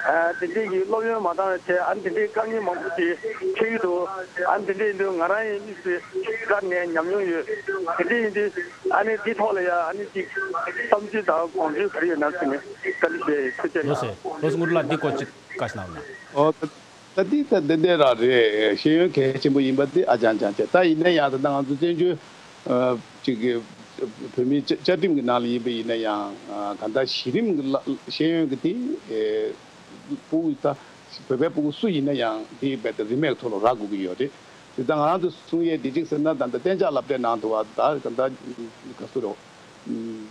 ཨ་དེ་འདྲས་ཀྱི་སློབ་ཡོན་མ་འདང་བའི་ཆེད། ཨ་ནི་དེ་འདྲས་དཀའ་ངལ་མང་པོ་ཞིག་འཕྲད་ཀྱི་འདུག་ཨ་ནི་དེ་འདྲས་ཡིན་དུས་ང་རང་ཡང་དམིགས་བསལ་སྒར་ནས་ཉམས་མྱོང་ཡོད། དེ་འདྲས་ཡིན་དུས་ཨ་ནི་དེ་ཐོག་ལ་ཡང་ཨ་ནི་ཅིག་བསམ་ཚུལ་དང་དགོངས་ཚུལ་ག་རེ་ཡོད་ན་ཟེར་ནས་བཀའ་འདྲི་ཞུ་ཡ་ཡིན། ཐུགས་རྗེ་གནང་། ལགས་སོ། ལགས་སོ། དངོས་གྲུབ་ལགས། འདི་སྐོར་ཅིག་བཀའ་ཞིག་གནང་རོགས་གནང་། ཨོ། ད་འདི་ད་འདི་འདྲ་རང་རེད། ཤེས་ཡོན་གལ་ཆེན་པོ་ཡིན་པ་འདི་ཨ་ཅང་ཅང་བྱས། ད་ཡིན་ན་ཡང་ད་ལྟ་ང་ཚོ་བཙན་བྱོལ་ཨ་ཅིག་གི་བོད་མིའི་བཅའ་བཅའ་ཁྲིམས་ཀྱི་ནང་ལ་ཡིན་པ་ཡིན་ན་ཡང་། ཨ་གང་ལྟར་གཞི་རིམ་གྱི་ལ་ཤེས་ཡོན་གྱི་དེ་ཨེ་ཕྲུ་གུ། ད་བོད་པའི་ཕྲུ་གུ་སུ་ཡིན་ན་ཡང་དེ་རྦད་དེ་རིན་མེད་ཐོག་ལ་རག་དགོས་ཀྱི་ཡོད་རེད། དེ་ད་ང་རང་ཚོ་གསུང་ཡས་དེ་གཅིག་ཟེར་ན། ད་ལྟ་གཏན་འཇགས་སློབ་གྲྭའི་ནང་དུ་བ་ད་གང་ལྟར་ག་ཚོད་རེད།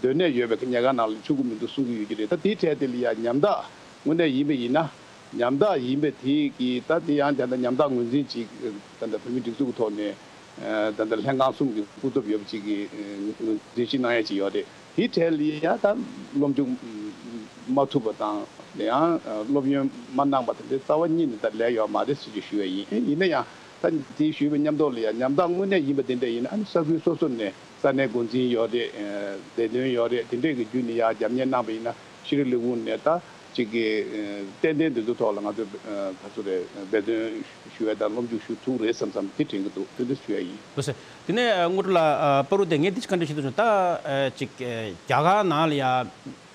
སྡོད་གནས་ཡོད་པའི་ཉལ་ཁང་ནང་ལ་བཅུག་གི་མི་འདུག་གསུང་གི་ཡོད་ཀྱི་རེད། ད་དེའི་གྲས་དེ་ལ་ཡང་ཉམ་ཐག་དངོས་གནས་ཡིན་པ་ཡིན་ན། ཉམ་ཐག་ཡིན་པ་དེ་གིས་ད་དེ་ཡང་ད་ལྟ་ཉམ་ཐག་ངོས་འཛིན་ཅིག་ད་ལྟ་བོད་མིའི་སྒྲིག་འཛུགས་ཀྱི་ཐོག་ནས་ད་ལྟ་ལྷན་ཁང་གསུམ་གྱི་སྐུ་ཚབ་ཡོད་པ་ཅིག་གིས་ངོས་འཛིན་ཞིག་གནང་ཡ་ཅིག་ཡོད་རེད། དེའི་གྲས་ལ་ཡང་ད་སློབ་འཇུག་མ་ཐུབ་པ་དང་། ཡང་སློབ་ཡོན་མ་གནང་པ་དེ་འདྲའི་རྩ་བ་ཉིད་ནས་ད་ལས་ཡོད་མ་རེད་ཟེར་གྱི་ཞུ་བ་ཡིན། ཡིན་ན་ཡང་ད་དེ་ཞུས་པའི་མཉམ་དུ་ལ་ཡང་ཉམ་ཐག་དངོས་གནས་ཡིན་པ་དེ་འདྲ་ཡིན་ན། ཨ་ནི་ས་ཁུལ་སོ་སོ་ནས་ས་གནས་འགོ་འཛིན་ཡོད་རེད། སྡེ་དོན་ཡོད་རེད། དེ་འདྲས་ཀྱི་བརྒྱུད་ནས་ཡར་རྒྱབ་གཉེར་གནང་བ་ཡིན་ན། ཤེས་རིག་ལས་ཁུངས་ནས་ད་ཅིག་གི་ཏན་ཏན་དེ་ཚོའི་ཐོག་ལ་ང་ཚོས་ག་ཚོད་རེད། འབད་བརྩོན་ཞུ་ཡ་དང་སློབ་འཇུག་ཞུ་ཐུབ་རེད་བསམ་བསམ་དེ་དྲན་གྱི་འདུག་དེ་འདྲ་ཞུ་ཡ་ཡིན། ལགས་སོ། དེ་ནས་དངོས་གྲུབ་ལགས། པ་རུ་དེ་ངས་འདི་ཅིག་བཀའ་འདྲི་ཞུ་འདོད་བྱུང་། ད་ཅིག་རྒྱ་གར་ནང་ལ་ཡ་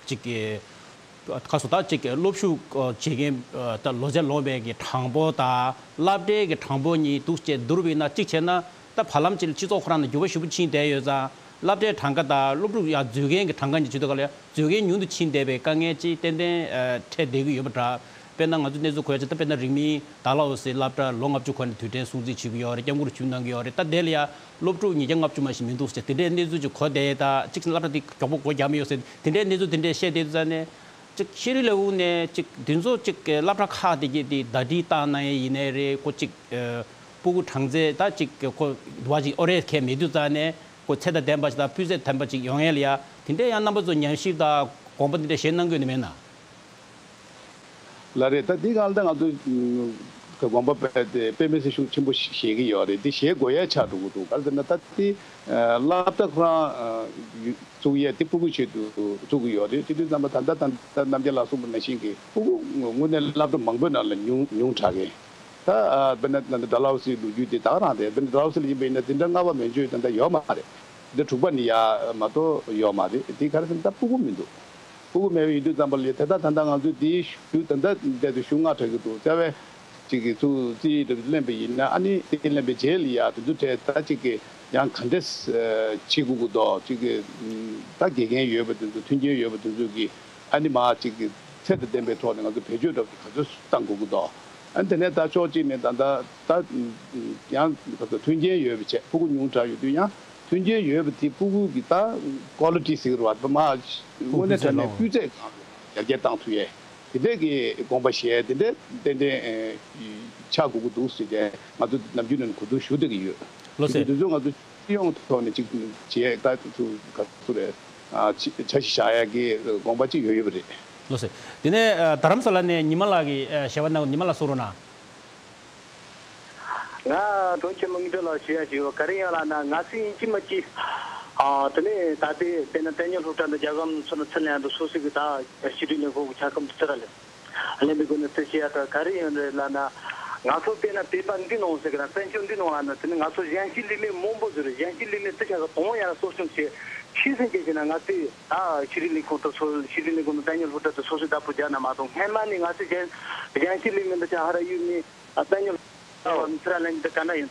ཅིག་ག་སོ། ད་ཅིག་སློབ་ཞུགས་བྱེད་མཁན་ད་ལོ་ཚད་ལོངས་པའི་གི་གྲངས་འབོར་དང་སློབ་གྲྭའི་གི་གྲངས་འབོར་གཉིས་འདུག་བྱས་བསྡུར་བ་ཡིན་ན། གཅིག་བྱས་ན་ད་བར་ལམ་ཅིག་ལ་སྤྱི་ཚོགས་ཁོ་རང་ནས་འགྱུར་བ་ཞེ་པོ་ཕྱིན་བསྡད་ཡོད་ཙང་། སློབ་གྲྭའི་གྲངས་ཀ་དང་སློབ་ཕྲུག་ཡར་འཛུལ་མཁན་གྱི་གྲངས་ཀ་གཉིས་བྱེད་དུས་ག་ལ་ཡ་འཛུལ་མཁན་ཉུང་དུ་ཕྱིན་བསྡད་པའི་དཀའ་ངལ་ཅིག་ཏན་ཏན་འཕྲད་བསྡད་ཀྱི་ཡོད་པ་འདྲ། དཔེར་ན་ང་ཚོ་གནས་ཚུལ་གོ་ཡ་ཅིག་ད་དཔེར་ན་རིང་མིན་ཌལ་ཧོ་སི་སློབ་གྲྭ་ལོ་ལྔ་བཅུ་གོང་ནས་དུས་དྲན་སྲུང་བརྩི་བྱེད་ཀྱི་ཡོད་རེད། སྐྱབས་མགོན་རིན་པོ་ཆེ་གནང་གི་ཡོད་རེད། ད་དེ་ལ་ཡ་སློབ་ཕྲུག་ཉིས་བརྒྱ་ལྔ་བཅུ་མ་ཞིག་མི་འདུག་ཟེར། དེ་འདྲའི་གནས་ཚུལ་ཅིག་གོ་བསྡད་ཡས། ད་གཅིག་སློབ་གྲྭ་དེ་མགྱོགས་པོ་སྒོ་རྒྱག་མི་ཡོང་ཟེར། དེ་འདྲའི་གནས་ཚུལ་དེ་འདྲའི་བཤད་བསྡད་དུས་ཙང་ནས། གཅིག་ཤེས་རིག་ལས་ཁུངས་ནས་གཅིག་དེ་ཚོ་གཅིག་སློབ་གྲྭ་ཁག་དེ་གྱད་དེ་ཟླ་སྒྲིལ་བཏང་གནང་ཡས་ཡིན་ནའི་རེད། ཁོ་གཅིག་ཨ་སྤུ་གུ་གྲངས་ཚད་ད་གཅིག་ཁོ་དུ་བ་གཅིག་ཨོ་རེད་ཁེ་མེད་དུས་ཙང་ནས། ཁོ་ཚད་དང་ལྡན་པ་ཞིག་དང་སྤུས་ཚད་ལྡན་པ་ཅིག་ཡོང་ཡས་ལ་ཡ། དེ་འདྲའི་ཡང་རྣམ་པ་ཚོ་ཉམས་ཞིབ་དང་དགོངས་པ་དེ་འདྲ་བཞེས་གནང་གི་ཡོད་ནི་མེད་ན། ལགས་རེད། ད་འདི་གང་ལྟར་ང་ཚོ་དགོངས་པ་དཔེ་དེ་དཔེ་མི་སྲིད་ཤུགས་ཆེན་པོ་བཞེས་ཀྱི་ཡོད་རེད། འདི་བཞེས་དགོས་ཡས་ཆགས་འགྲོ་གི་འདུག་ག་རེ་ཟེར་ན། ད་འདི་སློབ་གྲྭ་ཁོ་རང་བཙུགས་ཡས་དེ་སྤུ་གུའི་ཆེད་དུ་བཙུགས་ཀྱི་ཡོད་རེད། དེ་དུས་ཙམ་པ་ད་ལྟ་ད་ལྟ་རྣམ་རྒྱལ་ལགས་གསུངས་པ་ནང་བཞིན་གྱི་སྤུ་གུ་དངོས་གནས་སློབ་གྲྭ་མང་པོའི་ནང་ལ་ཉུང་ཉུང་དྲགས་ཀྱི། ད་ཨ་དཔེར་ན་ད་ལྟ་ཌལ་ཧོ་སིའི་ལོ་རྒྱུས་དེ་ད་ག་རང་རེད། དཔེར་ན་ཌལ་ཧོ་སི་ལ་ཡིན་པ་ཡིན་ན་འཛིན་གྲྭ་ལྔ་པ་མན་ཆད་ད་ལྟ་ཡོད་མ་རེད། འཛིན་གྲྭ་དྲུག་པ་ནས་ཡར་མ་གཏོགས་ཡོད་མ་རེད། དེ་ག་རེ་ཟེར་ན་ད་སྤུ་གུ་མི་འདུག་སྤུ་གུ་མེད་པ་ཡིན་དུས་ཙམ་པ་ལ་དེ་ད་ད་ལྟ་ང་ཚོས་དེའི་གཞུག་ད་ལྟ་བསྡད་དུས་གཞུག་ལྔ་དྲག་གི་འདུག་རྩ་བའི་གཅིག་གི་ཚུར་རྩིས་རེ་ལེན་པ་ཡིན་ན། ཨ་ནི་དེ་ལེན་པའི་རྗེས་ལ་ཡ་དེ་ཚོ་གྲས་ད་གཅིག་གི་ཡང་ག་འདྲས་བྱེད་དགོས་ཀྱི་འདུག་གཅིག་གི་ད་དགེ་རྒན་ཡོད་པ་དེ་ཚོ། མཐུན་རྐྱེན་ཡོད་པ་དེ་ཚོ་གི་ཨ་ནི་མར་གཅིག་གི་ཚད་དང་ལྡན་པའི་ཐོག་ནས་ང་ཚོ་བེད་སྤྱོད་འདྲ་པོ་ག་ཚོད་གཏང་དགོས་ཀྱི་འདུག་ཨ་ནི་དེ་ནས་ད་ཕྱོགས་གཅིག་ནས་ད་ད་ད་ཡང་ད་ལྟ་མཐུན་རྐྱེན་ཡོད་པ་བྱས། ཕྲུ་གུ་ཉུང་དྲགས་ཡོད་དུས་ཡང་མཐུན་རྐྱེན་ཡོད་པ་དེ་ཕྲུ་གུ་གི་ད་ཀོ་ལི་ཊི་ཟེར་གྱི་རེད་པ། མར་དངོས་གནས་དྲང་གནས་སྤུས་ཚད་གང་ཡར་རྒྱས་གཏང་ཐུབ་ཡས། དེ་འདྲས་ཀྱི་དགོངས་པ་བཞེས། དེ་འདྲས་ཏན་ཏན་ཆགས་དགོས་ཀྱི་འདུག་ཟེར་ཏེ་ང་ཚོ་ནམ་རྒྱུན་ནས་གོ་བསྡུར་ཞུ་བསྡད་ཀྱི་ཡོད། ལགས་སེ། དེ་དུས་ཚོད་ང་ཚོ་སྤྱི་ཡོངས་ཐོག་ནས་ཅིག་བྱས་ད་ཚུར་ག་ཚོད་རེད། ཨ་ཆ་ཤས་བཞག་ཡག་གི་དགོངས་པ་ཅིག་ཡོད་ཡོད་པ་རེད། ལགས་སེ། དེ་ནས་ཨ་རྡ་རམ་ས་ལ་ནས་ཉི་མ་ལགས་ཀྱིས་ཨ་ཞལ་པར་གནང་། ཉི་མ་ལགས་གསུང་རོགས་གནང་། ང་གྲོང་ཁྱེར་མི་ངན་ལ་ཞུ་ཡ་ཞིག་ཡོད། ག་རེ་ཡིན་ལབ་ན། ང་ཚོས་ཡིན་གཅིག་མིན་གཅིག་ཨ་དེ་ནས་ད་ལྟའི་དཔེར་ན་བསྟན་སྨྱོན་སློབ་གྲྭ་འདི་རྒྱལ་ཁབ་ཚུར་ཚུར་ལེན་འདུག་སོ་སོ་གི་ད་ཤེས་རིག་ལས་ཁུངས་ཀྱི་ཆ་སྐམ་དུ་ཚུར་ལེན་ལེན་པའི་སྒོ་ནས་ཚུར་བཤད་ཡ་ད་ག་རེ་ཡིན་རེད་ལབ་ན། ང་ཚོ་དཔེར་ན་བོད་པ་འདི་ནང་ཟེར་གི་ན་བཙན་བྱོལ་འདི་ནང་ལ་ན། དེ་ནི་ང་ཚོ་གཞན་སྐྱེས་ལུས་མེད་མང་པོ་ཟེར་རེད། གཞན་སྐྱེས་ལུས་མེད་དེ་ཆ་ག་དང་ཡར་གསོ་སྐྱོང་བྱེད་ཤེས་ཟིན་བྱས་བྱས་ན། ང་ཚོས་ད་ཤེས་རིག་ལས་ཁུངས་དང་སོ་ཤེས་རིག་ལས་ཁུངས་དང་བསྟན་སྨྱོན་སློབ་གྲྭ་དེ་སོ་སོས་བདག་པོ་རྒྱག་ན་མ་གཏོགས། སྔན་མ་ནས་ང་ཚོས་གཞན་གཞན་སྐྱེས་ལུས་མེད་འདི་ཆ་ཧ་ར་ཡུལ་ནས་ཨ་བསྟན་སྨྱོན་ཨོ། ཚུར་ལེན་འདི་ག་འདྲ་ཡིན་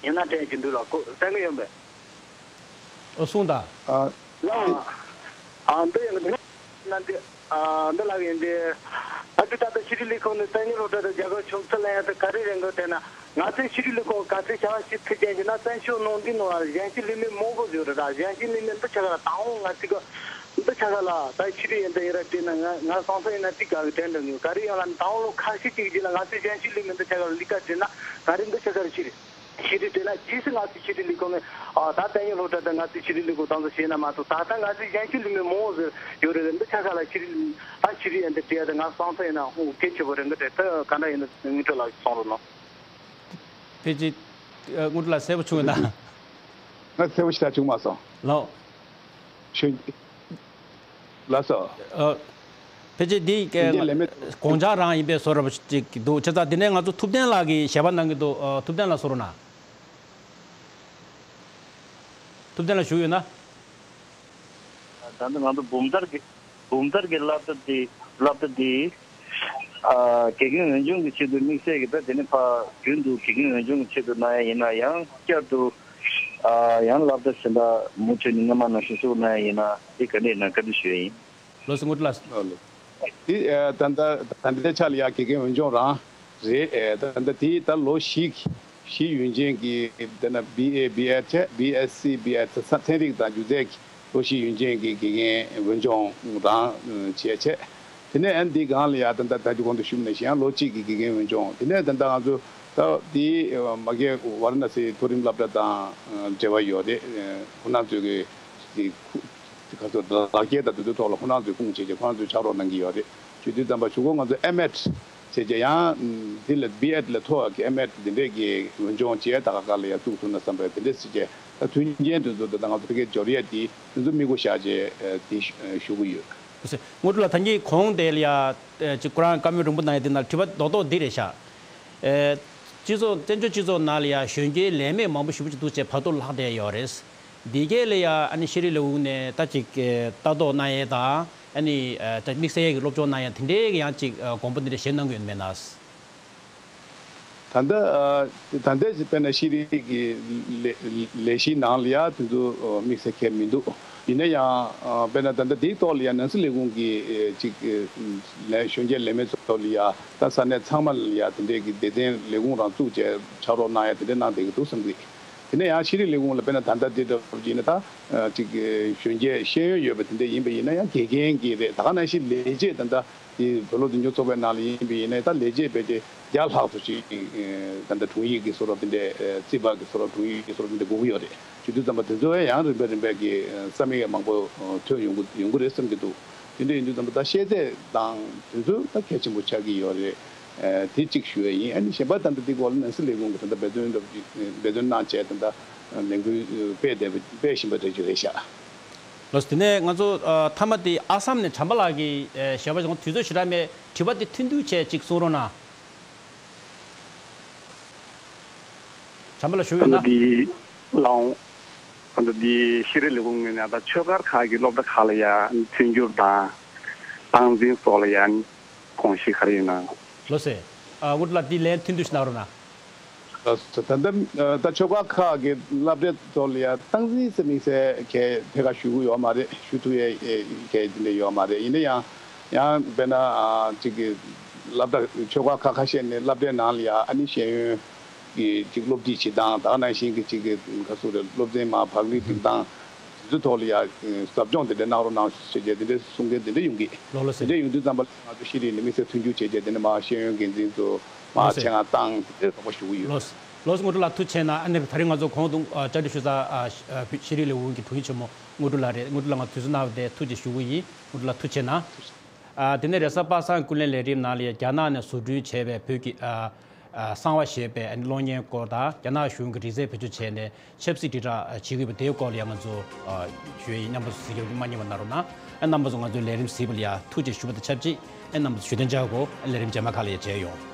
ཡིན་ན་དྲན་གྱི་འདུག་ལ་གོ་བསྟན་གྱི་ཡོད་པས། ཨོ་གསུངས་དང་། ཨ་ལགས། ཨ་འདི་ཡང་འདི་ན་འདི་ཨ་འདི་ལགས་ཡིན་འདི། ཨ་འདི་ད་ལྟ་ཤེས་རིག་ལས་ཁུངས་ནས་བསྟན་སྨྱོན་སློབ་གྲྭ་དང་རྒྱལ་ཁབ་ཕྱོགས་ཚུར་ལེན་ཡ་དེ་ག་རེ་རེད་འགོ་དེ་ན། ང་ཚོའི་ཕྱི་དྲིལ་ལས་ཁུངས་ག་ཚོད་བྱ་བ་ཞིག་ཕུལ་ཀྱང་ཞིག་ན་བཙན་བྱོལ་ནང་འདི་ནང་ལ་གཞན་སྤྱི་ལས་མི་མང་པོ་ཡོད་རེད། ད་གཞན་སྤྱི་ལས་མི་འདི་ཆ་ག་ལ་དང་འོང་ང་ཚོ་གི་འདི་ཆ་ག་ལ་ད་ཕྱི་དྲིལ་ཡིན་འདི་ཡིན་ར་བྲིས་ན། ང་ང་སང་སང་ཡིན་ན་ཏི་ག་གི་དྲན་འདྲ་ངེས་ག་རེ་ཡང་ལ་དང་འོང་ལོ་ཁ་ཤས་ཅིག་རྗེས་ལ་ང་ཚོའི་གཞན་སྤྱི་ལས་མི་འདི་ཆ་ག་ལ་ལས་ཀ་བྲིས་ན་ག་རེ་འདི་ཆ་ག་ལ་ཕྱི་དྲིལ་ཕྱི་དྲིལ་བྲིས་ན། རྗེས་སུ་ང་ཚོའི་ཕྱི་དྲིལ་ལས་ཁུངས་ནས་ཨ་ད་བསྟན་ཡོད་སློབ་གྲྭ་དང་ང་ཚོའི་ཕྱི་དྲིལ་ལས་ཁུངས་དང་ཚོ་བྱས་ན་མ་གཏོགས། ད་ལྟ་ང་ཚོའི་གཞན་སྤྱི་ལས་མི་མང་བོ་ཟེར་ཡོད་རེད། འདི་ཆ་ག་ལ་ཕྱི་དྲིལ་ད་ཕྱི་དྲིལ་ཡིན་འདི་བྲིས་ཡ་ད་ང་སང་སང་ཡིན་ན་ཧུང་གལ་ཆེ་བོ་རེད་འདི་བྲིས། ད་ག་འདྲ་ཡིན་ན་དངུལ་ཁྲོད་ལགས་གསུང་རོགས་གནང་། ཕལ་ཆེར་ཨ་དངོས་གྲུབ་ལགས་གསལ་པོ་བྱུང་ཡོད་ན། ང་གསལ་པོ་ཞིག་ད་བྱུང་མ་སོང་། ལགས། ཞུ། ལགས་སོ། ཨ། ཕལ་ཆེར་འདི་ཞུ་རྒྱུ་ལས་མེད། དགོངས་འཆར་རང་ཡིན་པའི་བཟོ་འདྲ་པོ་ཅིག་འདུག་བྱས་ཙང་འདི་ནས་ང་ཚོ་ཐུབ་བསྟན་ལགས་ཀྱིས་ཞལ་པར་གནང་གི་འདུག་ཨ། ཐུབ་བསྟན་ལགས་གསུང་རོགས་གནང་། ཐུབ་བསྟན་ལགས་བཞུགས་ཡོད་ན། ད་ལྟ་ང་ཚོ་འབུམ་ཐར་གྱི་འབུམ་ཐར་གྱི་སློབ་གྲྭ་དེ་སློབ་གྲྭ་དེ་ཨ་དགེ་རྒན་འོས་སྦྱོང་གི་ཆེད་དུ་དམིགས་བསལ་གྱི་ད་དེ་ནས་ཕར་རྒྱུན་དུ་དགེ་རྒན་འོས་སྦྱོང་གི་ཆེད་དུ་གནང་ཡ་ཡིན་ན་ཡང་བསྐྱར་དུ་ཨ་ཡང་སློབ་གྲྭ་གཞན་དག་མུ་མཐུད་ནས་སྔོན་མ་ནང་བཞིན་བཙུགས་གནང་ཡ་ཡིན་ན་དེ་ག་འདྲས་ཡིན་ན་བཀའ་འདྲི་ཞུ་ཡ་ཡིན། ལགས་སོ། དངོས་གྲུབ་ལགས། ཨ་ལོ། དེ་ཨ་ད་ལྟ་ད་ལྟའི་ཆ་ལ་ཡ་དགེ་རྒན་འོས་སྦྱོང་རང་རེད། ཨ་ད་ལྟ་དེ་ད་ལོ་བཞི་བཞི་ཡུན་ཅན་གྱི་དེ་ན་བི་ཨེ་བི་ཨེ་བྱས་བི་ཨེ་སི་བི་ཨེ་ཚན་རིག་དང་སྒྱུ་རྩལ་གྱི་ལོ་བཞི་ཡུན་ཅན་གྱི་དགེ་རྒན་འོས་སྦྱོང་རང་བྱས་བྱས། དེ་ནས་ཨ་ནི་འདི་སྒང་ལ་ཡ་ད་ལྟ་ད་ཅི་གོང་དུ་ཞུས་ནང་བཞིན་ཡང་ལོ་གཅིག་གི་དགེ་རྒན་འོས་སྦྱོང་། དེ་ནས་ད་ལྟ་ང་ཚོ་ད་དེ་མ་གི་ཝཱ་ར་ཎ་སི་མཐོ་རིམ་སློབ་གྲྭ་དང་འབྲེལ་བ་ཡོད་རེད། ཁོང་རྣམ་ཚོས་ཀྱི་དེ་ཁུ་དེ་ག་ཚོད་ལག་འཁྱེར་དང་དེ་ཚོའི་ཐོག་ལ་ཁོང་རྣམ་ཚོས་ཁུངས་བྱེད་ཀྱི་ཁོང་རྣམ་ཚོས་ཕྱག་རོགས་གནང་གི་ཡོད་རེད། བྱེད་དུས་ཙམ་པ་གཞུག་གུ་ང་ཚོ་ཨེམ་ཨེད་བྱས་རྗེས་ཡང་དེ་ལ་བི་ཨེད་ལས་མཐོ་བ་གི་ཨེམ་ཨེད་དེ་འདྲས་ཀྱི་འོས་སྦྱོང་བྱས་ད་ག་ག་ལ་ཡང་བཙུགས་ཐུབ་ན་བསམ་པའི་དེ་འདྲས་བྱས་རྗེས་ད་མཐུན་རྐྱེན་དེ་ཚོ་ད་ལྟ་ང་ཚོ་ཕ་གིར་འབྱོར་ཡས་དེ་དེ་ཚོ་དམིགས་སྒོ་བཞག་རྗེས་དེ་ཞུ་གི་ཡོད། དངོས་གྲུབ་ལགས། ད་གིན་གོང་དེ་ལ་ཡ་ཅིག་ཁོ་རང་བཀའ་མོལ་རིང་པོ་གནང་ཡ་དེ་ནང་དྲི་བ་རྡོག་རྡོག་འདི་རེད་ཤག་ཨེ། སྤྱི་ཚོགས་བཙན་བྱོལ་སྤྱི་ཚོགས་ནང་ལ་ཡ་གཞོན་སྐྱེས་ལས་མེད་མང་པོ་ཞེ་པོ་ཅིག་འདུག་ཅེས་བར་དོ་ལྷག་བསྡད་ཡོད་རེད། འདི་གས་ལ་ཡ་ཨ་ནི་ཤེས་རིག་ལས་ཁུངས་ནས་ད་ཅིག་ལྟ་རྟོག་གནང་ཡས་དང་ཨ་ནི་ད་དམིགས་བསལ་ཡས་ཀྱི་སློབ་སྦྱོང་གནང་ཡས་དེ་འདྲའི་ཡང་ཅིག་དགོངས་པ་འདི་འདྲ་བཞེས་གནང་གི་ཡོད་མེད་ན། ད་ལྟ་ད་ལྟའི་དཔེར་ན་ཤེས་རིག་གི་ལས་ལས་གཞིའི་ནང་ལ་ཡ་དེ་ཚོ་དམིགས་བསལ་གང་ཡང་མི་འདུག་ཡིན་ན་ཡང་དཔེར་ན་ད་ལྟ་དེའི་ཐོག་ལ་ཡ་ནང་སྲིད་ལས་ཁུངས་ཀྱི་ཅིག་ལས་གཞོན་སྐྱེས་ལས་མེད་ཚོ་ལ་ཡ་ད་ས་གནས་ཚང་མ་ལ་ཡ་དེ་འདྲའི་གི་སྡེ་ཚན་ལས་ཁུངས་རང་བཙུགས་བྱས་ཕྱག་རོགས་གནང་ཡ་དེ་འདྲ་གནང་བསྡད་ཀྱི་འདུག་བསམ་གི། དེ་ནས་ཡང་ཤེས་རིག་ལས་ཁུངས་ལ་དཔེར་ན་ད་ལྟ་དེ་འདྲ་བོ་ཡིན་ན་ད་ཅིག་གཞོན་སྐྱེས་ཤེས་ཡོན་ཡོད་པ་དེ་འདྲ་ཡིན་པ་ཡིན་ན་ཡང་དགེ་རྒན་གྱི་རེད། ད་ག་ནང་བཞིན་ལས་བྱེད་ད་ལྟ་དེ་བོད་སློབ་འཛིན་སྐྱོང་ཚོགས་པའི་ནང་ལ་ཡིན་པ་ཡིན་ན་ད་ལས་བྱེད་ཕལ་ཆེར་བརྒྱ་ལྷག་ཙམ་ཞིག་ད་ལྟ་དྲུང་ཡིག་གི་བཟོ་འདྲ་དེ་འདྲས་རྩིས་པ་གི་བཟོ་འདྲ་དྲུང་ཡིག་གི་བཟོ་འདྲ་དེ་འདྲས་དགོས་ཀྱི་ཡོད་རེད། བྱེད་དུས་ཙམ་པ་དེ་ཚོ་ཡང་རིམ་པས་རིམ་པས་ཀྱི་བསམ་ཡས་མང་པོ་ཐོན་ཡོང་གི་ཡོང་གི་རེད་བསམ་གྱི་འདུག་དེ་འདྲ་ཡིན་དུས་ཙམ་པ་ད་ཤེས་ཚད་དང་དེ་ཚོ་ད་གལ་ཆེན་པོ་ཆགས་ཀྱི་ཡོད་རེད། དེ་གཅིག་ཞུ་ཡས་ཡིན། ཨ་ནི་གཞན་པ་ད་ལྟ་འདི་སྐོར་ལ་ནང་སྲིད་ལས་ཁུངས་ཀྱི་ད་ལྟ་འབད་བརྩོན་འབད་བརྩོན་གནང་བྱས་ད་ལྟ་ལས་འགུལ་སྤེལ་བསྡད་པ་སྤེལ་བཞིན་པ་འདྲ་ཅིག་རེད་ཤག་ལགས་སོ། དེ་ནས་ང་ཚོ་ཨ་མཐའ་མ་དེ་ཨ་སམ་ནས་བྱམས་པ་ལགས་ཀྱིས་ཨ་ཞལ་པར་བྱུང་དུས་ཚོད་ཞེ་དྲག་མེད། དྲི་བ་དེ་ཐུང་ཐུང་བྱས་ཅིག་གསུང་རོགས་གནང་། བྱམས་པ་ལགས་བཞུགས་ད་ཡོད་ལྟ་ན། འདི་ལའང་ད་ལྟ་འདི་ཤེས་རིག་ལས་ཁུངས་ངོས་ནས་ད་ཆོལ་ཁ་ཁག་གི་སློབ་གྲྭ་ཁག་ལ་ཡ་མཐུན་འགྱུར་དང་སྟངས་འཛིན་སོགས་ལ་ཡ་དགོངས་གཞི་ག་རེ་ཡོད་ན། ལགས་སོ། ཨ་དངོས་གྲུབ་ལགས་འདི་ལན་ཐུང་ཐུང་ཞིག་གནང་རོགས་གནང་། ལགས་སོ། ད་ལྟ་ད་ཆོལ་ཁ་ཁག་གི་སློབ་གྲྭའི་ཐོག་ལ་ཡ་སྟངས་འཛིན་ཟེར་དམིགས་བསལ་གལ་ཐད་ཀར་ཞུ་གི་ཡོད་མ་རེད། ཞུ་ཐུབ་ཡས་གལ་དེ་འདྲ་ཡོད་མ་རེད། ཡིན་ན་ཡང་ཡང་དཔེར་ན་ཅིག་གི་སློབ་གྲྭ་ཆོལ་ཁ་ཁག་ཁ་ཤས་ནས་སློབ་གྲྭའི་ནང་ལ་ཡ་ཨ་ནི་ཤེས་ཡོན་གྱི་ཅིག་སློབ་ཁྲིད་བྱེད་སྟངས་དང་ནང་བཞིན་གྱི་ཅིག་གི་ག་ཚོད་རེད་སློབ་ཚན་མ་བག་ལེབ་སྒྲིག་སྟངས་དེ་ཚོའི་ཐོག་ལ་ཡ་ཟབ་སྦྱོང་དེ་འདྲ་གནང་རོགས་གནང་ཞེས་བྱས་དེ་འདྲ་གསུང་མཁན་དེ་འདྲ་ཡོང་གི། ལགས་སོ། དེ་འདྲ་ཡོང་དུས་ཙམ་པ་ལ་ང་ཚོ་ཤེས་རིག་ནས་དམིགས་བསལ་མཐུན་འགྱུར་བྱས་རྗེས་དེ་ནས་མར་ཤེས་ཡོན་འགན་འཛིན་ཚོ་མར་ལགས་སོ། ཆེད་མངགས་བཏང་དེ་འདྲ་དགོངས་པ་ཞུ་གི་ཡོད། ལགས་སོ། ལགས་སོ། དངོས་གྲུབ་ལགས་ཐུགས་རྗེ་ཆེ་གནང་། ཨ་ནི་ད་རིང་ང་ཚོ་གོང་དུ་ཨ་བཅར་འདྲི་ཞུ་ས་ཨ་ཤེས་རིག་ལས་ཁུངས་ཀྱི་དྲུང་ཡིག་ཆེན་མོ་དངོས་གྲུབ་ལགས་རེད། དངོས་གྲུབ་ལགས་ང་དུས་ཚོད་གནང་བ་དེ་ཐུགས་རྗེ་ཞུ་གི་ཡིན། དངོས་གྲུབ་ལགས་ཐུགས་རྗེ་ཆེ་གནང་། ཨ་དེ་ནས་རེས་གཟའ་པ་སངས་ཀུན་གླེང་ལས་རིམ་ནང་ལ་ཡ་རྒྱ་ནག་ནས་བཟོ་སྐྲུན་བྱས་པའི་བོད་ཀྱི་ཨ་ཨ་གསང་བ་ཞེས་པའི་ཨ་ནི་གློག་བརྙན་སྐོར་དང་རྒྱ་ནག་གཞུང་གི་རིག་རྩལ་བེད་སྤྱོད་བྱས་ནས་ཆབ་སྲིད་དྲིལ་བསྒྲགས་བྱེད་ཀྱི་ཡོད་པ་དེའི་སྐོར་ལ་ཡང་ང་ཚོ་ཞུ་ཡས་ཡིན། རྣམ་པ་ཚོ་གཟིགས་རྒྱབ་མ་ཉེས་པ་གནང་རོགས་གནང་། ཨ་རྣམ་པ་ཚོ་ང་ཚོའི་ལས་རིམ་གཟིགས་པ་ལ་ཡ་ཐུགས་རྗེ་ཞུ་བ་དང་ཆབས་ཅིག་ཨ་རྣམ་པ་ཚོ་བཞུགས་གདན་འཇགས་དགོས། ཨ་ལས་རིམ་རྗེས་མ་ཁག་ལ་ཡ་མཇལ་ཡོང་།